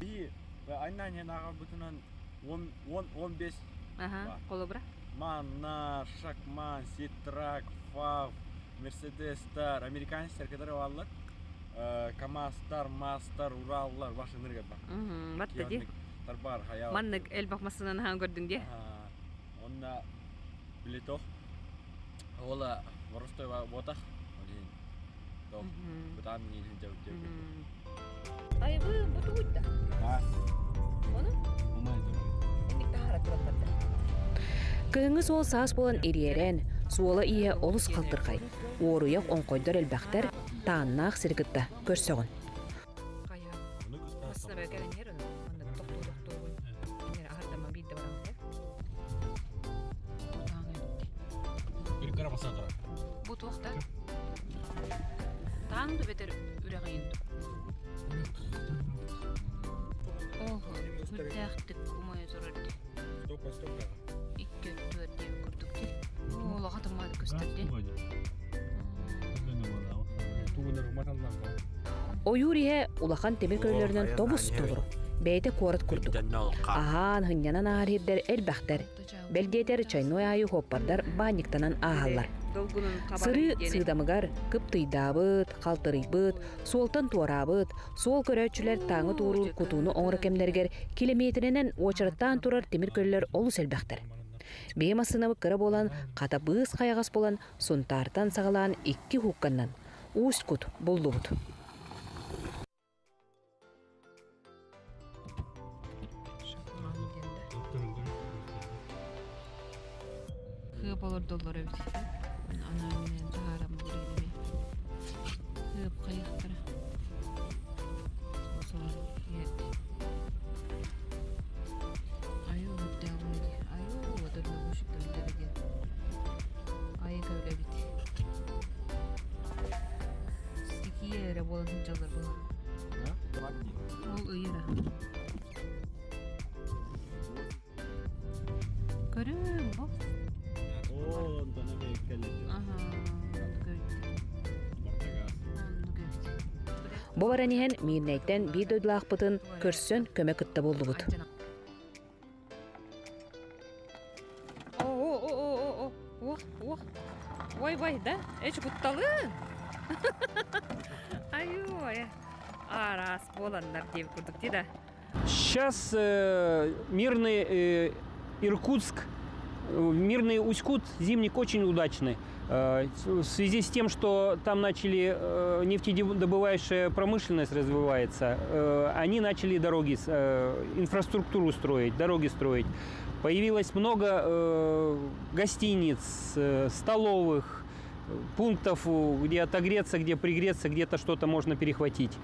Би айнан ааҕарбытынан 10 15 Аха, холобура. Манна, Шакман, Ситрак, Фав, Мерседестар, американецтер которые бааллар. КамАЗтар, МАЗтар, Ураллар, башынырга бар. Батта ди. Тарбар, хаял. Маннык элбэх массыынан хаан көрдүҥ дии. Онна билетох. Ола боростой ботах. Бытаан миин жабыт жабыт. Айбы бу тугуйда. Оны? Инник тахара тураттарда. Кыһыҥҥы суол саас буолан ириэрэн, суола-ииһэ олус халтырхай. Уоруйах оҥхойдор элбэхтэр, тааннаах сири кытта көрсөҕүн. Бу туохта? Таан да бетер үрэҕийин Ого, үрдээхтик умайа турар ди. Икки өттүгэр диэби курдук ди. Улаха тыммады көстөр ди. Ойуур иһэ улахан тимир көлөлөрүнэн тобус толору, бэйэтэ куорат курдук. Аһаан, һынньанан ааһар сирдэр элбэхтэр. Бэл диэтэр чайной аайы хуоппардар баанньыктанан ааһаллар. Сырыы сыыдамыгар кыптыйдаабыт, халтарыйбыт, суолтан туораабыт, суол көрөөччүлэр тааҥы туоруур кутууну оҥоро кэмнэригэр килэмиэтиринэн уочараттаан турар тимир көлөлөр олус элбэхтэр. Биһи массыынабыт кыра буолан, хата быыс хайаҕас буолан Сунтаартан саҕалаан икки уһукканнан Усть-Кут буллубут. Хыап олордоллор эбит. Анаан таһааран буруйдumi. Хыап хайыхтара. Осоор иһэрди. Айуу үрдээх айуу одорнобушуктар Айыка үлэбит. Стихия эрэ буолан сылдьаллар буолар. Ол ыйыра. Көрүм бу. Бу баран иһэн Миирнэйтэн биир дойдулаахпытын көрсөн көмө кытта буллубут. О, о, о, Ой, вай, да? Эч кутталын. Ай-ой. Арас боланнар деп курдук да. Сейчас мирный Иркутск, мирный Усть-Кут, зимник очень удачный. В связи с тем, что там начали нефтедобывающая промышленность развивается, они начали дороги, инфраструктуру строить, дороги строить. Появилось много гостиниц, столовых, пунктов, где отогреться, где пригреться, где-то что-то можно перехватить.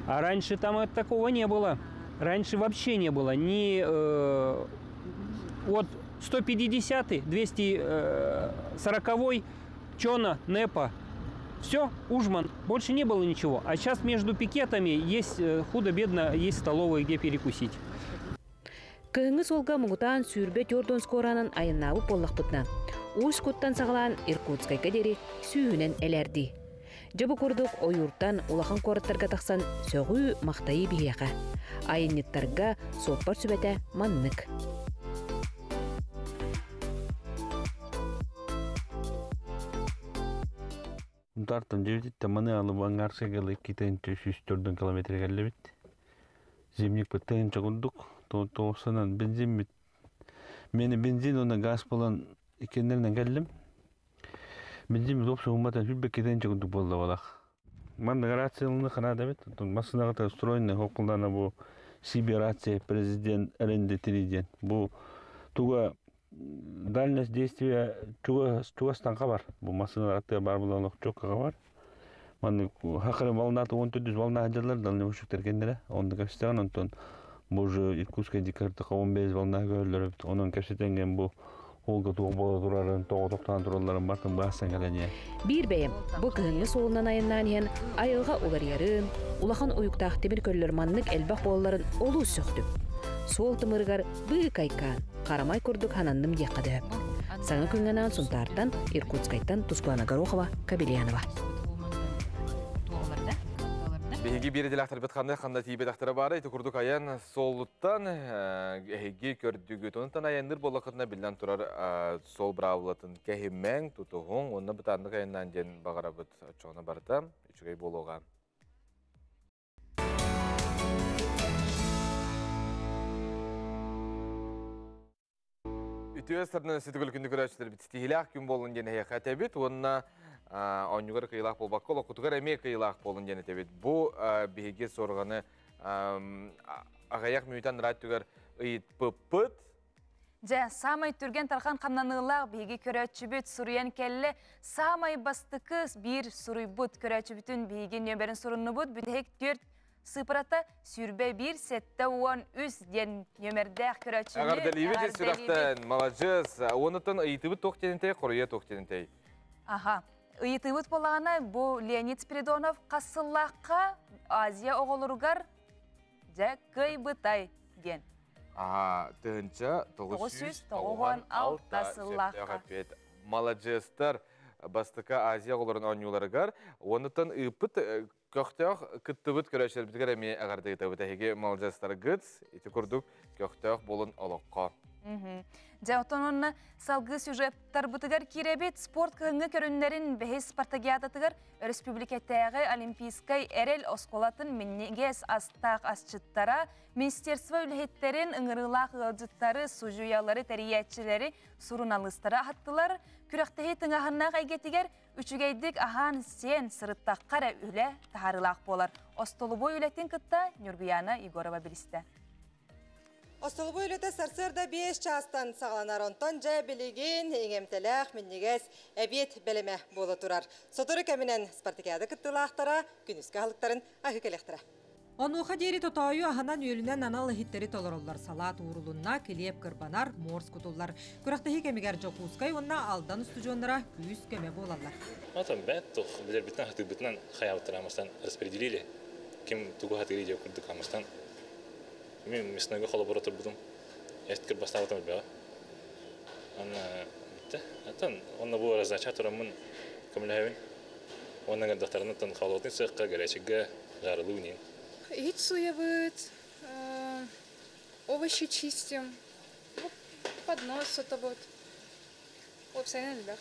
А раньше там такого не было. Раньше вообще не было. Ни вот 150-й, 240-й, Чона, Непа. Все, Ужман. Больше не было ничего. А сейчас между пикетами есть худо-бедно, есть столовые, где перекусить. Кыһыҥҥы суолга муҥутаан 24 скоранан айаннаабыт буоллахпытына, Усть-Куттан саҕалаан Иркутскайга диэри сүүһүнэн элээрдии. Дьэ бу курдук ойууртан улахан куораттарга тахсан сөҕүү махтайыы биһиэхэ. Айанньыттарга суоппар сүбэтэ маннык. Унтартан дьэбититтэн маны алып аңгарсыгалы 2 304 километр келлебит. Зимник быттыгын чогундук, тоосанан бензин бит. Мени бензин она газ болан иккеннеринен келлим. Бензин бит общий умбатан сүрбек кетен чогундук болду балах. Манна рациялыны ханада бит. Масынага устроенный хокулдана бу Сиби рация президент РНД 3 Бу туга дальность действия чуга чугастан бар. Бу масына бар булан чокка бар. Манны хакыры волната 14 волна хаҗалар дальний ушуктар кендере. Онда кепсетеген онтон бу уже Иркутская дикарта 15 волна көрөлөр. Онон кепсетенген бу олга туох бола турарын, тоҕо тоқтаан туралларын бартын баасан калене. Биир бэйэм бу кыһыҥҥы суолунан айаннаан иһэн айылҕа уларыйарын, улахан уйуктаах тимир көллөр маннык элбэх буолларын олус сөхтүм. Суол тымырыгар быыкайкаан, харамай курдук хананным диэххэ дөһөп. Саҥа күҥҥэнаан Сунтаартан, Иркутскайтан Тускулана Горохова, Кабельянова. Биһиги биир идэлээхтэрбит ханна ханна тиийбэтэхтэрэ баара ити курдук айан суолуттан эһиги көрдүгүт. Онтон айанныр буоллаххытына биллэн турар суол быраабылатын кэһиммэҥ, тутуһуҥ, уонна бытааннык айаннаан диэн баҕарабыт оччоҕуна барыта үчүгэй буолуоҕа. Үтүө сарнын сүтүгүл күндү көрөөччүлэр бит тиһилээх күн буолун диэн эһиэхэ этэбит уонна Оонньуугар кыйылаах буолбакка, олоххутугар эмиэ кыйылаах буолун диэн этэбит. Бу биһиги суорҕаны аҕыйах мүнүүтэн ыраат ыйытпыппыт. Дьэ, саамай түргэн тархан хамнаныылаах биһиги көрөөччүбүт суруйан кэллэ. Саамай бастакы биир суруйбут көрөөччүбүтүн биһиги нөмерин суруннубут. Бүтэһик төрт сыыпарата 21 73 диэн нөмердээх көрөөччүнү Эҕэрдэлиибит сүрэхтэн, маладьыас. Онуттан ыйытыбыт туох диэнтэй, хоруйа туох диэнтэй. Аха. Ыйытыбыт буоллаҕына, бу Леонид Спиридонов хас сыллаахха Азия оҕолоругар дьэ кыайбытай диэн. Аха, 1996 сыллаахха. Эппиэт. Маладьыастар, бастакы Азия оҕолорун оонньууларыгар. Онуттан ыыппыт көхтөөх кыттыбыт көрөөччүлэрбитигэр эмиэ эҕэрдэ ыытабыт. Эһиги маладьыастаргыт, ити курдук көхтөөх буолун олоххо. Дьэ, оттон онно салгыы сюжеттарбытыгар киирэбит. Спорт кыһыҥҥы көрүннэрин бэһис спартакиадатыгар республикатааҕы Олимпийскай эрэл оскуолатын минньигэс астаах асчыттара, министерство үлэһиттерин, ыҥырыылаах ыалдьыттары, судьуйалары, тэрийээччилэри, суруналыыстары аһаттылар. Күрэхтэһии тыҥааһыннаах эйгэтигэр үчүгэйдик аһаан сиэн сырыттахха эрэ үлэ таһаарыылаах буолар. Остолобуой үлэтин кытта Нюргуяна Егорова билистэ. Остолобуой үлэтэ сарсыарда 5 чаастан саҕаланар, онтон дьэ билигин иҥэмтэлээх минньигэс эбиэт бэлэмэ буола турар. Сотору кэминэн спартакиада кыттыылаахтара күнүскү аһылыктарын аһыы кэлиэхтэрэ. Онуоха диэри тотоойу аһынан үөлүнэн анал иһиттэри толороллор. Салаат уурулунна, килиэп кырбанар, морс кутуллар. Күрэхтэһии кэмигэр Дьокуускай уонна Алдан устудьуоннара күүс көмө буолаллар. Отон бэт туох билэрбитинэн хатыырбытынан хайаабыттара амастан распределили. Ким тугу хатыыры диэ курдук амастан. Мен мясныйга холобура турбутум. Эт кырбастаабытым элбэҕэ. Анна битте. Атын онно бу раздача тураммын көмөлөһөбүн. Уонна гардахтарынан холодный цехка, горячийга жарылуу нин. Иһит сууйабыт, овощи чистим, поднос сотобут. Уопсайынан элбэх.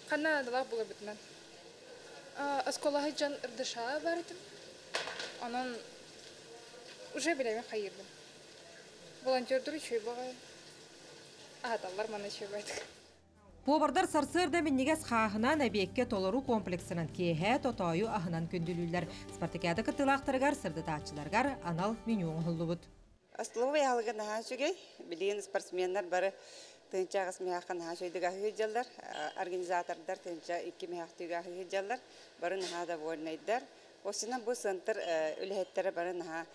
Ханна наадалаах буоларбытынан. Оскуолаҕа дьон РДШ бар этим. Онон уже билэбин хайыырбын. Волонтердур үчүгэй баҕайы. Аһаталлар манна үчүгэй баҕайытык. Повардар сарсыарда минньигэс хааһынан, эбиэккэ толору комплексынан, киэһэ тотоойу аһынан күндүлүүллэр. Спартакиада кыттыылаахтарыгар, сырдатааччыларыгар анал меню оҥоһуллубут. Остолобуой аһылыга наһаа үчүгэй. Билигин спортсменнар бары 1008 миһаахха наһаа үчүгэйдик аһыы сылдьаллар. Организатордар 1002 миһаахтыыга аһыы сылдьаллар. Бары наһаа довольнайдар. Осынан бу центр үлэһиттэрэ бары наһаа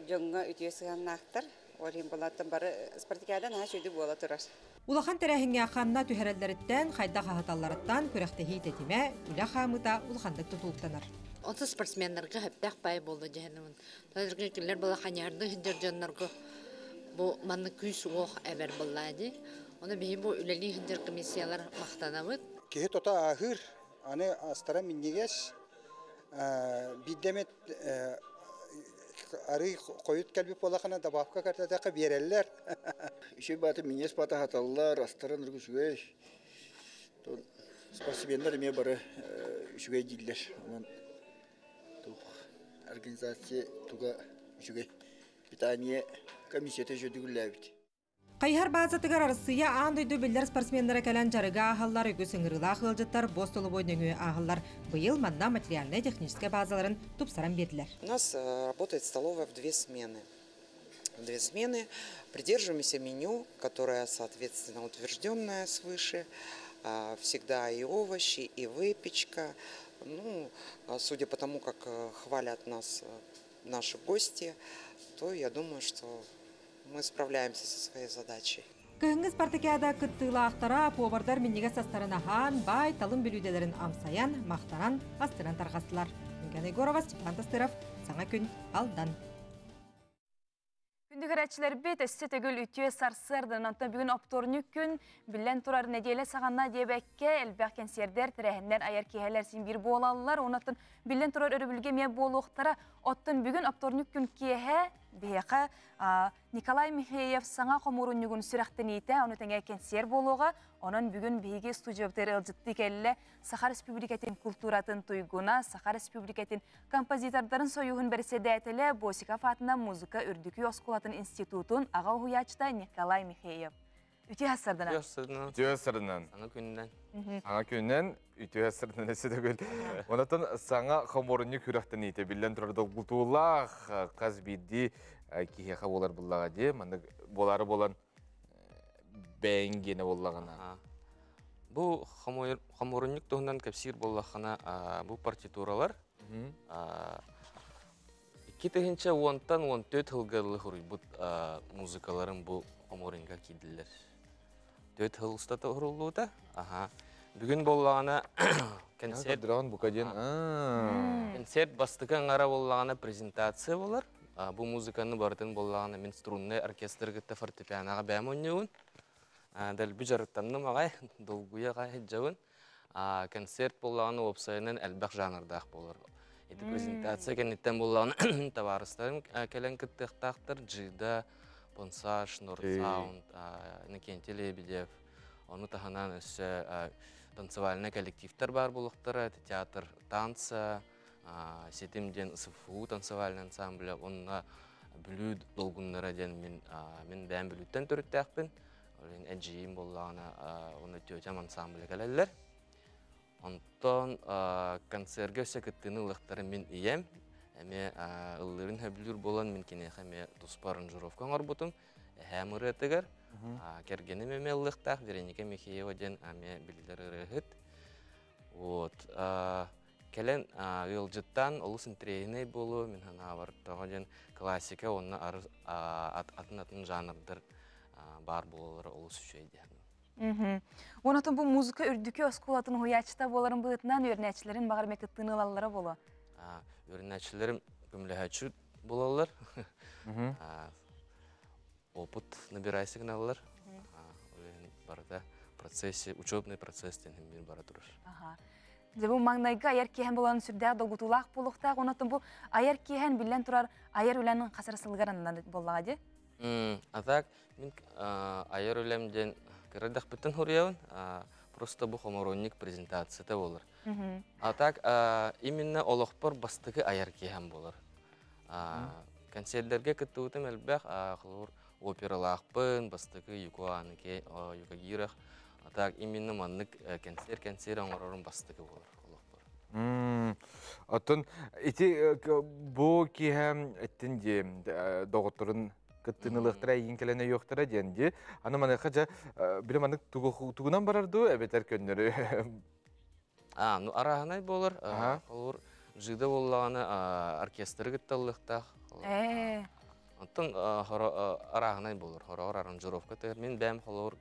дьоҥҥо үтүө сыһыаннаахтар. Ол иһин булаттан бары спартакиада наһаа үчүгэйдик буола турар. Улахан тэрээһиҥҥэ ханна түһэрэллэриттэн, хайдах аһаталларыттан күрэхтэһии тэтимэ, үлэ хаамыыта улаханнык тутулуктанар. Онто спортсменнарга сөптөөх баай буолла дьэһэнэмин. Толорга киллер була ханьарды сылдьар дьоннорго бу манна күүс уох эбэр буоллаа дии. Оны биһи бу үлэлии сылдьар комиссиялар махтанабыт. Киһи тото аһыыр, аны астара минньигэс, биирдэмит арый хойут кэлбит буоллахына добавка картатака биэрэллэр. Үчүгэй баата минньигэс баата аһаталлар, астарын үчүгэй. Спортсменнар эмиэ бары үчүгэй дииллэр. Онон туох организация туга үчүгэй. Питание комиссията үчүгэйдик үлэлээбит. Хайыһар базатыгар Арассыыйа, аан дойду биллэр спортсменнара кэлэн дьарыгы ааһаллар, үгүс ыҥырыылаах ыалдьыттар бу остолобуой нөҥүө ааһаллар. Быйыл манна материальнай-техническэй базаларын тупсаран биэрдилэр. У нас работает столовая в две смены. В две смены придерживаемся меню, которое, соответственно, утвержденное свыше. Всегда и овощи, и выпечка. Ну, судя по тому, как хвалят нас наши гости, то я думаю, что мы справляемся со своей задачей. Кыһыҥҥы спартакиада кыттыылаахтара повардар минньигэс астарын аһаан, баай талым бүлүүдэлэрин амсайан, махтанан, астынан тарҕастылар. Ньургуяна Егорова, Степан Тастыров, «Саҥа күн», Алдан. Күндү көрөөччүлэрбит, өссө төгүл үтүө сарсыарданан. Онтон бүгүн оптуорунньук күн, биллэн турар, нэдиэлэ саҕана диэбэккэ, элбэх кэнсиэрдэр, тэрээһиннэр, айар киэһэлэр син биир буолаллар. Онон биллэн турар өрөбүлгэ эмиэ буолуохтара. Оттон бүгүн оптуорунньук күн киэһэ биһиэхэ Николай Михеев саҥа хомуурунньугун сүрэхтэниитэ, ону тэҥэ кэнсиэр буолуоҕа. Онон бүгүн биһиги студиябытыгар ыалдьыттыы кэллэ Саха Республикатын культуратын туйгуна, Саха Республикатын композитордарын союһун бэрэссэдээтэлэ, Босиков аатынан музыка үрдүкү оскуолатын институтун аҕа уһуйааччыта Николай Михеев. Үтүө сарсыарданан. Үтүө сарсыарданан. Саҥа күнүнэн. Саҥа күнүнэн, үтүө сарсыарданан өссө төгүл. Онтон саҥа хомуурунньук күрэхтэниитэ биллэн турар долгутуулаах хас биирдии киһиэхэ буолар буллаҕа дии. Маннык буолаары буолан бэйэҥ гиэнэ буоллаҕына. Бу хомуурунньук туһунан кэпсиир буоллаххына, бу партитуралар 2010-тан 14 сылга дылы суруйбут музыкаларым бу хомуурунньукка киирдилэр. 4 сыл устата уһуруллубута. Аха. Бүгүн буоллаҕына концерт бука диэн. Концерт бастакы аҥара буоллаҕына презентация болар. Бу музыканы барытын буоллаҕына мин струнный оркестр кытта фортепианоҕа бэйэм оонньуубун. Дэлби дьарыктанным аҕай, долгуйа аҕай сылдьабын. Концерт буоллаҕына уопсайынан элбэх жанрдаах буолар. Ити презентация кэнниттэн буоллаҕына табаарыстарым кэлэн кыттыахтаахтар. Джида, Понсаж, Нордсаунд, Иннокентий Лебедев. Ону таһынан өссө танцевальнай коллективтар баар буолуохтара. Театр танца, Ситим диэн СФУ танцевальный ансамбля, онно Бүлүү долгуннара диэн мин мин бэйэм Бүлүүттэн төрүттээхпин. Ол иһин эдьиийим буоллаҕына уонна тетям ансамбля кэлэллэр. Онтон концерга өссө кыттыыны ылыахтара мин ийэм. Эмиэ ыллыырын сөбүлүүр буолан мин киниэхэ эмиэ туспа аранжировка оҥорбутум. Эһээм ырыатыгар. Кэргэним эмиэ ыллыахтаах Вероника Михеева диэн эмиэ биллэр ырыаһыт. Вот. Кэлэн ыалдьыттаан олус интэриэһинэй буолуо мин санаабар тоҕо диэн классика уонна атын-атын жанрдар баар буолаллара олус үчүгэй диэн. Онотон бу музыка үрдүкү оскуолатын уһуйааччыта буоларын быһыытынан үөрэнээччилэрин баҕар эмэ кыттыыны ылаллара буолуо. Үөрэнээччилэрим көмөлөһөөччү буолаллар. Опыт набирайся гыналлар. Ол иһин барыта процессе, учебный процесс диэн бир бара турар. Дьэ бу маҥнайгы айар киэһэн буолан сүрдээх долгутуулаах буолуохтаах. Онон бу айар киэһэн биллэн турар айар үлэнин хас эрэ сылыгар ананан буоллаҕа дии. А так мин айар үлэм диэн кыра эрдэхпиттэн суруйабын. Просто бу хоморуонньук презентацията буолар. А так именно олохпор бастакы айар киэһэм буолар. Концертлэргэ кыттыбытым элбэх, холобур опералаахпын, бастакы Юкоаныке, Юкагирах. А так именно маннык кэнсиэр-кэнсиэр оҥорорум бастакы буолар олохпор. Оттон ити бу киэһэ эттин дии доҕотторун кыттыыны ылыахтара эйигин кэлэн өйүөхтэрэ диэн дии. Аны маныаха дьэ били маннык тугунан барар дуу эбэтэр көннөрү А, ну арааһынай буолар. Холобур, жида буоллаҕына оркестры кытта ыллыахтаах. Оттон арааһынай буолар. Хороҕор аранжировка тыгар. Мин бэйэм холобур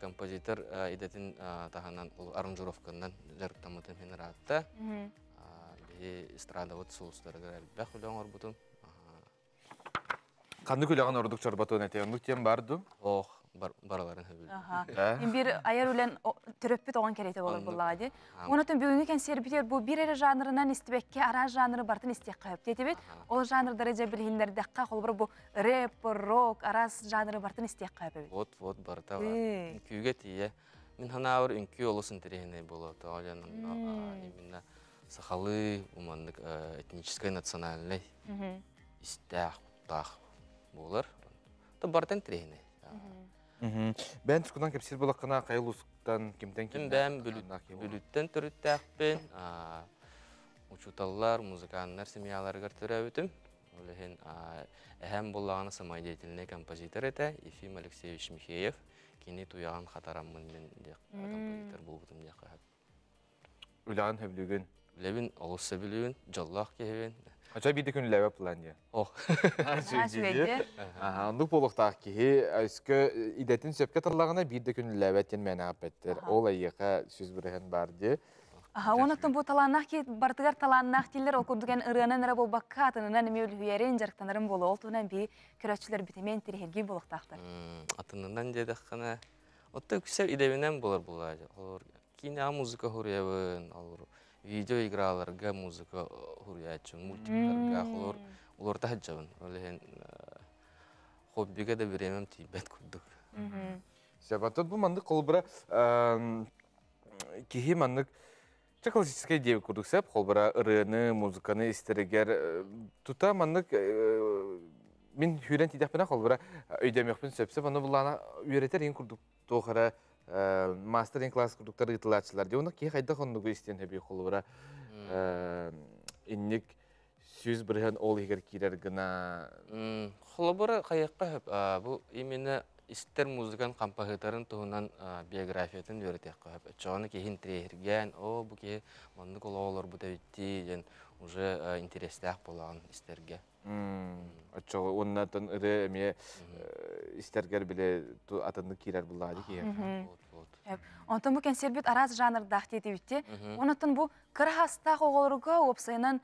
композитор идэтин таһынан аранжировканан дьарыктаммытым иһин ыраатта. Биһи эстрадабыт сулустарыгар элбэх үлэ оҥорбутум. Ханнык үлэҕин ордук чорботуон этэ? Оннук диэн бар дуу? Ох, бараларын сөбүлүүр. Биир айар үлэн төрөппүт оҕон кэриэтэ болор буллаҕа дии. Онотон бүгүҥҥү кэнсиэрбитигэр бу биир эрэ жанрынан истибэккэ араас жанры бартын истиэххэ сөп диэтибит. Ол жанрдары дьэ билиһиннэрдэххэ, холобур бу рэп, рок, араас жанры бартын истиэххэ сөп эбит. Вот, вот барыта бар. Үҥкүүгэ тиийэ. Мин санаабар үҥкүү олус интэриэһинэй буолуо. Тоҕо диэн именно сахалыы, маннык этническэй, национальнай истээх, куттаах буолар. То барытын интэриэһинэй. Бэйэн тускунан кэпсиир буоллаххына, хайа улуустан, кимтэн кимнээх? Бэйэм Бүлүүттэн төрүттээхпин. Учууталлар, музыканнар семьяларыгар төрөөбүтүм. Ол иһин эһэм буоллаҕына самодеятельный композитор этэ, Ефим Алексеевич Михеев. Кини туйаҕын хатараммын мин композитор буолбутум диэххэ сөп. Үлэҕин сөбүлүүгүн? Үлэбин олус сөбүлүүбүн, дьоллоох киһибин. Ача биир да күн үлэлээбэт план диye. Ох. Оннук буолуохтаах киһи өскө идэтин сөпкө таллаҕына биир да күн үлэлээбэт диэн мээнэ эппэттэр. Ол эйиэхэ 100% бар дии. Аха, онон бу талааннаах киһи барытыгар талааннаах дииллэр, ол курдук эн ырыанан эрэ буолбакка, атынынан эмиэ үлүһүйэрин, дьарыктанарын буолуо. Ол туһунан биһи көрөөччүлэр битэмиэн интэриэһиргии буолуохтаахтар. Атынынан диэтэххинэ, отто үксэ идэбинэн буолар буолаа. Киинэҕэ музыка суруйабын, олор видеоиграларга музыка суруйааччыбын, мультиктарга холор уларыта сылдьабын. Ол иһин хоббига да бириэмэм тиийбэт курдук. Сөп, оттон бу маннык холобура киһи маннык чэ классическай диэбит курдук сөп, холобура ырыаны, музыканы истэригэр тута маннык мин сүүрэн тиийдэхпинэ холобура өйдөмүөхпүн сөп сөп, ону булаана үөрэтэр иһин курдук. Туох эрэ мастер-класс курдуктар ыытылааччылар. Дьэ, онно киһи хайдах оннугу истиэн сөбүй холобура инник 100% ол иһигэр киирэр гына. Холобура хайыахха сөп. Бу именно истэр музыкан хампаһыытарын туһунан биографиятын үөрэтиэххэ сөп. Оччоҕуна киһи интириэһиргээн, оо, бу киһи маннык олоҕу олорбут эбиттии диэн уже интерестээх буолаҕын истэргэ. Оччоҕо уоннатан ырыа эмиэ истэргэр бile атыннык киирэр буллаҕа дии киһиэхэ. Онтон бу кэнсиэрбит араас жанрдаах диэтибитти. Онтон бу кыра хастаах оҕолорго уопсайынан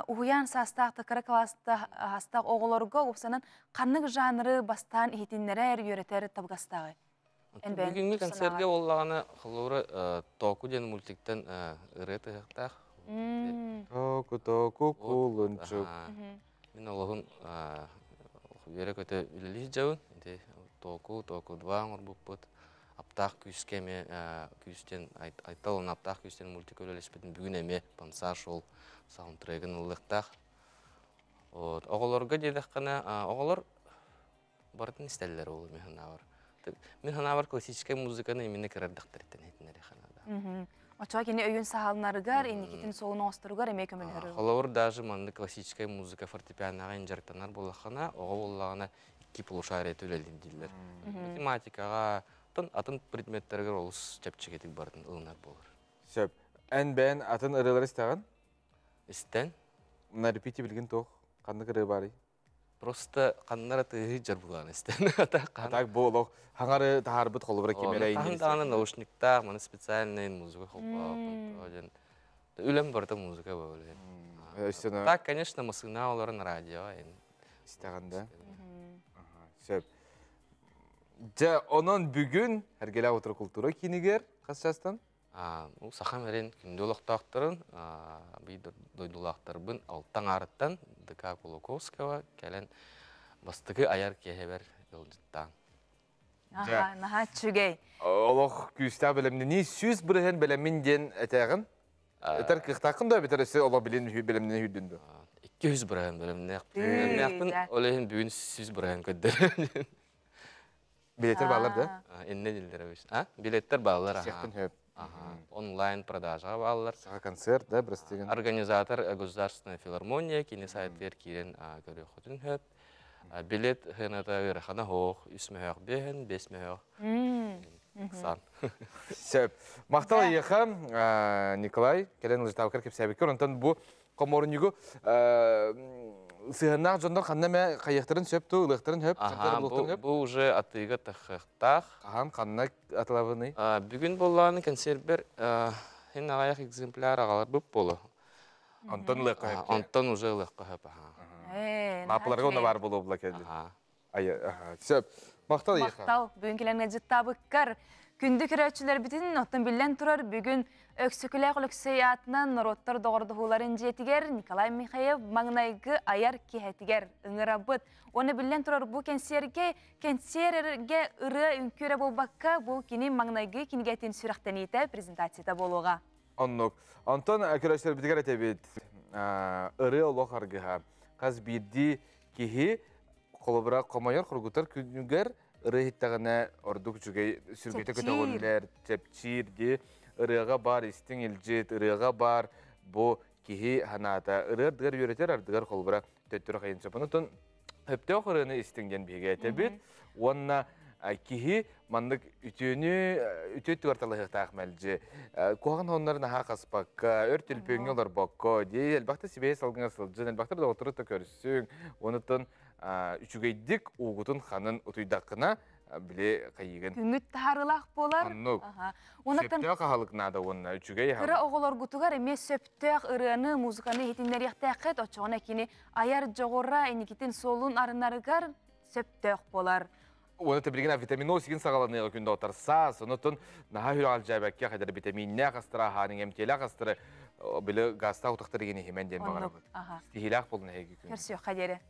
уһуйаан саастаах да кыра кылаастаах оҕолорго уопсайынан ханнык жанры бастаан иһитиннэрэр, үөрэтэр табыгастааҕый? Бүгүҥҥү концертгэ буоллаҕына, холобура, Току диэн мультиктан ырыа тыһыахтаах. Току, току, кулунчук. Мин олоһун үөрэ-көтө үлэлии сылдьабын. Ити Току, Току 2 оҥорбуппут. Аптаах күүскэ эмиэ күүстэн Айтал уонна Аптаах күүстэн мультик үлэлэспитин бүгүн эмиэ Пансар шоу саундтрегын ыллыахтаах. Вот. Оҕолорго диэтэххинэ, оҕолор барытын истэллэр ол мин санаабар. Мин санаабар классическай музыканы именно кырардахтарыттан иһитиннэри ханаада. Оччоҕо кини өйүн саһалынарыгар, инникитин суолун оҥосторугар эмиэ көмөлөһөр. Холобур, даже маннык классическай музыка фортепианоҕа дьарыктанар буоллаххына, оҕо буоллаҕына икки полушарие үлэлиир дииллэр. Математикаҕа, атын предметтэригэр олус чэпчэкитик барытын ылынар буолар. Сөп. Эн бэйэн атын ырыалары истэҕин? Истэн. На репите билгин туох? Ханнык ырыа баарый? Просто ханнара тыаһы дьарбылаан истэн. Так бу олох хаҥары таһаарбыт холобура кимэрэ Хаһан даҕаны наушниктаах, маны специальный музыка холбооппун. Үлэм барыта музыка буолар. Так, конечно, масына олорон радио. Истэҕин да? Сөп. Дьэ, онон бүгүн Эргэлээх утары култуура киинигэр хас чаастан? Сахам эрин күндү олохтоохторун, биир дойдулаахтарбын алтан аарыттан ДК Кулаковского кэлэн бастакы айар киэһэбэр ыалдьыттаан. Аха, наһаа үчүгэй. Олох күүстээх бэлэмнэнии 100% бэлэммин диэн этээҕин. Этэр кыахтааххын да эбэтэр өссө олох билин бэлэмнэнэ сүүрдүн дуо? 200% бэлэмнээх. Ол иһин бүгүн 100% көрдөрөм. Билеттер баалар да? Инне диллер эбис. А? Билеттер баалар. Сиэхтин хөп. Онлайн продажа баалар. Саха концерт, да, простигин. Организатор Государственная филармония, кини сайтыгар киирэн көрүөххүтүн хөп. Билет хыната ыарахана хоох, үс мөһөөх бэһин, бес мөһөөх. Сан. Сөп. Махтал эйиэхэ, Николай, кэлэн ылдьытаабыккар кэпсээбиккэр. Онтон бу хомуурунньугу сыһыаннаах дьоннор ханна эмэ хайыахтарын сөп туу, ылыахтарын сөп, Аха, бу уже атыыга тахыахтаах. Хаһан ханна атылабыный? Бүгүн буоллаҕына консервер хин аҕыйах экземпляр аҕаларбыт буолуо. Онтон ылыахха сөп. Онтон уже ылыахха сөп. Маапыларга онно баар буолуо була кэлдин. Сөп. Махтал эйиэхэ. Махтал. Бүгүн кэлэн ыалдьыттаабыккар күндү көрөөччүлэрбитин оттон биллэн турар бүгүн Өксөкүлээх Өлөксөй аатынан норуоттар доҕордоһууларын дьиэтигэр Николай Михаев маҥнайгы айар киэһэтигэр ыҥырабыт. Уонна биллэн турар бу кэнсиэргэ кэнсиэргэ ырыа үҥкүү эрэ буолбакка бу кини маҥнайгы кинигэтин сүрэхтэниитэ презентацията буолуоҕа. Оннук. Онтон көрөөччүлэрбитигэр этэбит ырыа олох аргыһа. Хас биирдии киһи холобура хомойор хоргутар күнүгэр ырыа иһиттэҕинэ ордук үчүгэй сүргэтэ көтөҕүллэр, чэпчиир дии. Ырыаҕа баар истиҥ илдьит, ырыаҕа баар бу киһи санаата. Ырыа ардыгар үөрэтэр, ардыгар холобура төттөрү хайын сөп. Онтон сөптөөх ырыаны истиҥ диэн биһиги этэбит. Уонна киһи маннык үтүөнү үтүө өттүгэр талаһыахтаах мэлдьи. Куһаҕан соннор наһаа хаспакка, өр түлпүөҥҥэ олорбокко, дии элбэхтэ сибиэһэй салгыҥа сылдьын, элбэхтэ доҕоттору да көрсүҥ. Онуттан үчүгэйдик уугутун ханын утуйдаххына, били хайыгын. Күҥҥүт таһаарыылаах буолар. Оннук. Сөптөөх аһылык наада уонна үчүгэй аһылык. Кыра оҕолоргутугар эмиэ сөптөөх ырыаны, музыканы иһитиннэриэхтээххит, оччоҕуна кини айар дьоҕура инникитин суолун арынарыгар сөптөөх буолар. Уонна тэбилигин витаминоз игин саҕаланыаҕа күн доҕоттор саас, онотон наһаа сүрэҕэлдьээбэккэ хайдар витаминнээх астара аһааныҥ, эмтиэлээх астары били газтаах утахтар игин иһимэн диэн баҕарабыт. Стихиилээх буолун эһиги күн. Көрсүөххэ диэри.